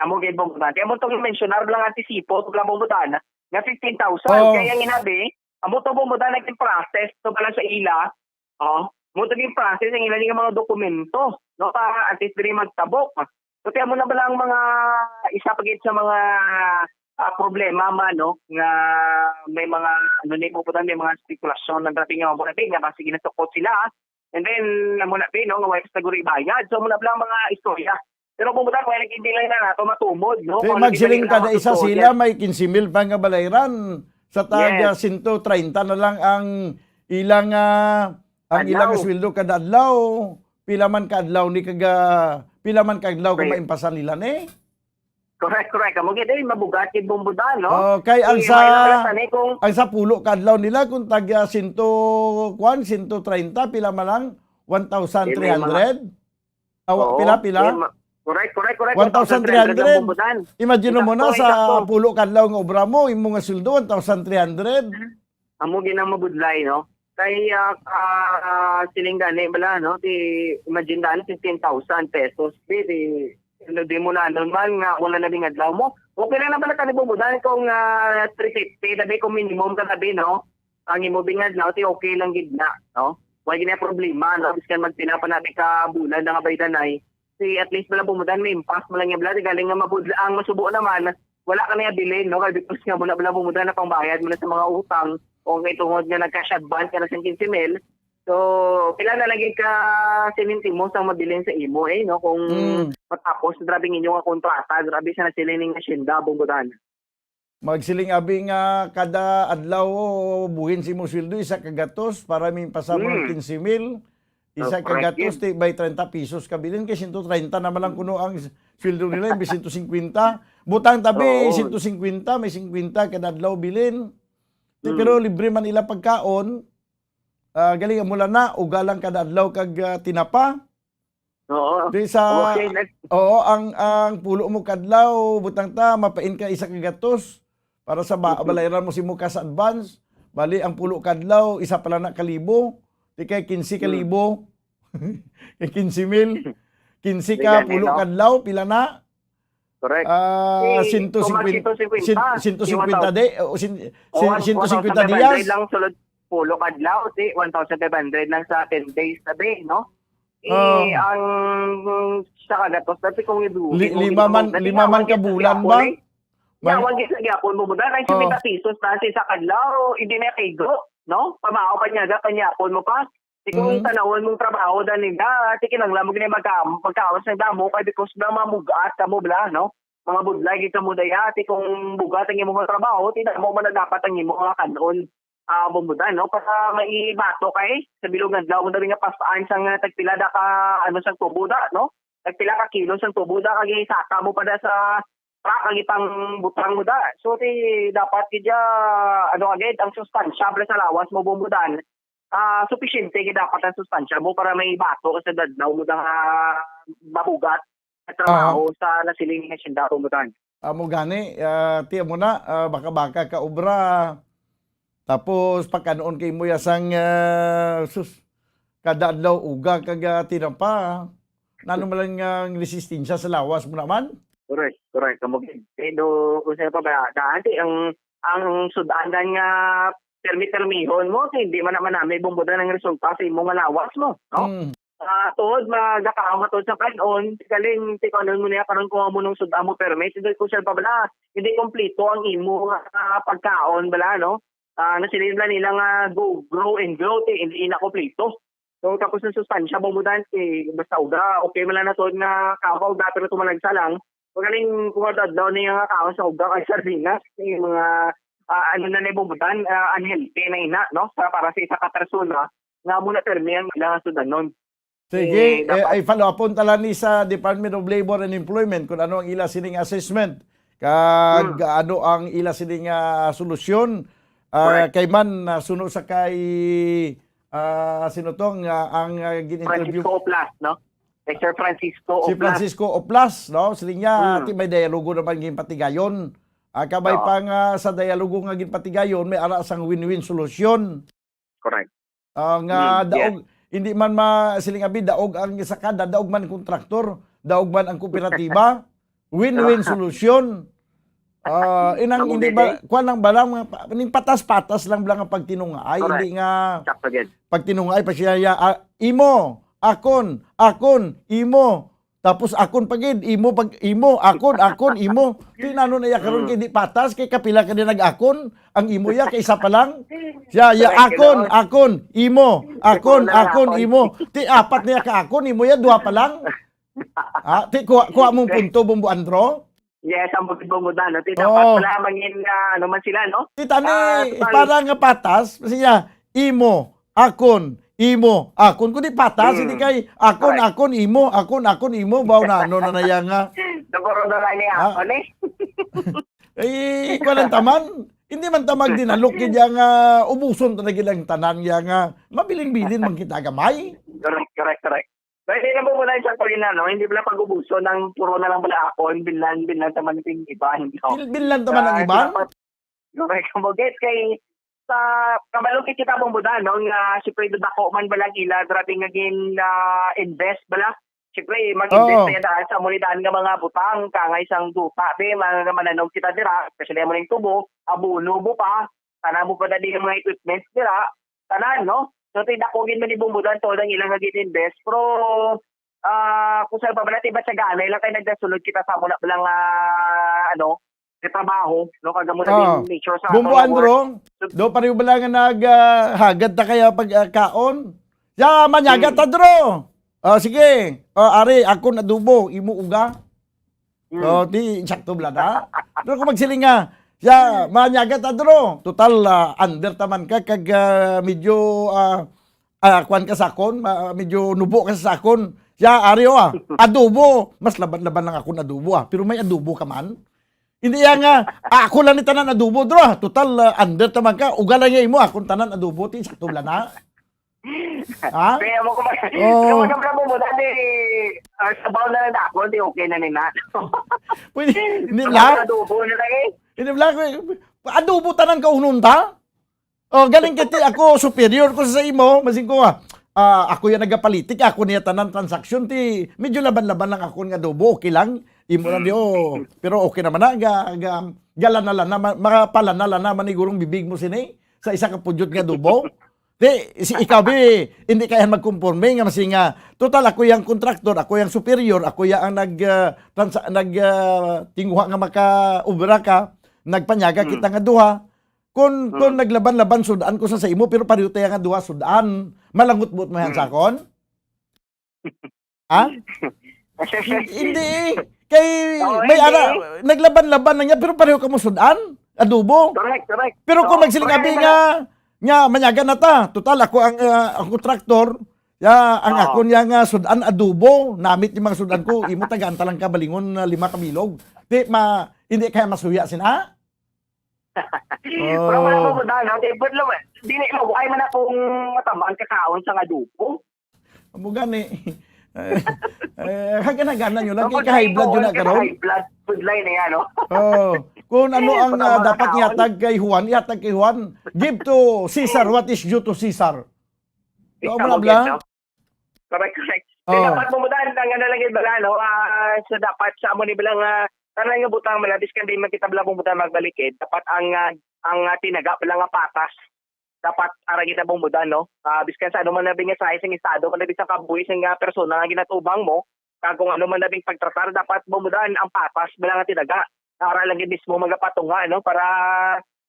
Amo gid, Bombo Dan. Kaya mo itong mensionar lang antisipo, ito lang, Bombo Dan, nga fifteen thousand. Oh. Kaya ang inabi, amo to, Bombo Dan, naging process to pala sa ila. Oh, mo to yung process ang ila nga mga dokumento, no? Para at least diri magtabok. So, kaya mo na ba lang mga isa pa gid sa mga, ah, problema man, no? Nga may mga, ano ni, Bombo Dan, may mga spekulasyon ng dating nga, Bombo Dan, nga basi ginasukot sila. And then, amo na, no, nga wala sa guri bayad. So, amo na ba lang mga istorya. Pero, Bombo Dan, wala nagkindilay na nato matumod, no? Kay Kung ano magsiling gid ang kada isa istorya. sila, may quince mil pa nga balayran. Sa taga Yes. sento treinta na lang ang ilang, ah, ang Adlaw. ilang sweldo kada adlaw. Pila man ka adlaw ni kaga, pila man ka adlaw kung Right. maimpasan nila ni? Correct, correct. Amo gid, eh, mabugat gid, Bombo Dan, no? Oh, kay ang Eh, sa, may lang pala tani kung ang sa pulo ka adlaw nila, kung taga sento, kwan, sento treinta, pila man lang? One thousand three hundred? Eh, may mga Awa, Oo. pila, pila? Eh, ma-, correct, correct, correct. One thousand three hundred. One thousand three hundred ang Bombo Dan. Imagine mo na, Eksakto, sa eksakto. pulo ka adlaw nga obra mo, imo nga sweldo, one thousand three hundred. Amo gid ang mabudlay, no? Kay, ah, ah, siling gani bala, no? Ti, imagine daan, fifteen thousand pesos. Di, di, ano, di mo na, ano man, nga wala na ding adlaw mo. Okay lang na bala tani, Bombo Dan, kung, ah, three fifty, tabi kung minimum ka tabi, no? Ang imo bing adlaw, ti okay lang gid na, no? Wala gid na problema, no? Biskan magpila pa na ka bulan na nga baydanay. Si at least bala, Bombo Dan, may impas mo lang yung bala, galing nga mabudla, ang masubo naman, wala ka na yung bilin, no? Kaya because nga mo na bala, Bombo Dan, na pangbayad mo na sa mga utang, o kay tungod nga nag-cash advance ka na sa quince mil, So, pila na lagi ka siling timos ang mabilin sa imo, eh, no? Kung Mm. matapos, grabe ninyo nga kontrata, grabe siya na sila ning asyenda, Bumbudan. Magsiling abi nga kada adlaw, buhin sa imong sweldo, isa ka gatos, para may pasabot Mm. quince mil, isa Oo, ka correct gatos, yun. Ti, by treinta pesos ka bilin, kay sento treinta naman lang kuno ang sweldo nila, imbis sento singkwenta. Butang tabi, Oo. Sento singkwenta, may singkwenta kada adlaw bilin. Ti, Mm. pero libre man ila pagkaon, ah, galing amo lang na, uga lang kada adlaw kag, ah, tinapa. Oo. Di sa, Okay, next. Oo, ang, ang pulo mo kadlaw, butang ta, mapain ka isa ka gatos para sa ba-, Mhm. balayran mo si mo cash advance. Bali, ang pulo kadlaw, isa pala na kalibo. Di kay quince Hmm. kalibo. Kay quince mil. Quince Di ka, gani, pulo no? kadlaw, pila na? Correct. Ah, Si, sento singkwenta, kung mag sento singkwenta, sento, sento singkwenta di, o sin-, O, sin-, one, sento singkwenta one thousand five hundred diyas. lang sulod pulo kadlaw, si one thousand five hundred lang sa ten days na day, no? Eh, Ah. ang sa kagatos, dati kung idu-, Li-, kung lima man, idu-, dati lima nga, man one ka gis-, bulan gyapon ba? eh. May Nga, one gis-, gyapon mo, muna, kay Oh. singkwenta pesos na sa isa kadlaw, hindi na kaigo, no? Pamao pa niya, dapat niya, mo pa. Di kung Mm. tanawon mong trabaho, dani nga, di kinanglan mo gini magka-, magkaon sa damo, kay because na mamugat ka mo, bla, no? Mga budlay gid kamo daya, ti kung bugat ang imong trabaho, ti damo man na dapat ang imong mga kan-on, ah, bumbudan, no? Para maibato kay sa bilog nga adlaw mo dali nga pasaan sang, ah, tagpila da ka, ano, sang tubo da, no? Tagpila ka kilo sang tubo da, kag isaka mo pa da sa truck, kag ipangbutang mo da. So, ti dapat gid ya, ano, agad, ang sustansya, pre, sa lawas mo, bumbudan, ah, supisyente gid dapat ang sustansya mo para maibato sa adlaw mo da nga mabugat nga trabaho Aha. sa nasiling nga siyenda, bumbudan. Amo gani, ah, ti amo na, ah, baka-baka ka obra. Tapos, pagkanon kay mo ya sang, ah, sus, kada adlaw uga kag, ah, tinapa. Nano man lang ang resistensya sa lawas mo naman? Correct, correct. Kamo gid. Pero, kung sa pa ba, daan, ti, ang, ang sudanan nga permi-permihon mo, ti, hindi man naman namin bumbudan ang resulta sa imo nga lawas mo, no? Mm. Ah, tuod, magakaon ka tuod sa kan-on, galing, ti, kanon mo niya, karon kuha mo nung sudan mo permit, hindi ko siya pa bala, hindi kompleto ang imo nga, ah, pagkaon, bala, no? Ah, nasiling lang nila nga go, grow and grow, ti, hindi na kompleto. So, tapos ang sustansya, bumbudan, ti, basta uga, okay man lang na tuod nga kaon ka uga, pero tumalagsa lang, magaling kuha adlaw niya nga kaon sa uga kay sardinas, ti, mga, ah, ano na ni bumbudan, ah, unhealthy na ina, no? Sa, para sa isa ka persona, nga mo na permi ang ilang sudanon. Sige, Eh, eh, dapat ay follow-upon tala ni sa Department of Labor and Employment kung ano ang ila sining assessment kag Hmm. ano ang ila sining, ah, solusyon. Ah, Correct. Kay man, ah, suno sa kay, ah, sino to nga ang, ah, gin-interview? Francisco Oplas, no? Kay Sir Francisco Si Oplas. Francisco Oplas, no? Siling niya, Hmm. ti may dialogo naman ginpatigayon. Ah, kabay Oo. pa nga sa dialogo nga ginpatigayon, may ara sang win-win solusyon. Correct. Ah, nga Mm, yes. daog, hindi man ma-, siling abi, daog ang sakada, daog man ang kontraktor, daog man ang kooperatiba. Win-win solusyon. Ah, inang Amo hindi gid, ba, eh. Kuwan lang ba lang, mga pa-, ning patas-patas lang ba lang ang pagtinungaay, Correct. Hindi nga Sakto gid. Pagtinungaay pa siya, ya, ah, imo, akon, akon, imo, tapos akon pa gid, imo pag, imo, akon, akon, imo. Ti nano na iya karon Mm. kay di patas, kay kapila ka din nag-akon, ang imo ya kay isa pa lang. Siya, ya, Correct, akon, Lord. Akon, imo, akon, Imo na akon, akon. Imo. Ti apat niya ka akon, imo ya duha pa lang. Ah, ti kuha, kuha mong punto, Bumbo Andro? Yes, ang bukid mo muna, no? Ti Oo. Dapat pala mangin, ah, ano man sila, no? Ti tani, Ah, total. Para nga patas, siya, imo, akon, imo, akon. Kundi patas, Hmm. Hindi kay akon, Correct. Akon, imo, akon, akon, imo. Baw na, ano na na iya nga? Nagkaroon na lang niya Ah. Ako, eh. Eh, kuwan ang taman. Hindi man tamag din, alok gid iya nga ubuson talaga lang tanan iya nga mabilin-bilin man kita gamay. Correct, correct, correct. Pwede na po muna isang pagina, no? Hindi mo lang pag-ubuson ng puro na lang bala ako, yung binlan, binlan naman yung iba, hindi ko. Bil-, binlan naman ang Ah, iba? Dapat, correct, mo get kay sa kabalong kita pong buda, no? Nga, siyempre, dako man bala ila, grabe nga gin, ah, invest bala. Siyempre, mag-invest Oo. Tayo daan sa muli daan nga mga butang, kangay sang duta, be, mga mananog kita dira, especially mo ning tubo, abono mo pa, sana mo pa dali yung mga equipments dira, tanan, no? So, ti dako gid man ibumbudan to ang ilang nag-invest. Pero, ah, kung sa babalati ba siya ganay lang kay nagdasulod kita sa muna lang, ah, ano, sa trabaho, no? Kag mo na Ah, din nature sa Bumbo atong Andro, work. Do pareho ba lang nga nag, ah, hagad ta kaya pag, ah, kaon? Ya, manyaga ta, dro. Ah, sige. Ah, ari, ako na adobo, imo uga. Oh, di, insakto bala na. Pero kung magsiling nga, ya, manyaga ta, dro. Total, ah, under taman ka, kag, ah, medyo, ah, ah, kwan ka sa akon, ma-, medyo nubo ka sa akon. Ya, ari, oh, ah, adobo, mas laban-laban lang akon adobo, ah. Pero may adobo ka man? Hindi ya nga, ah, ako lang ni tanan adobo, dro, ah. Total, ah, under taman ka, uga lang ya imo, akon tanan adobo, ti, insakto bala na. Ha? Kaya mo ko mag-, Oo. Kaya mo nabla mo muna, di, ah, sabaw na lang ako, di okay na ni na. Pwede, hindi Sabaw lang. Na adobo na lang eh. Hindi lang, adobo tanan ka ununta? Oh, galing kiti ako, superior ko sa imo, masing ko, ah, ah, ako yung nagapolitik, ako niya tanan transaksyon, ti, medyo laban-laban lang ako nga adobo, okay lang. Imo lang di, oh, pero okay naman na, ga, ga, galana-lana, ma-, makapalana-lana man ni gurong bibig mo sini, sa isa ka pudyot nga adobo. Di, si ikaw, bi, hindi ka yan magkonforme nga masi nga, total, ako yang kontraktor, ako yang superior, ako ya ang nag, ah, transa-, nag, ah, tinguha nga makaobra ka, nagpanyaga Hmm. kita nga duha. Kung, kung Hmm. naglaban-laban, sud-an ko sa, sa imo, pero pareho tayo nga duha, sud-an. Malangot buot mo yan Hmm. sa akon? Ha? Hin-, hindi eh. Kay Oo, may hindi. Ara, naglaban-laban na niya, pero pareho ka mo sud-an. Adobo. Correct, correct. Pero kung Oo, magsiling correct abi na. Nga, nga manyaga na ta. Total, ako ang, ah, ang kontraktor. Ya, ang Oo. Ako niya nga sud-an, adobo. Namit yung mga sud-an ko. Imo tagaan ta lang ka balingon na lima ka bilog. Di, ma, hindi kaya masuya sina? Pero wala Oh. mo mo dahil, ang effort lang, eh. Di na, mabuhay man akong matabang kakaon sa adobo. Amo gani. Eh, eh, hagana-gana nyo lang, Ang kay ka-high blood yun na karon. High blood, food line na yan, no? Oh, kung ano ang, Baka ah, dapat makakaon. Ihatag kay Juan, ihatag kay Juan. Give to Cesar what is due to Cesar. Ikaw, Tama, Bla? Bla? Correct, correct. Oh. Dapat mo mo dahil ang ano lang yung bala, no? Ah, so dapat sa amo ni bala nga, tanan nga butang, malabis kan di man kita bala mo butang magbalik eh. Dapat ang, ah, ang, ah, tinaga bala nga patas. Dapat ara gid na bumudan, no? Ah, biskan sa ano man na bing size ang estado, kung bisan kabuhi sing, ah, persona nga ginatubang mo, kag kung ano man na bing pagtratar, dapat bumudan ang patas bala nga tinaga. Ara lang gid mismo magapatunga, no? Para,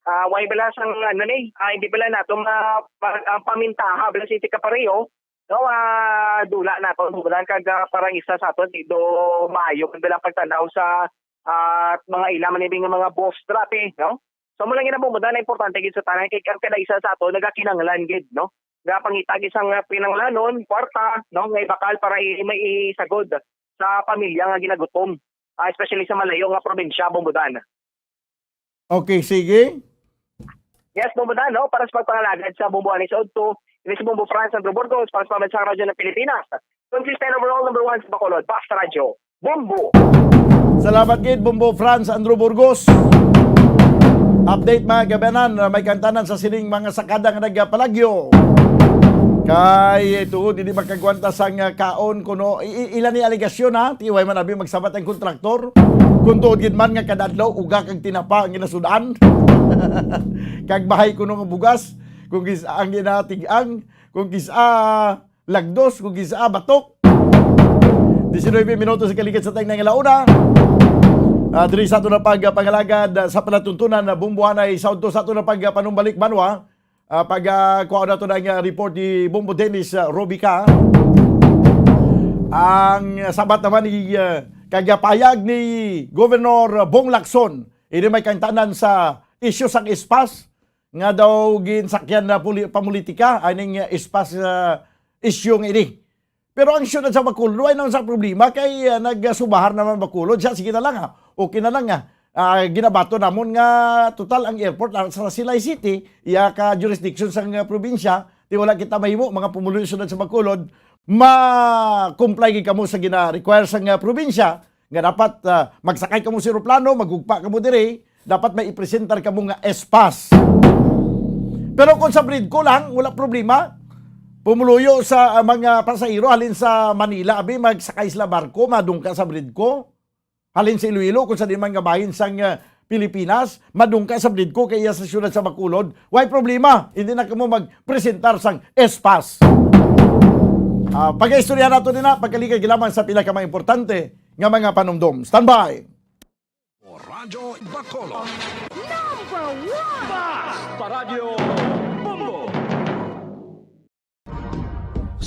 ah, way bala sang, ano ni, ah, hindi bala nato ma-, ma-, ang pamintaha bala sa kapareho, no? Ah, dula nato bumudan kag, ah, parang isa sa ato, di do maayo man bala pagtanaw sa, ah, mga ila man ni bing mga boss dati, no? So, mo lang gid ang bumuda na importante gid sa tanan kay ang kada isa sa ato nagakinahanglan gid, no? Nga pangitag isang, ah, pinanglanon, kwarta, no? Nga ibakal para i-, may isagod sa pamilya nga ginagutom, ah, especially sa malayo nga probinsya, bumuda na. Okay, sige. Yes, bumuda, no? Para sa pagpangalagad sa Bumbo Anis Odto, ini si Bumbo Franz Andrew Burgos, para sa Pambansang Radyo ng Pilipinas. Consistent overall number one sa Bacolod, Basta Radyo. Bombo. Salamat gid, Bombo Franz Andrew Burgos. Update, mga kaabyanan, may kaangtanan sa sining mga sakada nga nagapalagyo. Kay, eh, tuod, hindi makagwanta sang, ah, kaon kuno. I-, i-, ila ni aligasyon, ha? Tiway man abi magsabat ang kontraktor. Kung tuod gid man nga kada adlaw, uga kag tinapa ang ginasudan. Kag bahay kuno nga bugas. Kung kis-, ang ginatig-ang, kung kis-, lagdos, kung kis-, ah, batok. Diecinuebe minutos sa kaligid sa taing nga launa. Ah, diri sa ato na pagpangalagad, ah, sa palatuntunan na bumbuhanay sa udto sa ato na pagpanumbalik banwa. Ah, pag, ah, kuha nato na ang, ah, report ni Bombo Dennis, ah, Robica. Ang sabat naman ni, ah, kagapayag ni Governor Bong Lacson, ini may kangtanan sa isyu sang espas nga daw ginsakyan na puli-, pamulitika, aning, uh, espas, uh, issue nga ini. Pero ang siyudad sa Bacolod, wala naman sa problema kay, uh, nagsubahar naman Bacolod. Siya, sige na lang, ha. Okay na lang, ha. Ah, ginabato namon nga total ang airport, ah, sa Silay City, iya ka jurisdiction sang, uh, probinsya, di wala kita mahimo, mga pumuluyo siyudad sa Bacolod, ma-comply gid kamo sa gina-require sang, uh, probinsya, nga dapat, ah, magsakay kamo sa eroplano, maghugpa kamo diri, dapat may ipresentar kamo nga espas. Pero kung sa Bridco lang, wala problema. Pumuluyo sa, ah, mga pasahero halin sa Manila, abi, magsakay sila barko, madungka sa Bridco. Halin sa Iloilo, kung sa di man nga bahin sang, ah, Pilipinas, madungka sa Bridco kay iya sa siyudad sa Bacolod. Way problema, hindi na kamo magpresentar sang espas. Ah, pag-istorya nato din na, pagkaligay lamang sa pila ka mga importante nga mga panumdom. Standby! Radyo Bacolod. Number one! Basta Radyo Bombo!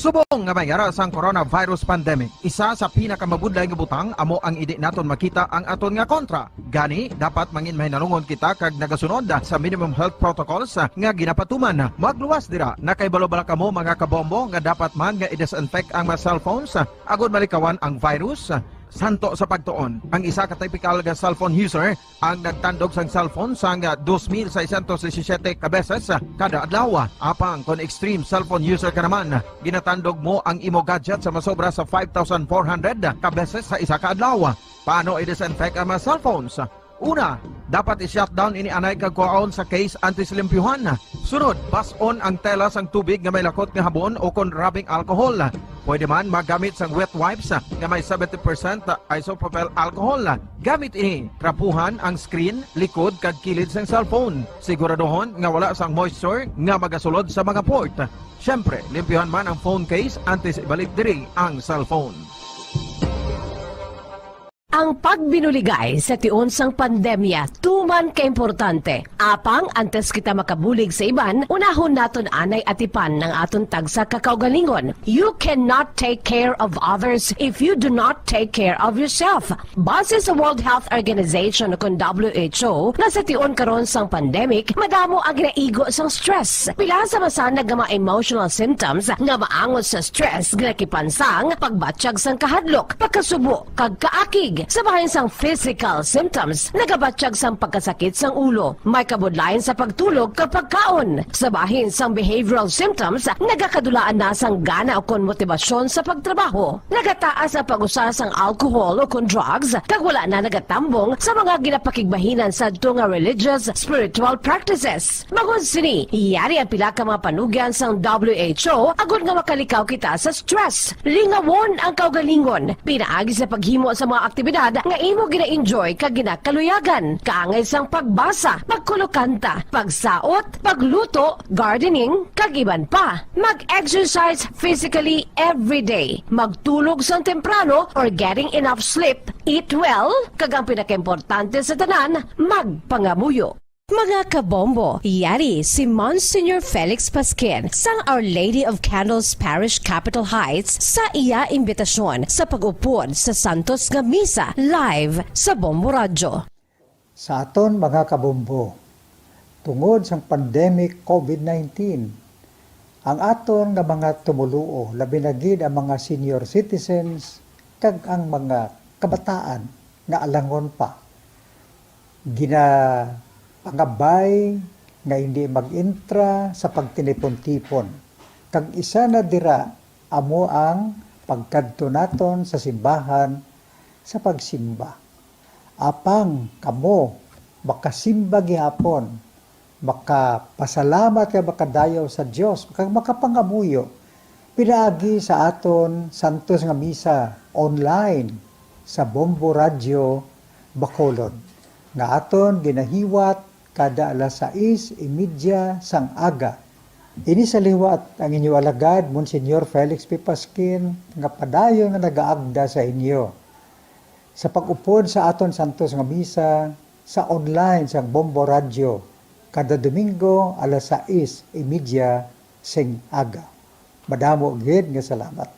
Subong nga may ara sang coronavirus pandemic, isa sa pinakamabudlay nga butang amo ang indi naton makita ang aton nga kontra. Gani, dapat mangin mahinalungon kita kag nagasunod sa minimum health protocols nga ginapatuman. Magluwas dira, nakahibalo bala kamo, mga kabombo, nga dapat man nga i-disinfect ang mga cellphones agod malikawan ang virus? Santo sa pagtuon, ang isa ka typical nga cellphone user ang nagtandog sang cellphone sang dos mil seiscientos disisiete ka beses kada adlaw. Apang kon extreme cellphone user ka naman, ginatandog mo ang imo gadget sa masobra sa five thousand four hundred ka beses sa isa ka adlaw. Paano i-disinfect ang mga cellphones? Una, dapat i-shutdown ini anay kag kuhaon sa case antes limpyuhan. Sunod, bas-on ang tela sang tubig nga may lakot nga habon o kon rubbing alcohol. Pwede man magamit sang wet wipes nga may seventy percent isopropyl alcohol. Gamit ini, trapuhan ang screen, likod, kag kilid sang cellphone. Siguraduhon nga wala sang moisture nga magasulod sa mga port. Siyempre, limpyuhan man ang phone case antes ibalik diri ang cellphone. Ang pagbinuligay sa tion sang pandemya tuman ka importante. Apang antes kita makabulig sa iban, unahon naton anay atipan ang aton tagsa ka kaugalingon. You cannot take care of others if you do not take care of yourself. Base sa World Health Organization, kon W H O, nga sa tion karon sang pandemic, madamo ang ginaigo sang stress. Pila sa masanag nga mga emotional symptoms nga maangot sa stress ginakipan sang pagbatyag sang kahadlok, pagkasubo, kag kaakig. Sa bahin sang physical symptoms, nagabatyag sang pagkasakit sang ulo, may kabudlayan sa pagtulog kag pagkaon. Sa bahin sang behavioral symptoms, nagakadulaan na sang gana ukon motibasyon sa pagtrabaho. Nagataas ang pag-usa sang alcohol ukon drugs, kag wala na nagatambong sa mga ginapakigbahinan sadto nga religious, spiritual practices. Bangod sini, yari ang pila ka mga panugyan sang W H O agod nga makalikaw kita sa stress. Lingawon ang kaugalingon pinaagi sa paghimo sa mga aktibidad nga imo gina-enjoy kag ginakaluyagan, kaangay sang pagbasa, pagkulokanta, pagsaot, pagluto, gardening, kag iban pa. Mag-exercise physically every day. Magtulog sang temprano or getting enough sleep. Eat well, kag ang pinakaimportante sa tanan, magpangamuyo. Mga kabombo, yari si Monsignor Felix Pasquin sang Our Lady of Candles Parish, Capitol Heights, sa iya imbitasyon sa pag-upod sa Santos nga Misa live sa Bombo Radyo. Sa aton mga kabombo, tungod sang pandemic COVID nineteen, ang aton nga mga tumoluo, labi na gid ang mga senior citizens kag ang mga kabataan nga alangon pa, ginapangabay nga hindi mag-intra sa pagtinipon-tipon, kag isa na dira amo ang pagkadto naton sa simbahan sa pagsimba. Apang kamo makasimba gihapon, makapasalamat kag makadayaw sa Dios, kag makapangamuyo pinaagi sa aton santos nga misa online sa Bombo Radyo Bacolod, nga aton ginahiwat kada alas sais y media sang aga. Ini sa liwat ang inyo alagad, Monsignor Felix P. Pasquin, nga padayon nga nagaagda sa inyo sa pag-upod sa aton santos nga misa sa online sang Bombo Radyo kada Domingo alas sais y media sing aga. Madamo gid nga salamat.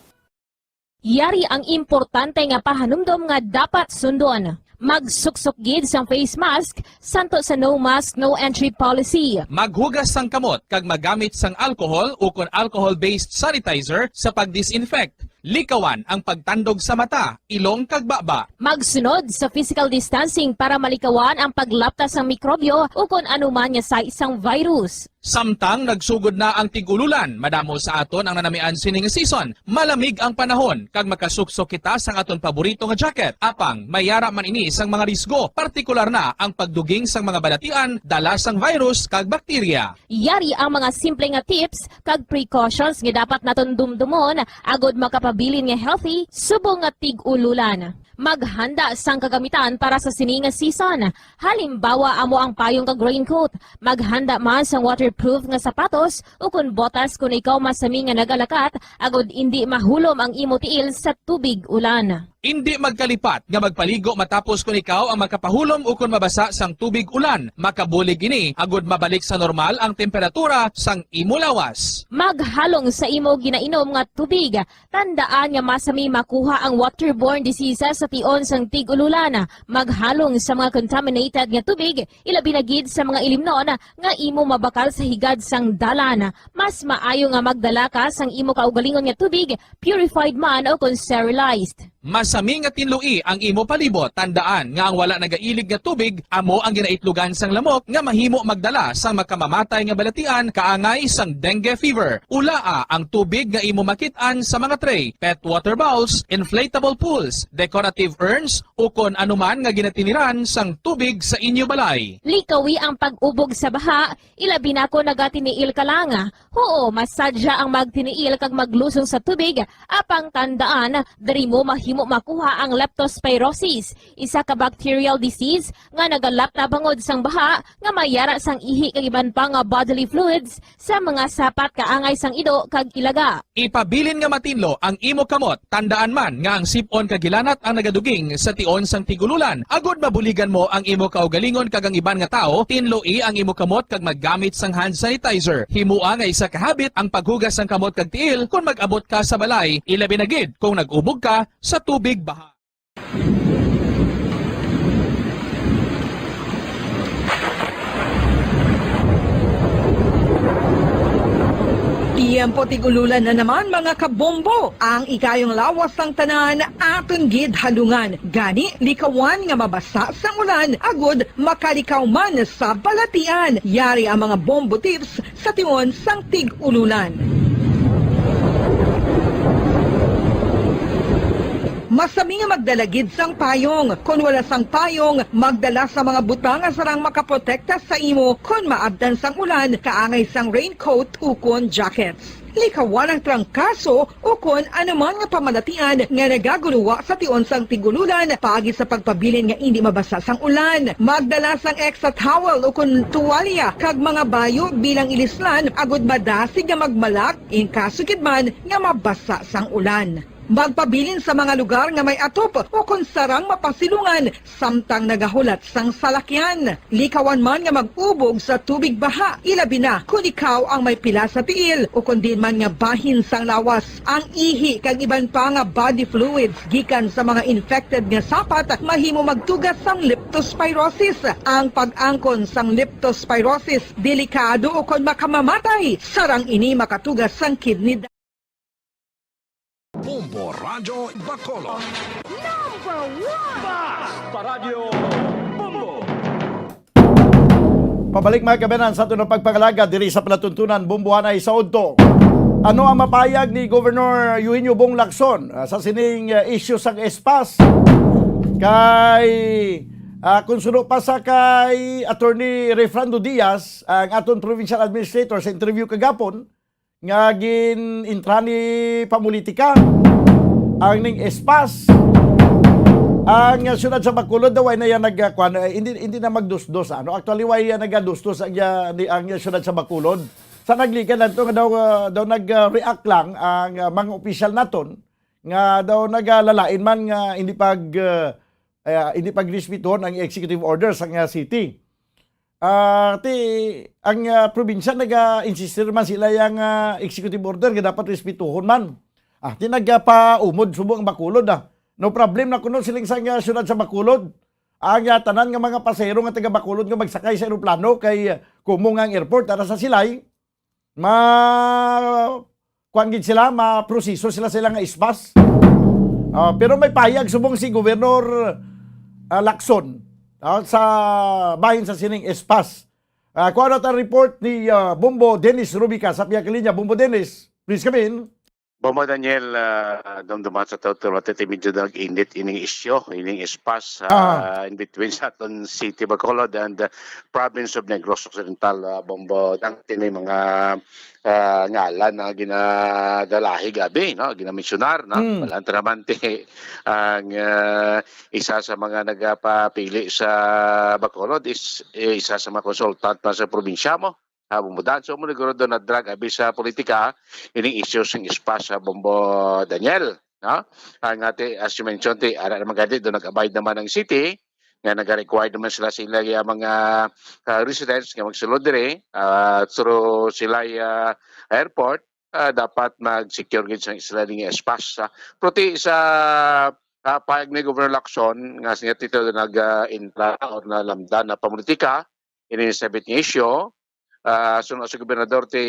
Yari ang importante nga pahanumdom nga dapat sundon. Magsuksok gid sang face mask, santo sa no mask, no entry policy. Maghugas sang kamot kag magamit sang alcohol ukon alcohol-based sanitizer sa pag-disinfect. Likawan ang pagtandog sa mata, ilong kag baba. Magsunod sa physical distancing para malikawan ang paglapta sang mikrobyo ukon anuman nga sais sang virus. Samtang nagsugod na ang tig-ululan, madamo sa aton ang nanamian sini nga season. Malamig ang panahon, kag makasuksok kita sang aton paborito nga jacket. Apang, may ara man ini sang mga risgo, partikular na ang pagduging sang mga balatian dala sang virus kag bakterya. Yari ang mga simple nga tips kag precautions nga dapat naton dumdumon agod makapabilin nga healthy subong nga tig-ululan. Maghanda sang kagamitan para sa sini nga season. Halimbawa, amo ang payong kag raincoat. Maghanda man sang waterproof nga sapatos ukon botas kon ikaw masami nga nagalakat, agod indi mahulom ang imo tiil sa tubig ulan. Indi magkalipat nga magpaligo matapos kon ikaw ang makapahulom ukon mabasa sang tubig ulan. Makabulig ini agud mabalik sa normal ang temperatura sang imo lawas. Maghalong sa imo ginainom nga tubig. Tandaan nga masami makuha ang waterborne diseases sa tion sang tig-ululan. Maghalong sa mga contaminated nga tubig, ilabi na gid sa mga ilimnon nga imo mabakal sa higad sang dalan. Mas maayo nga magdala ka sang imo kaugalingon nga tubig, purified man o kon sterilized. Masami nga tinloi ang imo palibot. Tandaan nga ang wala nagailig nga tubig amo ang ginaitlogan sang lamok nga mahimo magdala sang makamamatay nga balatian kaangay sang dengue fever. Ulaa ang tubig nga imo makit-an sa mga tray, pet water bowls, inflatable pools, decorative urns, ukon anuman nga ginatiniran sang tubig sa inyo balay. Likawi ang pag-ubog sa baha, ilabi na kon nagatiniil ka lang. Huo, masadya ang magtiniil kag maglusong sa tubig, apang tandaan, diri mo mahimo makuha ang leptospirosis, isa ka bacterial disease nga nagalap na bangod sang baha nga may yara sang ihi kag iban pa nga bodily fluids sa mga sapat kaangay sang ido kag ilaga. Ipabilin nga matinlo ang imo kamot. Tandaan man nga ang sip-on kag hilanat ang nagaduging sa tion sang tig-ululan. Agod mabuligan mo ang imo kaugalingon kag ang iban nga tawo, tinloi ang imo kamot kag maggamit sang hand sanitizer. Himoa nga isa ka habit ang paghugas sang kamot kag tiil kon mag-abot ka sa balay, ilabi na gid kung nag-ubog ka sa tubig baha. Tiyempo tig-ululan na naman, mga kabombo. Ang ikayong lawas sang tanan aton gid halungan. Gani, likawan nga mabasa sang ulan agud makalikaw man sa balatian. Yari ang mga bombo tips sa tion sang tig-ululan. Masami nga magdala gid sang payong. Kon wala sang payong, magdala sa mga butang nga sarang makaprotekta sa imo kon maabtan sang ulan, kaangay sang raincoat ukon jackets. Likawan ang trangkaso ukon anuman nga pamalatian nga nagagulowa sa tion sang tig-ululan paagi sa pagpabilin nga indi mabasa sang ulan. Magdala sang extra towel ukon tuwalya kag mga bayo bilang ilislan agud madasig nga magmalak in kaso gid man nga mabasa sang ulan. Magpabilin sa mga lugar nga may atop ukon sarang mapasilungan samtang nagahulat sang salakyan. Likawan man nga mag-ubog sa tubig baha, ilabi na kon ikaw ang may pila sa tiil ukon diin man nga bahin sang lawas. Ang ihi kag iban pa nga body fluids gikan sa mga infected nga sapat mahimo magtuga sang leptospirosis. Ang pag-angkon sang leptospirosis delikado ukon makamamatay, sarang ini makatuga sang kidney. Bombo Radyo Bacolod. Number one! Basta Radyo Bombo! Pabalik, mga kabayan, sa aton nga pagpangalagad diri sa palatuntunan, Bombohanay sa Udto. Ano ang mapayag ni Governor Eugenio Bong Lacson, ah, sa sining, ah, issue sang S-PaSS? Kay, ah, kung suno pa sa kay Attorney Refrando Diaz, ang aton provincial administrator, sa interview kagapon, nga gin-intra ni pamulitika ang ning S-PaSS. Ang, uh, siyudad sa Bacolod daw ay na yan nag, uh, kwan, eh, hindi, hindi na magdusdos, ano? Actually, way, uh, nagadusdos ang, uh, ni, ang, uh, siyudad sa Bacolod. Sa naglikan lang to nga daw, uh, daw nag-react lang ang, uh, mga opisyal naton nga daw nagalalain man nga hindi pag, uh, uh, hindi pagrespetuhon ang executive order sa nga city. Ah, ti, ang, ah, probinsya naga-insistir man sila yang, ah, executive order nga dapat respetuhon man. Ah, ti nagapaumod subong ang Bacolod, ah. No problem na kuno siling sa nga siyudad sa Bacolod. Ang, ah, tanan nga mga pasahero nga taga Bacolod nga magsakay sa eroplano kay, ah, kumo nga ang airport ara sa Silay. Ma-, kuwan gid sila, maproseso sila sa ilang S-PaSS. Ah, pero may payag subong si Governor, ah, Lacson, ah, sa bahin sa sining S-PaSS. Ah, kuwan naton ang report ni, ah, Bombo Dennis Rubica sa pihak linya. Bombo Dennis, please come in. Bombo Daniel, ah, dumduman sa tawtawat iti medyo nag-init ining isyu, ining S-PaSS, ah, in between sa aton City Bacolod and, ah, province of Negros Occidental, ah, Bombo, ang ti may mga, ah, ngalan nga ginadalahi gabi, no? Ginamensyunar, no? Mm. Wala naman ti ang, ah, isa sa mga nagapapili sa Bacolod is, eh, isa sa mga consultant pa sa probinsya mo. Ah, Bombo Dan. So, mo nagkaroon na drag abi sa politika, ining isyu sing S-PaSS sa Bombo Daniel. ha? Ang ati, as you mentioned, ti, ara naman gani, do nag-abide naman ang city, nga nag-require naman sila sa ila nga mga, ah, residents nga magsulod diri, ah, through Silay, ah, Airport, ah, dapat mag-secure gid sa sila ding espace, ah. Pero ti sa, ah, pahayag ni Governor Lacson nga siya tito nag, ah, intra or nalamdan na pamulitika ini sa bit nga isyu, ah, suno sa gobernador ti,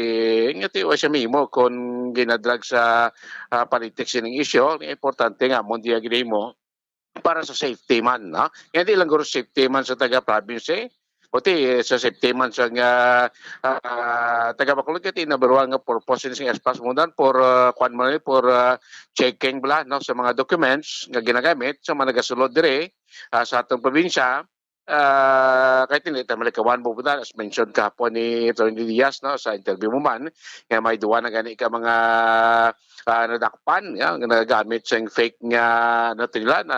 nga ti wa siya mimo kon ginadrag sa, ah, politics ining isyu. Importante nga mo diya gid mo para sa safety man, no? Nga di lang guro safety man sa taga province, eh. Kundi sa safety man sa nga, ah, taga Bacolod, kay number one nga purpose sa espace mo dan for, ah, kwan man ni, for, ah, checking bala, no, sa mga documents nga ginagamit sa mga nagasulod diri, ah, sa atong probinsya. Ah, kay tinita malikawan mo po na, as mentioned kahapon ni Attorney Diaz, no, sa interview mo man, nga may duwa na gani ka mga, ah, nadakpan, ya, nga nagagamit sa fake nga, ano to nila, na,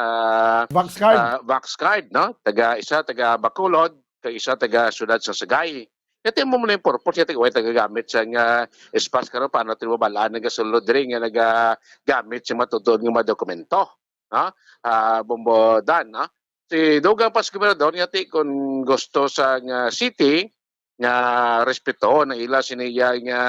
Vax card. Ah, Vax card, no? Taga, isa taga Bacolod, kag isa taga siyudad sa Sagay. Ito mo muna yung purpose, ito yung taga gamit sa nga espace karon, paano ito mabalaan nga sulod rin nga nagagamit sa matutuon nga mga dokumento, no? Ah, Bombo Dan, no? Si Dugang Pas Gobernador nga ti kung gusto sa nga city nga respeto na ila sini iya nga,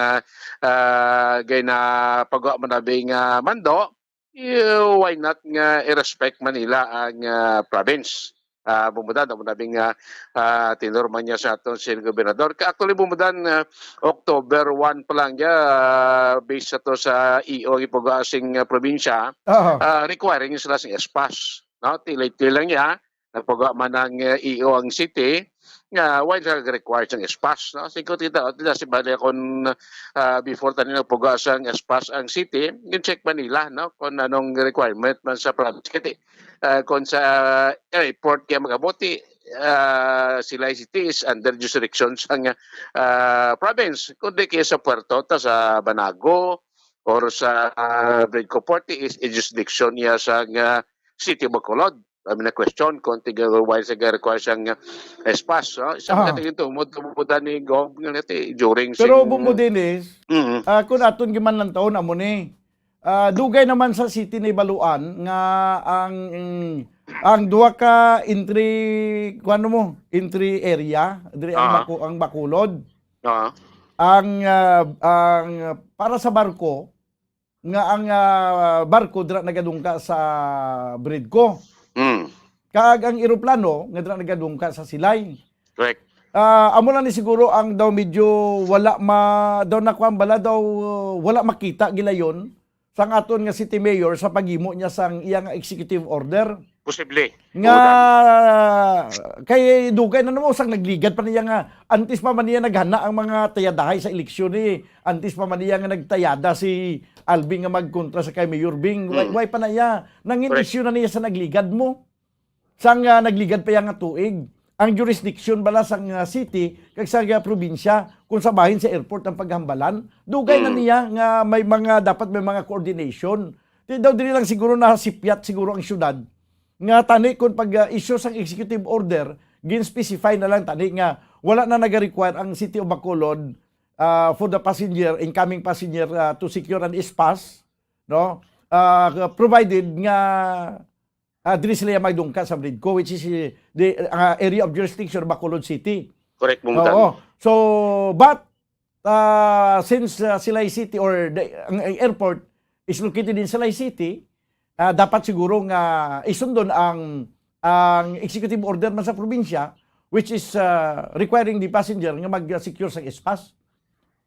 ah, gay na pagwa manabi nga mando, eh, why not nga i-respect man nila ang, ah, province? Ah, bumudan, amo na bing, ah, ah, tinurman niya sa aton si gobernador. Ka-, actually, bumudan, ah, October one pa lang niya, ah, based sa to sa E O ang ipuga sing, ah, probinsya, Aha. ah, requiring sila sing espas, no? Ti-, lately lang niya, nagpagawa man ang, eh, E O ang city, nga why nag-require sang espas, no? Singko kita, kita si bali kon, ah, before tani nagpagawa sang espas ang city, gin-check man nila, no? Kung anong requirement man sa province. Kati, ah, kung sa airport kaya mag-abot, ti, ah, Silay City is under jurisdiction sang, ah, province. Kundi kaya sa puerto, ta sa Banago, or sa, ah, Bridco Port, is jurisdiction niya sa, ah, City of Bacolod. Kami na question kung tiga why sa require sang, ah, espas, no? Isa Ah. ka tingin to, mo, mo, mo, ni Gov, nga nati, during Pero sing Bumbo Dennis, Mm. ah, kung aton giman lang taon, amo ni, ah, dugay naman sa city ni Baluan nga ang, ang duha ka entry, kuwan mo, entry area, diri ang Ah. Baco-, ang Bacolod. Ah. Ang, ah, ang para sa barko, nga ang, ah, barko dira nagadungka sa Bridco. Mm. Kag ang eroplano nga dira nagadungka sa Silay. Correct. Ah, amo lang ni siguro ang daw medyo wala ma-, daw nakuan bala, daw, uh, wala makita gilayon sang aton nga city mayor sa paghimo niya sang iya nga executive order. Posible. Nga, Udan. Kay dugay na namo sang nagligad pa niya nga, antes pa man niya naghana ang mga tayadahay sa eleksyon, eh. Antes pa man niya nga nagtayada si Alvin nga magkontra sa kay Mayor Bing. Way, Mm. way pa na iya. Nangin Correct. issue na niya sa nagligad mo. Sang, ah, nagligad pa iya nga tuig. Ang jurisdiction bala sang, ah, city kag sa, ah, probinsya kung sa bahin sa airport ang paghambalan. Dugay na Mm. niya nga may mga, dapat may mga coordination. Di daw dili lang siguro nasipyat siguro ang syudad nga tani kung pag, ah, issue sang executive order, gin-specify na lang tani nga wala na naga-require ang City of Bacolod, ah, for the passenger, incoming passenger, ah, to secure an S-Pass, no? Ah, provided nga, ah, diri sila magdungka sa Bridco, which is, eh, the, ah, area of jurisdiction of Bacolod City. Correct, Bumutan. Oo. So, but, ah, since, ah, Silay City or the, ang, ang airport is located in Silay City, ah, dapat siguro nga isundon ang, ang executive order man sa probinsya, which is, ah, requiring the passenger nga mag-secure sa S-Pass.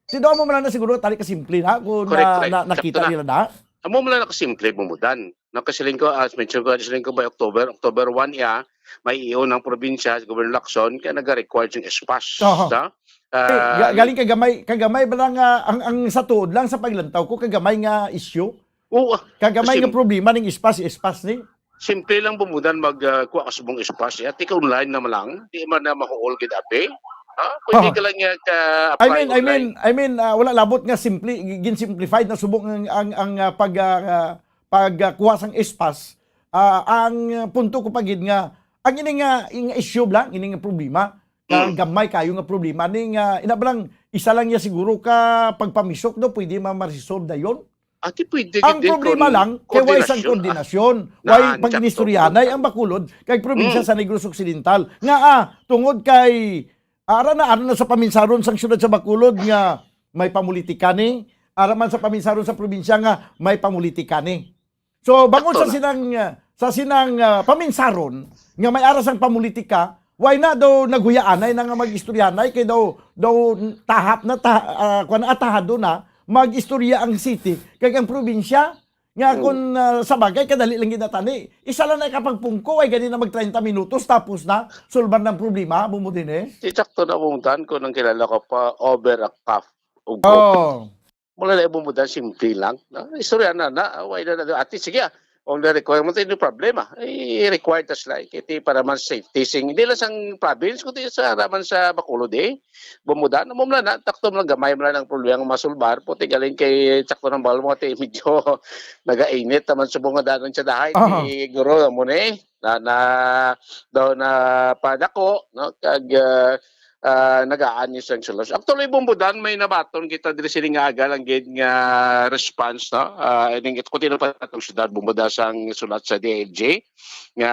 Tido mo man na siguro, tali ka simple na, kung Correct, na, correct. na, nakita Sakto na. nila na. Amo man na kasimple, Bumudan. No, kasi linggo, as mentioned ko, kasi linggo by October, October one, iya, may E O ng probinsya, si Governor Lacson, kaya nag-require yung S-Pass, Oho. ha? Eh, ga-, Ah, galing kagamay, kagamay ba lang, ah, ang, ang sa tuod lang sa paglantaw ko, kagamay nga issue? Oo, ah, Kagamay nga sim- problema ning S-Pass, S-Pass ni. Simple lang, Bumudan, mag, ah, kuha ka subong S-Pass, ya. Tika online naman lang, di man na mahuol gid, abi. Ha? Pwede Oho. ka lang niya ka I apply mean, I online. mean, I mean, ah, wala labot nga simple, gin-simplified na subong ang, ang, ang, ah, pag, ah, ah, pag, ah, kuha sang S-Pass. Ah, ang punto ko pa gid nga, ang ini nga, nga issue lang, ini nga problema, ka Mm. gamay kayo nga problema, ni nga, ina ba lang, isa lang niya siguro ka pagpamisok daw, pwede ma-, ma-resolve dayon. Ati pwede gid Ang din problema kung lang, kay way sang koordinasyon, ah. Koordinasyon, way Nan, pag-inistoryahanay sakto. Ang Bacolod kag probinsya Mm. sa Negros Occidental. Nga, ah, tungod kay, ara na, ara na sa paminsaron sang siyudad sa Bacolod nga may pamulitika ni, ara man sa paminsaron sa probinsya nga may pamulitika ni. So, bangon Sakto sa na. Sinang, ah, sa sinang, ah, paminsaron nga may ara sang pamulitika, why na daw naghuyaanay na nga mag-istoryahanay kay daw, daw tahap na, ta-, ah, kuwan, atahado na mag-istorya ang city kag ang probinssia nga Oo. Kun, ah, sa bagay kadali lang gid na tani. Isa lang na ikapagpungko ay gani na mag treinta minutos tapos na sulbar ng problema, amo mo din eh. Di sakto na mong dan kung nang kilala ko pa over a cuff. Ugo. Oh. Mula na ibumudan, simple lang. No? Istorya na na, why na na, ati, sige ah. Kung na requirement, hindi problema. Eh, required tas like. Iti para man safety sing, hindi lang sang province, kundi sa raman sa Bacolod eh. Bumudan, mo lang na, takto lang gamay mo lang ang problema nga masulbar. Puti galing kay sakto ng bawal mo, ati, medyo nagainit naman sa mga danon sa dahay. Aha. Ti guro, mo na eh. Na, na, daw na padako, no? Kag, ah, ah, nagaan ni sang sulat. Actually, Bumbudan, may nabaton kita diri sini nga aga lang gid nga response, no? Ah, ining ito, kung tinupad atong syudad, Bumbudan sang sulat sa D I L G nga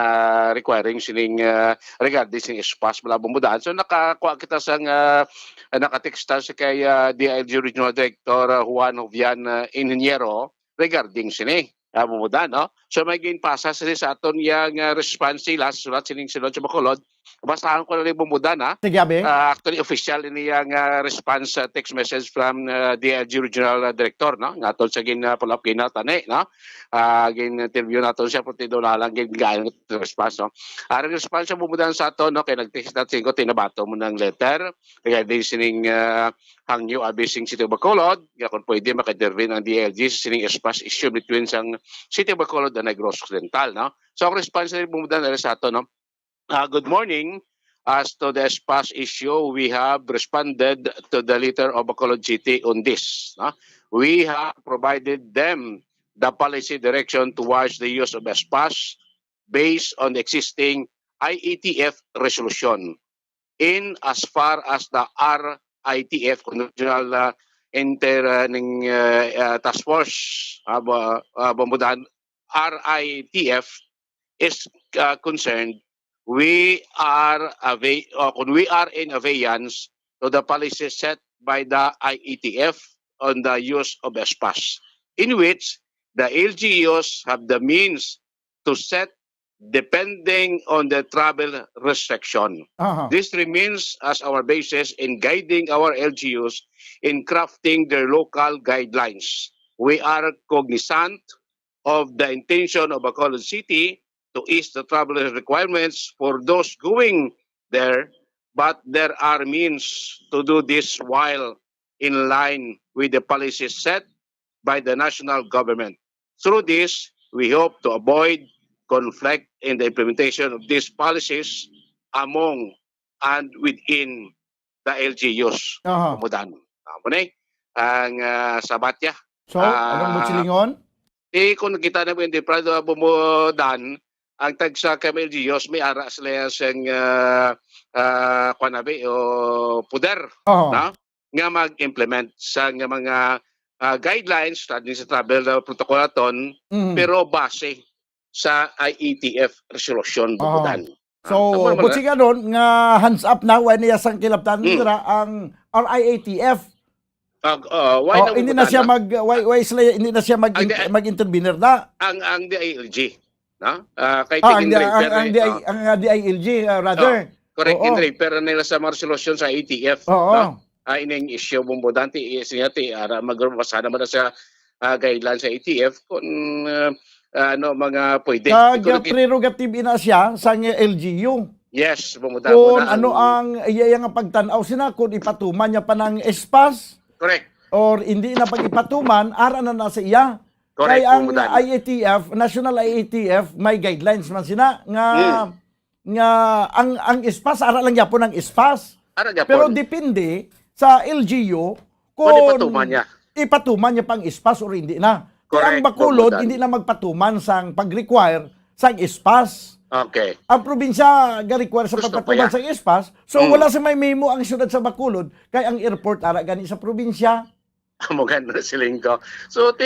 requiring sining, ah, regarding sining espas mula Bumbudan. So, nakakuha kita sang, ah, nakateksta sa kay, ah, D I L G Regional Director, ah, Juan Jovian, ah, Ingeniero regarding sini. Ah, Bumbudan, no? So, may ginpasa sini sa aton yang, ah, response sila, sa sulat sining Silon sa Bacolod. Basahan ko na ni Bumbudan, ha? Sige, abi. Ah, actually, official ini yang, ah, response, ah, text message from, ah, D I L G Regional, ah, Director, no? Nga aton sa gin, ah, pull up gina tani, no? Ah, gin-interview naton siya, pati daw lalang gin gaan response, no? Ah, ang response sa Bumbudan sa aton, no? Kay nag-text natin ko, tinabato mo ng letter. Kaya din sining, ah, hangyo abi sing City of Bacolod, nga kung pwede maka-intervene ang D I L G sa sining espas issue between sang City of Bacolod and Negros Occidental, no? So, ang response ni Bumbudan na sa ato, no? Ah, good morning. As to the espas issue, we have responded to the letter of Bacolod City on this, no? We have provided them the policy direction towards the use of espas based on the existing I A T F resolution. In as far as the R I T F, kung regional, uh, inter, uh, ning, uh, uh, task force, uh, ba-, uh, Bumbudan, R I T F is, uh, concerned, we are ava-, uh, kung we are in abeyance to the policy set by the I A T F on the use of espas, in which the L G Us have the means to set depending on the travel restriction. Aha. This remains as our basis in guiding our L G Us in crafting their local guidelines. We are cognizant of the intention of Bacolod City to ease the travel requirements for those going there, but there are means to do this while in line with the policies set by the national government. Through this, we hope to avoid conflict in the implementation of these policies among and within the L G Us. Aha. Kumudan. Amo ni ang, ah, sabat niya. So, anong Ah, busilingon? Eh, kung nakita na mo yung Prado Bumudan, ang tagsa ka L G Us, may ara sila siyang, ah, ah, kuwan na ba, o poder, Aha. no? Nga mag-implement sa nga mga, ah, guidelines, sa, sa travel, ah, protocol aton, Mm. pero base sa I A T F resolution, Aha. Bumudan. So, Ah, tama naman, butsing ah. Anon nga hands up na, why niya sang kilabtan Mm. nira ang R I A T F? Ag-, ah, why Oh, na hindi na siya mag-, why, why sila, hindi na siya mag-, Ang di-, mag-intervener na. Ang, ang D I L G, no? Ah, kay Ah, ang tingin di-, ang, refer ang eh, di-, oh. Ang, ah, D I L G, ah, rather. Oh, correct, Oo. In refer nila sa mga resolusyon sa A T F, Oo. no? Ah, ining issue, Bumbudan, ti, eh, siya, ti, ara, magbasa naman na sa, ah, guidelines sa A T F kung, ah, ano, mga pwede. Kag, Kung ah, naki- prerogative ina siya sa L G U. Yes, Bumbudan, Kung muna ano ang ang iya, iya nga pagtan-aw sina, kung ipatuman niya pa ng espas, Correct. or hindi na pag-ipatuman, ara na na sa iya. Correct, Kay ang Bumbudan. I A T F, National I A T F, may guidelines man sina nga, Hmm. nga ang, ang espas, ara lang yapon ang espas. Ara gyapon. Pero depende sa L G U Kung kung ipatuman niya. ipatuman niya pang espas or hindi na. Kaya ang Correct, Bacolod, Bumbudan. hindi na magpatuman sang pag-require sang espas. Okay. Ang probinsya ga-require sa Gusto pa pagpatuman yan. sang espas. So, Mm. wala sa may memo ang siyudad sa Bacolod, kay ang airport ara gani sa probinsya. Amo gani na siling ko. So, ti,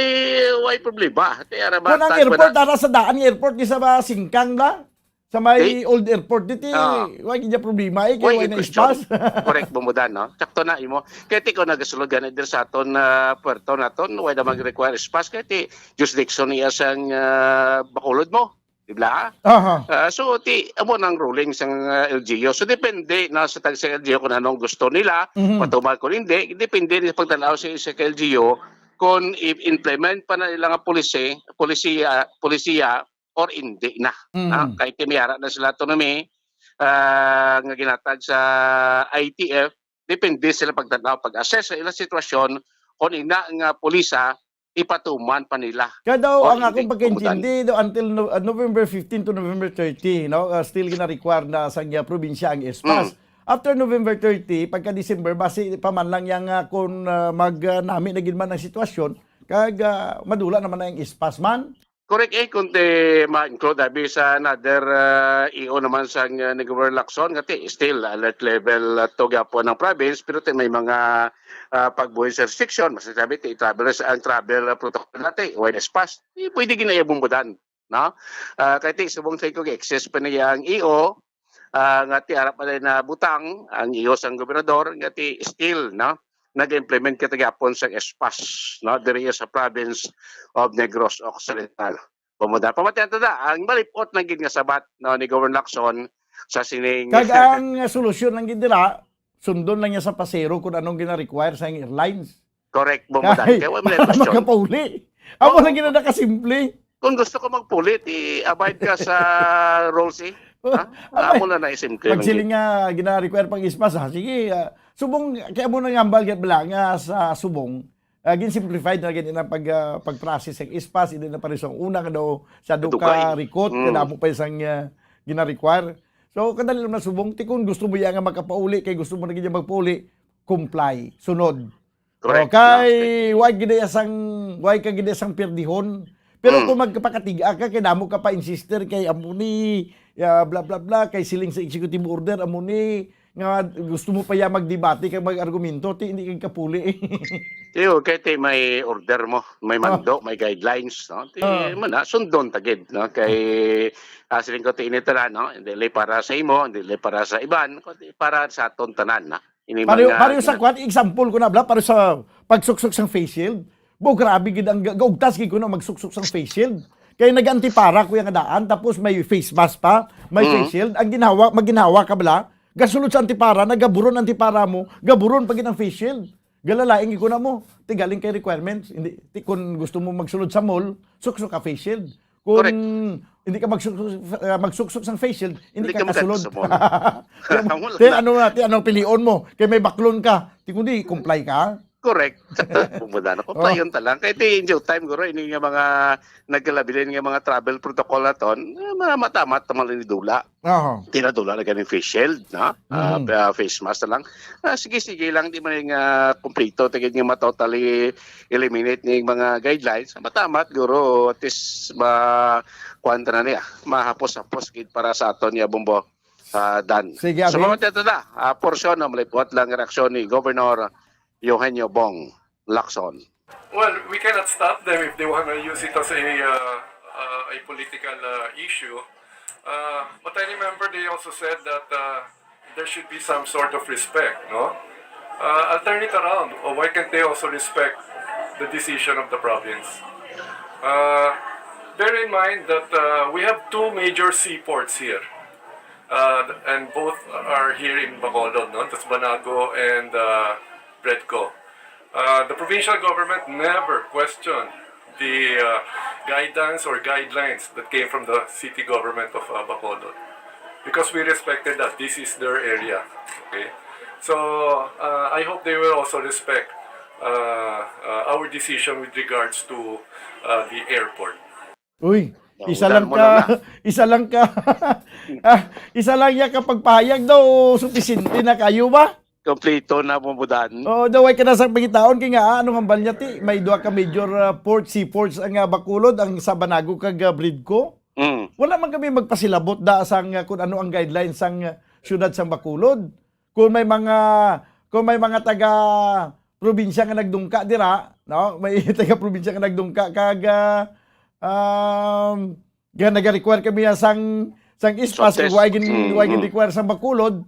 way problema. Ti, ara ba, Kung ang tag-, airport, wala. Ara sa daan nga airport, di sa ba, Singkang ba? Sa may Ti? Old airport, di, ti, Ah. Way gid problema, eh, kay Way way na question. Espace. Correct, Bumudan, no? Sakto na, imo. Kaya ti ko nagasulod gani diri sa aton, ah, puerto naton, way na mag-require espace. Kaya ti, jurisdiction niya sang, ah, Bacolod mo. Di ba? Aha. Ah, so, ti, amo nang ruling sang, ah, L G U. So, depende na sa tag sa L G U kung anong gusto nila, Mhm. patuman kung hindi. Depende rin sa pagtanaw sa, sa L G U kung i-implement pa na nila nga policy, polisiya, polisiya or hindi na. Mhm. Ah, kay ti may ara na sila autonomy, ah, nga ginatag sa I T F, depende sila pagtanaw, pag-assess sa ilang sitwasyon, kung ina nga pulisa, ipatuman pa nila. Kaya daw, O ang hindi, akong pagkaintindi, daw, until No-, uh, November fifteen to November thirty, no? Uh, still gina-require na sa iya probinsya ang espace. Mm. After November thirty, pagka December, basi pa man lang yang, uh, kung, uh, mag, uh, nami na gid man ang sitwasyon, kag, uh, madula naman na ang espace man. Correct, eh, kung ti ma-include, abi sa another, uh, E O naman sa, uh, ni Governor Lacson, nga ti still alert level, uh, to gyapon ang province, pero ti may mga, uh, pagbuhi sa restriction, masasabi ti travel, ang travel, uh, protocol natin, wide espace, eh, pwede ginayabong budan, no? Uh, kaya ti, subong sa ko, excess pa niya ang E O, ah, nga ti ara pa na butang ang E O sang gobernador, nga ti still, no, nag-implement kita gyapon sa espace, no, diri sa province of Negros Occidental. Bumuda. Pamatian ta da, ang malipot na gid nga sabat, no, ni Governor Lacson sa sining Kag ang solusyon lang gid dira, sundon lang niya sa pasero kung anong gina-require sa airlines. Correct, Bumuda. Kay Kaya wala may para question. Makapauli. Amo Oo. Lang gid na nakasimple. Kung gusto ko magpulit, i-abide ka sa rules, eh. Oh, Ha? Abay, Amo na na isim ko pag lang siling yun. Nga, gina-require pang ispas, ha? Sige, ah, subong, kaya mo nang hambal, gid bala, nga sa subong, ah, gin-simplified na gid na pag, ah, pag-process ang ispas, hindi na pareho sa una, nga daw, sa Dugay. Duka, rikot, Mm. Kaya mo pa isang, ah, gina-require. So, kadali lang na subong, ti kung gusto mo yan nga makapauli, kay gusto mo na gid yan magpauli, comply, sunod. Correct. Okay, Last week. Why gid sang, why ka gid sang pirdihon? Pero Mm. Kung magpakatiga ka, kay damo ka pa insister, kay amo ni, ah, bla, bla, bla, kay siling sa executive order, amo ni, nga gusto mo pa ya magdebate kay mag-argumento, ti hindi ka kapuli. Tiyo, kay ti may order mo, may Ah. Mando, may guidelines, no? Ti Ah. Man na, sundon ta gid, no? Kay, ah, siling ko, ti ini tanan, no? Hindi lang para sa imo, hindi lang para sa iban, kundi para sa aton tanan, no? Ini Pareho, mga pareho sa gina- kwan, example ko na, bla, pareho sa pagsuksok sang face shield. Bo, grabe gid ang ga-, gaugtas gid ko na magsuksok sang face shield. Kay nag-antipara ko yung daan, tapos may face mask pa, may Mm. Face shield. Ang ginhawa, maginhawa ka, bla, gasulod sa antipara, nagaburon antipara mo, gaburon pa gid ang face shield. Galalaing gid ko na mo. Ti galing kay requirements. Hindi, ti, kung gusto mo magsulod sa mall, suksok ka face shield. Kung Correct. Hindi ka magsuksok, ah, magsuksok sang face shield, hindi Hindi ka ka kasulod. Sa mall. Kaya, Wala kaya na. Ano na, ti, anong pilion mo? Kaya may baklon ka. Ti kundi, comply ka. Correct. Bumuda na. Compliant Oh. Ta lang. Kaya ti, in due time, guro, ini nga mga nagkalabilin nga mga travel protocol naton, eh, ma-, matamat, taman ni dula. Aha. Tinadula na ganing face shield, no? Ah, Mhm. Pa-, face mask na lang. Ah, sige, sige lang, di man nga kompleto, tigid nga ma-totally eliminate ning mga guidelines. Matamat, guro, at least, ma-, kuwan ta na niya, mahapos-hapos gid para sa aton niya, Bumbo, ah, Dan. Sige, So, abi. Mga tata, ah, portion, no, malipot lang ang reaksyon ni Governor Eugenio Bong Lacson. Well, we cannot stop them if they wanna use it as a, uh, uh, a political, uh, issue. Uh, but I remember they also said that, uh, there should be some sort of respect, no? Uh, I'll turn it around. Uh, why can't they also respect the decision of the province? Uh, bear in mind that, uh, we have two major seaports here. Uh, and both are here in Bacolod, no? That's Banago and, uh, Bredco. Uh, the provincial government never questioned the, uh, guidance or guidelines that came from the city government of, uh, Bacolod, because we respected that. This is their area. Okay? So, uh, I hope they will also respect, uh, uh, our decision with regards to, uh, the airport. Uy, isa lang ka, isa lang ka, ah, isa lang ya ka pagpahayag daw, supisinte na kayo ba? Kompleto na, Bumudan. Oo, daw ay ka na sa pangitaon, kay nga, ah, anong hambal niya, ti? May duha ka major, ah, port, seaports ang, ah, Bacolod, ang sa Banago kag, ah, Bredco. Mm. Wala man kami magpasilabot da sang, ah, kung ano ang guidelines sang, ah, siyudad sang Bacolod. Kung may mga, kung may mga taga, probinsya nga nagdungka dira, no? May taga-probinsya nga nagdungka kag, ah, um, nga nag-require kami sang, sang S PASS, kag wa gin-, wa gin-require sang Bacolod.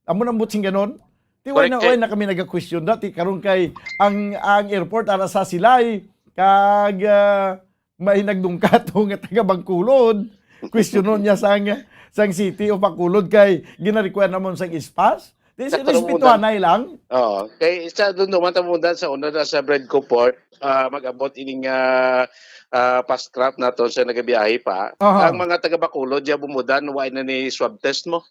Amo nang butsing ganon. Ti, why na, why na kami naga-question dati? Karon kay ang, ang airport ara sa Silay, kag, ah, may nagdungka to nga taga Bacolod. Questionon niya sang, sang city of Bacolod kay gina-require namon sang S PASS. Di, sa respetuhanay lang. Oo. Kay sa dunduman ta mo sa una na sa Bredco Port, ah, mag-abot ining, ah, ah, PASS craft nato sa nagabiyahe pa. Aha. Ang mga taga Bacolod, diya bumudan, wa na ni swab test mo.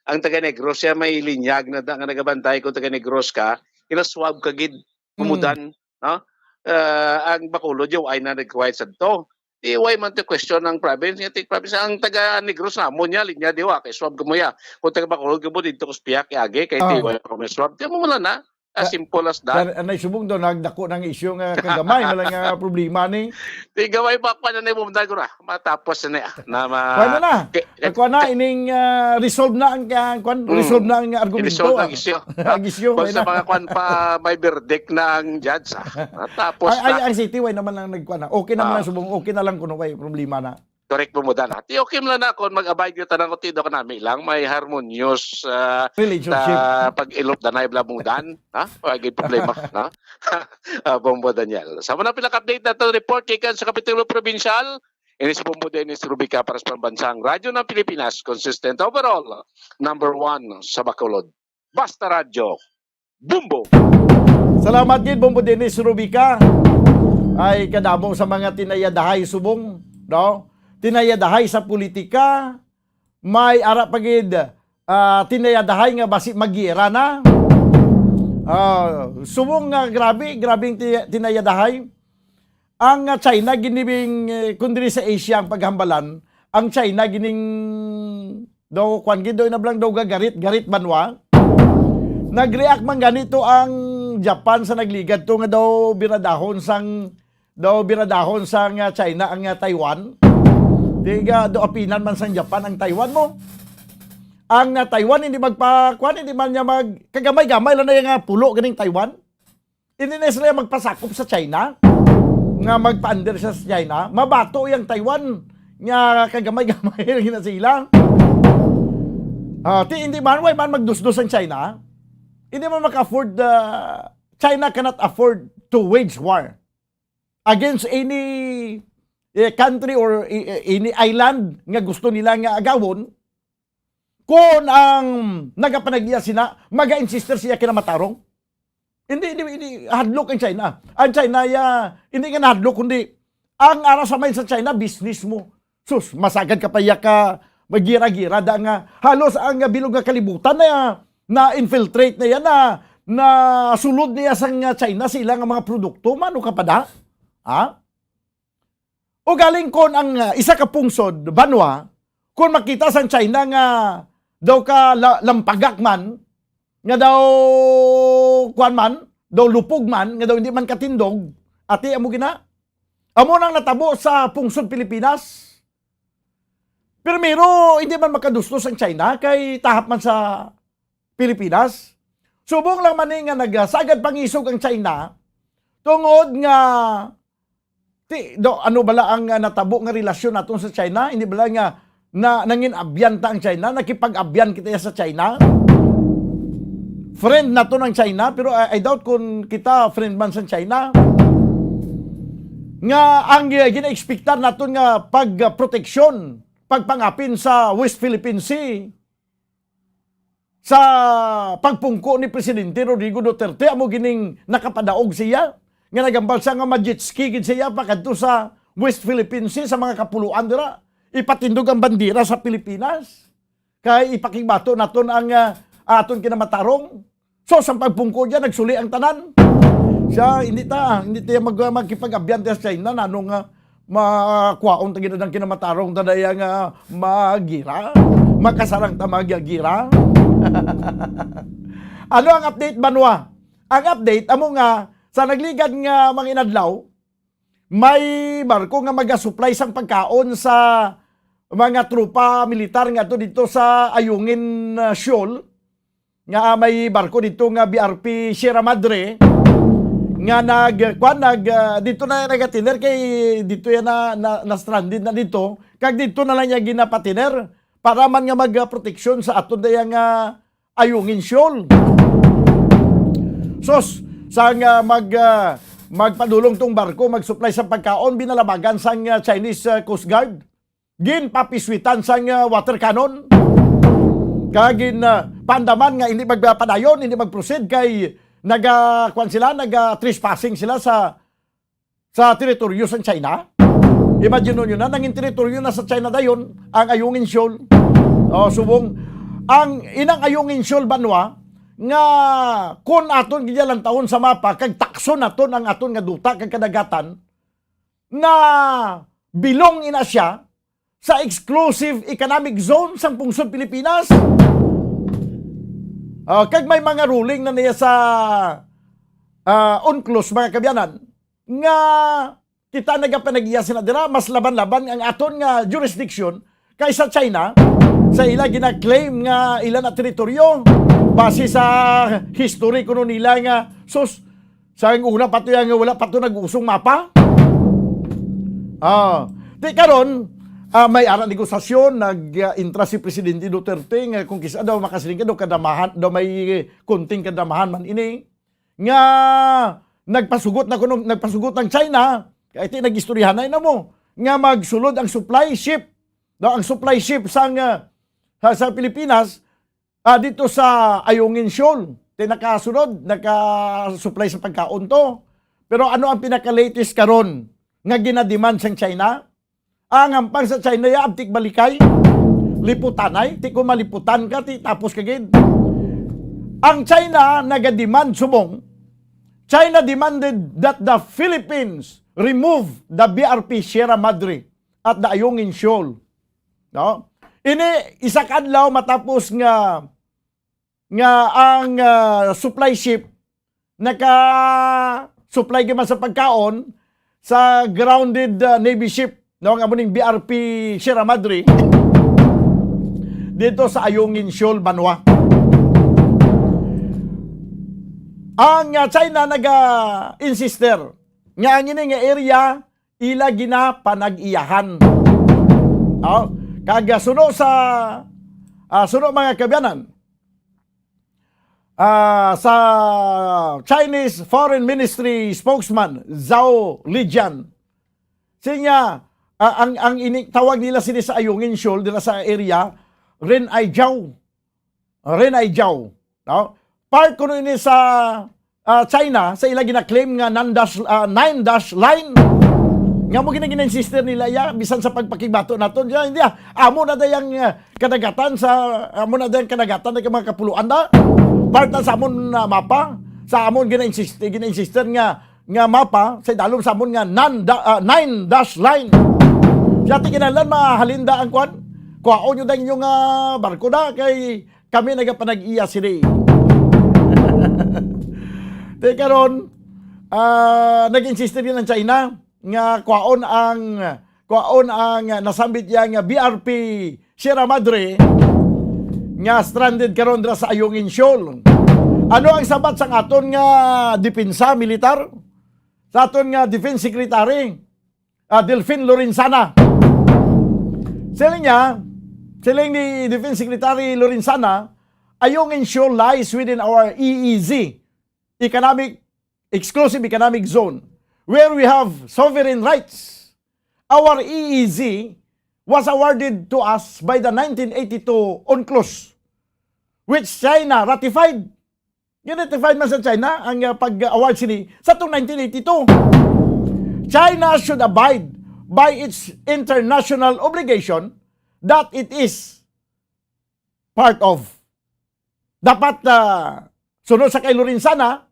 Ang taga Negros, siya may linyag na, na nga nagabantay kung taga Negros ka, ina-swab ka gid, bumudan, no? Ah, ang Bacolod, diya wa na required sa to. Di, why man to question ang province? Nga ti province, ang taga Negros namon niya, linya di wa, kay swab ka mo ya. Kung taga Bacolod ka mo, dito ko sa piyak, iagi, kay ti, ah, wa ko may swab. Di mo mula na. As simple as that. Anay subong do, nagdako ng isyu nga kagamay, wala nga problema ni. Di gamay pa, pa na ni mo, matapos na niya. Na ma-, Kuha na na. Kay, Kuha na, ining, ah, resolve na ang, ah, kuwan, Mm. resolve na ang argumento, Resolve ang ah. isyu. Ang isyu, Kung may sa na. mga kuwan pa, may verdict na ang judge, ah. Tapos Ay, ay, na. ang city, why naman lang nagkuha na? Okay naman Ah. lang subong, okay na lang kuno, way problema na. Correct mo, Mudan, ha? Ti, okay mo lang na kung mag-abide yung tanang ko, ti, do ka nami lang, may harmonious, ah, Relationship. ta-, pag-ilop danay bla Mudan, ha? Wala gid problema, ha? Ah, Bombo Daniel. Sa muna pila ka update na to, report gikan sa Kapitulo Provincial, ini si Bombo Dennis Rubica para sa Pambansang Radyo ng Pilipinas, consistent overall, number one sa Bacolod. Basta Radyo, Bombo! Salamat gid, Bombo Dennis Rubica. Ay, kadamo sa mga tinayadahay subong, no? Tinayadahay sa politika, may ara pa gid, ah, tinayadahay nga basi magiyera na. Ah, subong nga grabe, grabing ti-, tinayadahay. Ang, ah, China ginibing, eh, kung diri sa Asia ang paghambalan, ang China gining daw, kwan gid, daw, inablang daw gagarit-garit banwa. Nag-react man gani to ang Japan sa nagligad to nga daw biradahon sang, daw biradahon sang, ah, China ang, ah, Taiwan. Di nga, daw apinan man sang Japan ang Taiwan mo. Ang, ah, Taiwan hindi magpa-, kwan, hindi man niya mag-, kagamay-gamay lang na yung, ah, pulo ganing Taiwan. Hindi na sila magpasakop sa China, nga magpa-under siya sa China, mabato yang Taiwan, nga kagamay-gamay lang na sila. Ah, ti, hindi man, why man magdusdos ang China? Hindi man maka-afford, ah, China cannot afford to wage war against any, eh, country or, eh, any island nga gusto nila nga agawon. Kung ang nagapanag-iya sina, maga-insister siya kinamatarong. Hindi, hindi, hindi hadlok ang China. Ang China, ya, hindi nga nahadlok, kundi ang ara sa mind sa China, business mo. Sus, masagad ka pa ya ka magira-gira da nga halos ang bilog nga kalibutan na, na-infiltrate na yan, na, na sulod niya sang China sa ila nga mga produkto, mano ka pa da? Ha? O galing kon ang, ah, isa ka pungsod, banwa, kon makita sang China nga daw ka la-, lampagak man, nga daw kuwan man, daw lupog man, nga daw hindi man katindog, ati amo gina. Amo nang natabo sa pungsod Pilipinas. Primero, hindi man makadustos ang China kay tahap man sa Pilipinas. Subong lang man ni nga nagasagad pangisog ang China tungod nga ti, do, ano bala ang, ah, natabo nga relasyon naton sa China? Hindi bala nga na, nangin-abyan ta ang China? Nakipag-abyan kita sa China? Friend naton ang China, pero I, I doubt kung kita friend man sa China. Nga ang, ah, gina-expectar naton nga pag, ah, proteksyon, pagpangapin sa West Philippine Sea, sa pagpungko ni Presidente Rodrigo Duterte, amo gining nakapadaog siya, nga nagambal siya nga ma-jet ski gid siya pakadto sa West Philippine Sea, sa mga kapuluan dira. Ipatindog ang bandera sa Pilipinas. Kay ipakigbato naton ang, ah, aton kinamatarong. So, sa pagpungko niya, nagsuli ang tanan. Siya, hindi ta, hindi tayo mag-, magkipag-abyan sa China, nanong, ah, makwaon ta gid ang kinamatarong ta daya nga magira. Makasarang ta magira. Ano ang update, banwa? Ang update, amo nga, sa nagligad nga mga inadlaw, may barko nga magasupply sang pagkaon sa mga tropa militar nga to dito sa Ayungin, ah, Shoal. Nga, ah, may barko dito nga B R P Sierra Madre. nga nag, kwan, nag, ah, dito na nagatinder kay dito yan na, na, na-stranded na dito. Kag dito na lang niya ginapatinder para man nga mag, ah, proteksyon sa aton dayang, ah, Ayungin Shoal. Sos, sang, ah, mag, ah, magpadulong tong barko, mag-supply sa pagkaon, binalabagan sang, ah, Chinese, ah, Coast Guard. Ginpapiswitan sang, ah, water cannon. Kag gin, ah, pandaman nga hindi magpadayon, hindi mag-proceed kay naga, kwan sila, naga trespassing sila sa, sa teritoryo sang China. Imagine nyo na, nangin teritoryo na sa China dayon ang Ayungin Shoal. Oh, subong ang inang Ayungin Shoal banwa nga kun aton gidalantawon sa mapa kag takson naton ang aton nga duta kag kadagatan, na bilong ina siya sa exclusive economic zone sang pungsod Pilipinas. Ah, kag may mga ruling na niya sa, ah, UNCLOS, mga kabyanan, nga kita nagapanag-iya sila dira, mas laban-laban ang aton nga jurisdiction kaysa China sa ila gina-claim nga ila na teritoryo base sa history kuno nila nga, sus, sa una pa to yan nga wala pa to nag-usong mapa. Ah, di karon, ah, may ara negosasyon, nag-intra si Presidente Duterte nga kung kisa daw makasiling ka daw kadamahan, daw may kunting kadamahan man ini nga nagpasugot na kuno, nagpasugot ang China, kay ti nag-istoryahanay na mo nga magsulod ang supply ship, no, ang supply ship sang, ah, sa, sa Pilipinas, ah, dito sa Ayungin Shoal. Ti nakasunod, naka-supply sa pagkaon to. Pero ano ang pinaka-latest karon nga ginademand sang China? Ang hampang sa China, ya, abtik balikay. Liputanay, ti kung maliputan ka, ti tapos ka gid. Ang China nagademand subong, China demanded that the Philippines remove the B R P Sierra Madre at the Ayungin Shoal. No? Ini isa ka adlaw matapos nga, nga ang, ah, supply ship naka-supply gyud man sa pagkaon sa grounded, ah, Navy ship, no, nga amo ning B R P Sierra Madre dito sa Ayungin Shoal, Banwa. Ang, ah, China naga-insister nga ang ini nga area ila ginapanag-iyahan. Oh, kag, ah, suno sa, ah, suno, mga kabyanan, ah, sa Chinese Foreign Ministry spokesman Zhao Lijian, siya, ah, ang, ang ini, tawag nila sini sa Ayungin Shoal, dira sa area, Ren Aijiao. Ren Aijiao, no? Part kuno ini sa, ah, China, sa ila gina-claim nga nan dash, ah, nine dash line. Nga mo gina-, gina-insister nila, ya, bisan sa pagpakigbato naton, ya, hindi, ah, amo na dayang, ah, kadagatan sa, amo na dayang kadagatan ng mga kapuluan na. Part na sa amon na mapa, sa amon gina-insist-, gina-insister nga nga mapa sa idalom sa amon nga nan-, da-, ah, nine dash line. Siya ti kinahanglan mahalinda ang kwan. Kuhaon nyo dang inyong, ah, barko na kay kami nagapanag-iya sini. Te karon, ah, nag-insist din ang China nga kuhaon ang, kuhaon ang nasambit niya nga B R P Sierra Madre nga stranded karon dira sa Ayungin Shoal. Ano ang sabat sang aton nga depensa militar? Sa aton nga Defense Secretary, ah, Delfin Lorenzana. Siling niya, siling ni Defense Secretary Lorenzana, Ayungin Shoal lies within our E E Z, economic, exclusive economic zone, where we have sovereign rights. Our E E Z was awarded to us by the nineteen eighty-two UNCLOS, which China ratified. Gin-ratify man sa China ang, uh, pag-award sini sa tong nineteen eighty-two. China should abide by its international obligation that it is part of. Dapat, uh, sunod sa kay Lorenzana,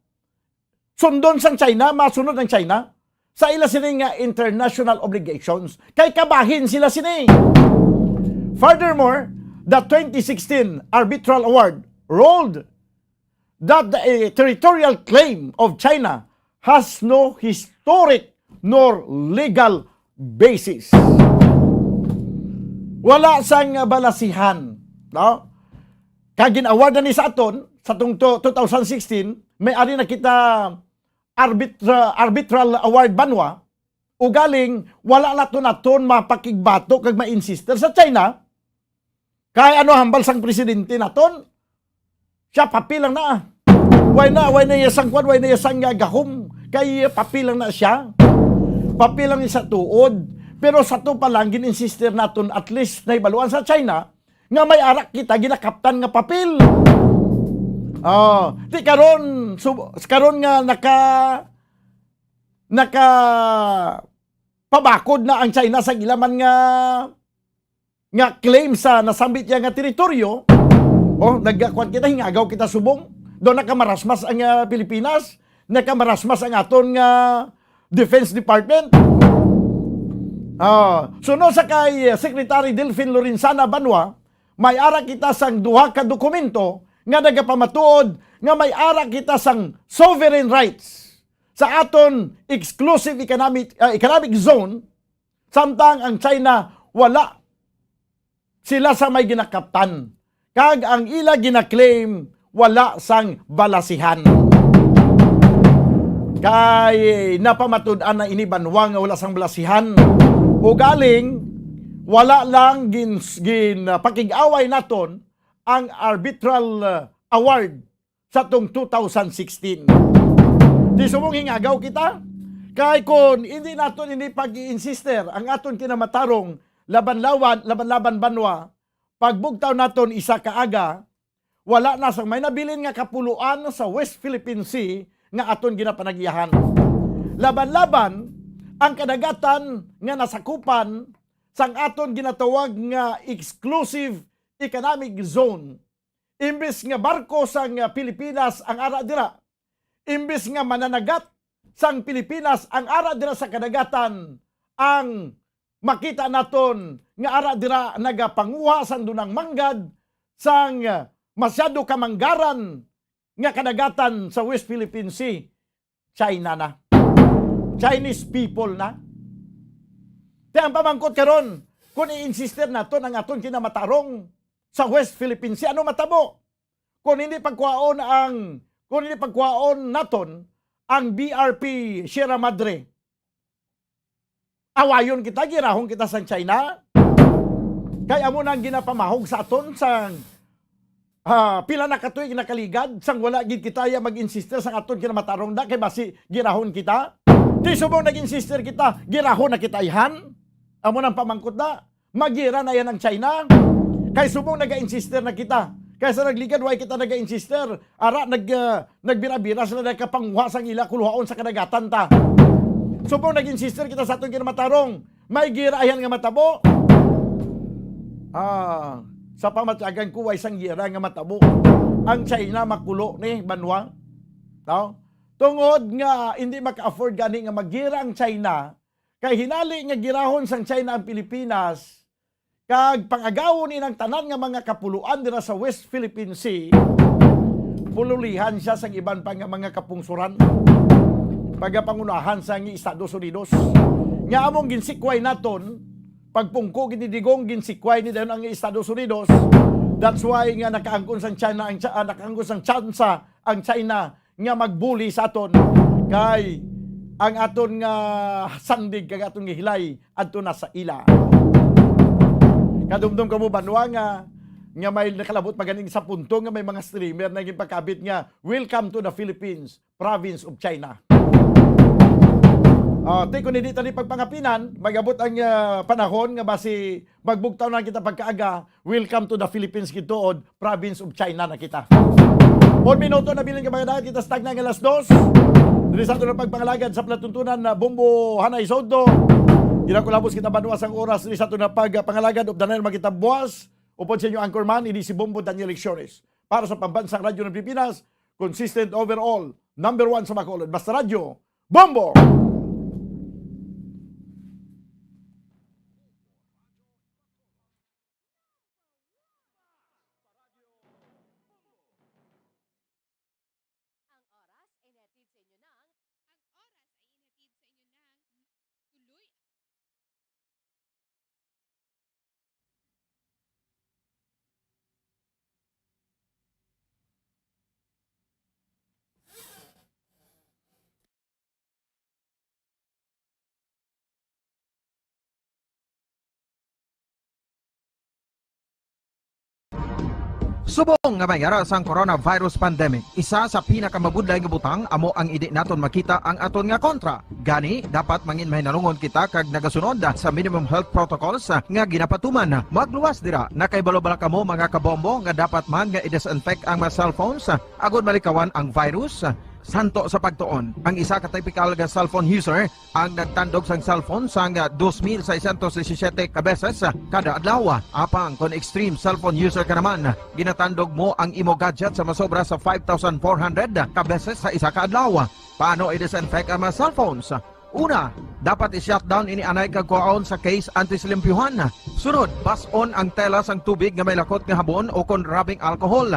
sundon sang China, masunod ang China sa ila sini nga international obligations. Kay kabahin sila sini. Furthermore, the twenty sixteen arbitral award ruled that the, eh, territorial claim of China has no historic nor legal basis. Wala sang balasihan, no? Kag gin-award na ni sa aton, sa tong to-, two thousand sixteen, may ari na kita arbitra-, arbitral award banwa, ugaling wala naton naton mapakigbato kag ma-insister sa China. Kay ano hambal sang presidente naton? Siya, papel lang na. Way na, way na iya sang kwan, way na iya sang, ah, gahom. Kay papel lang na siya. Papel lang sa tuod. Pero sa to pa lang, gin-insister naton, at least nahibaluan sa China nga may ara kita ginakaptan nga papel. Oh, ti karon, sub-, karon nga naka-, naka-pabakod na ang China sa ila man nga, nga claim sa nasambit niya nga teritoryo. Oh, nagkakuan kita, hingagaw kita subong. Daw nakamarasmas ang, ah, Pilipinas, nakamarasmas ang aton nga Defense Department. Ah, suno sa kay Secretary Delfin Lorenzana Banwa, may ara kita sang duha ka dokumento nga nagapamatuod nga may ara kita sang sovereign rights sa aton exclusive economic, ah, economic zone, samtang ang China wala. Sila sa may ginakaptan, kag ang ila ginaklaim wala sang balasihan. Kay napamatud-an na ini banwa nga wala sang balasihan. Ugaling, wala lang gin-, gin-, pakig-away naton ang arbitral, uh, award sa tong two thousand sixteen. Di subong hingagaw kita? Kay kon hindi naton ini pag-i-insister ang aton kinamatarong laban-laban, laban-laban banwa, pagbugtaw naton isa ka aga, wala na sang may nabilin nga kapuluan sa West Philippine Sea nga aton ginapanagyahan. Laban-laban ang kadagatan nga nasakupan sang aton ginatawag nga exclusive economic zone. Imbis nga barko sang, ah, Pilipinas ang ara dira, imbis nga mananagat sang Pilipinas ang ara dira sa kadagatan, ang makita naton nga ara dira nagapanguha sang dunang manggad sang, ah, masyado kamanggaran nga kadagatan sa West Philippine Sea, China na. Chinese people na. Ti ang pamangkot karon, kung i-insister naton ang aton kinamatarong sa West Philippine Sea, ano matabo? Kung hindi pagkuhaon ang, kung hindi pagkuhaon naton ang B R P Sierra Madre, awayon kita, girahon kita sang China. Kay amo na ang ginapamahog sa aton sang, ah, pila na ka tuig nakaligad, sang wala gid kita ya mag-insister sang aton kinamatarong da, kay basi girahon kita. Ti subong nag-insister kita, girahon na kita, ihan. Amo nang pamangkot da. Magira na yan ang China. Kay subong naga-insister na kita. Kay sa nagligad, why kita naga-insister? Ara, nag, ah, nagbira-bira sila, nagkapanguha sang ila kuluhaon sa kadagatan ta. Subong nag-insister kita sa aton kinamatarong, may gira ayan nga matabo. Ah, sa pamatyagan ko, way sang gira nga matabo. Ang China makulo ni banwa. No? Tungod nga hindi maka-afford gani nga magira ang China, kay hinali nga girahon sang China ang Pilipinas, kag pangagawon inang tanan nga mga kapuluan dira sa West Philippine Sea, pululihan siya sang iban pa nga mga kapungsoran, pagapangunahan sa nga Estados Unidos. Nga among ginsikway naton, pagpungko gid ni Digong, ginsikway ni dayon ang Estados Unidos. That's why nga nakaangkon sang China ang Cha-, ah, nakaangkon sang tsansa ang China nga magbuli sa aton, kay ang aton nga sandig kag aton nga hilay adto na sa ila. Kadumdom kamo, banwa, nga, nga may nakalabot pa ganing sa punto nga may mga streamer na ginpakabit nga, "Welcome to the Philippines, province of China." Ah, ti, kung hindi tani pagpangapinan, mag-abot ang, ah, panahon nga basi magbugtaw na kita pagkaaga, "Welcome to the Philippines," gituod, province of China na kita. Un minuto na bilin ka mga daan, kita stag na nga alas dos. Diri sa aton pagpangalagad sa palatuntunan na Bombo Hanay Soto. Ginakulabos kita banwa sang oras diri sa aton pagpangalagad of the Nile Makita Buwas. Upod sa inyo anchorman, ini si Bombo Daniel Lecciones. Para sa Pambansang Radyo ng Pilipinas, consistent overall, number one sa Bacolod. Basta Radyo, Bombo! Ang oras ay natin sa inyo ng, ang oras ay inatid sa inyo ng Tuloy. Subong nga may ara sang coronavirus pandemic, isa sa pinakamabudlay nga butang amo ang indi naton makita ang aton nga kontra. Gani, dapat mangin mahinalungon kita kag nagasunod sa minimum health protocols nga ginapatuman. Magluwas dira, nakahibalo bala kamo, mga kabombo, nga dapat man nga i-disinfect ang mga cellphones agod malikawan ang virus? Santo sa pagtuon, ang isa ka typical nga cellphone user ang nagtandog sang cellphone sang dos mil seiscientos disisiete ka beses kada adlaw. Apang kon extreme cellphone user ka naman, ginatandog mo ang imo gadget sa masobra sa five thousand four hundred ka beses sa isa ka adlaw. Paano i-disinfect ang mga cellphones? Una, dapat i-shutdown ini anay kag kuhaon sa case antes limpyuhan. Sunod, bas-on ang tela sang tubig nga may lakot nga habon o kon rubbing alcohol.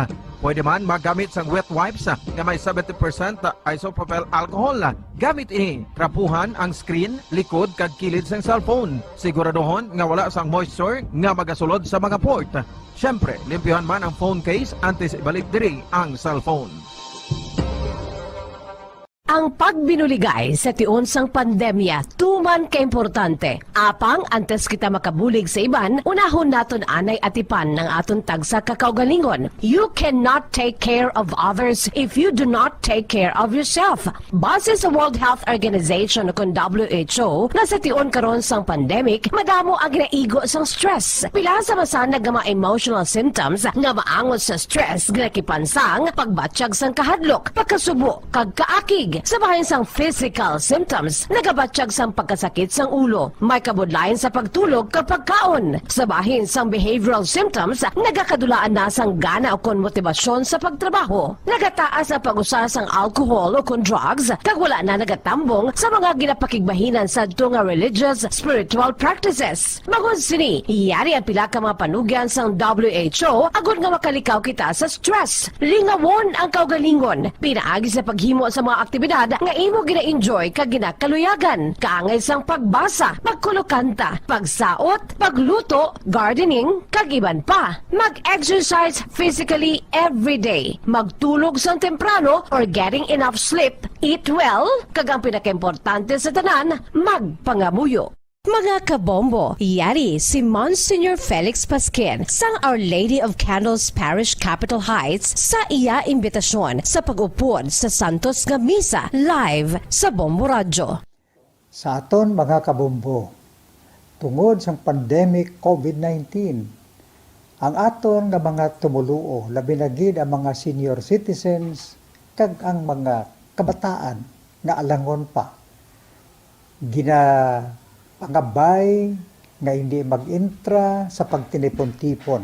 Pwede man magamit sang wet wipes nga may seventy percent isopropyl alcohol. Gamit ini, trapuhan ang screen, likod, kag kilid sang cellphone. Siguraduhon nga wala sang moisture nga magasulod sa mga port. Siyempre, limpyuhan man ang phone case antes ibalik diri ang cellphone. Ang pagbinuligay sa tion sang pandemya tuman ka importante. Apang antes kita makabulig sa iban, unahon naton anay atipan ang aton tagsa ka kaugalingon. You cannot take care of others if you do not take care of yourself. Base sa World Health Organization o kon W H O, nga sa tion karon sang pandemic, madamo ang ginaigo sang stress. Pila sa masanag nga mga emotional symptoms nga maangot sa stress ginakipan sang pagbatyag sang kahadlok, pagkasubo, kag kaakig. Sa bahin sang physical symptoms, nagabatyag sang pagkasakit sang ulo, may kabudlayan sa pagtulog kag pagkaon. Sa bahin sang behavioral symptoms, nagakadulaan na sang gana ukon motibasyon sa pagtrabaho. Nagataas ang pag-usa sang alcohol ukon drugs, kag wala na nagatambong sa mga ginapakigbahinan sadto nga religious, spiritual practices. Bangod sini, yari ang pila ka mga panugyan sang W H O agod nga makalikaw kita sa stress. Lingawon ang kaugalingon pinaagi sa paghimo sa mga aktibidad nga imo gina-enjoy kag ginakaluyagan, kaangay sang pagbasa, pagkulokanta, pagsaot, pagluto, gardening, kag iban pa. Mag-exercise physically every day. Magtulog sang temprano or getting enough sleep, eat well, kag ang pinakaimportante sa tanan, magpangamuyo. Mga kabombo, yari si Monsignor Felix Pasquin sang Our Lady of Candles Parish, Capitol Heights, sa iya imbitasyon sa pag-upod sa Santos nga Misa live sa Bombo Radyo. Sa aton mga kabombo, tungod sang pandemic COVID nineteen, ang aton nga mga tumoluo, labi na gid ang mga senior citizens kag ang mga kabataan nga alangon pa, ginapangabay nga hindi mag-intra sa pagtinipon-tipon,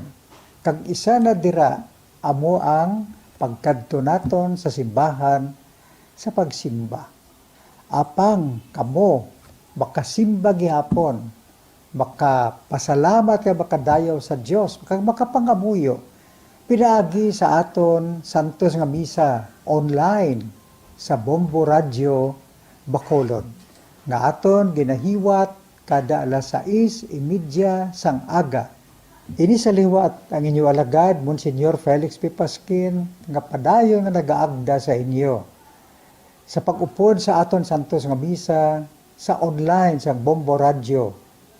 kag isa na dira amo ang pagkadto naton sa simbahan sa pagsimba. Apang kamo makasimba gihapon, makapasalamat kag makadayaw sa Dios, kag makapangamuyo pinaagi sa aton santos nga misa online sa Bombo Radyo Bacolod, nga aton ginahiwat kada alas sais y media sang aga. Ini sa liwat ang inyo alagad, Monsignor Felix P. Pasquin, nga padayon nga nagaagda sa inyo sa pag-upod sa aton santos nga misa sa online sang Bombo Radyo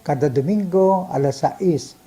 kada Domingo alas sais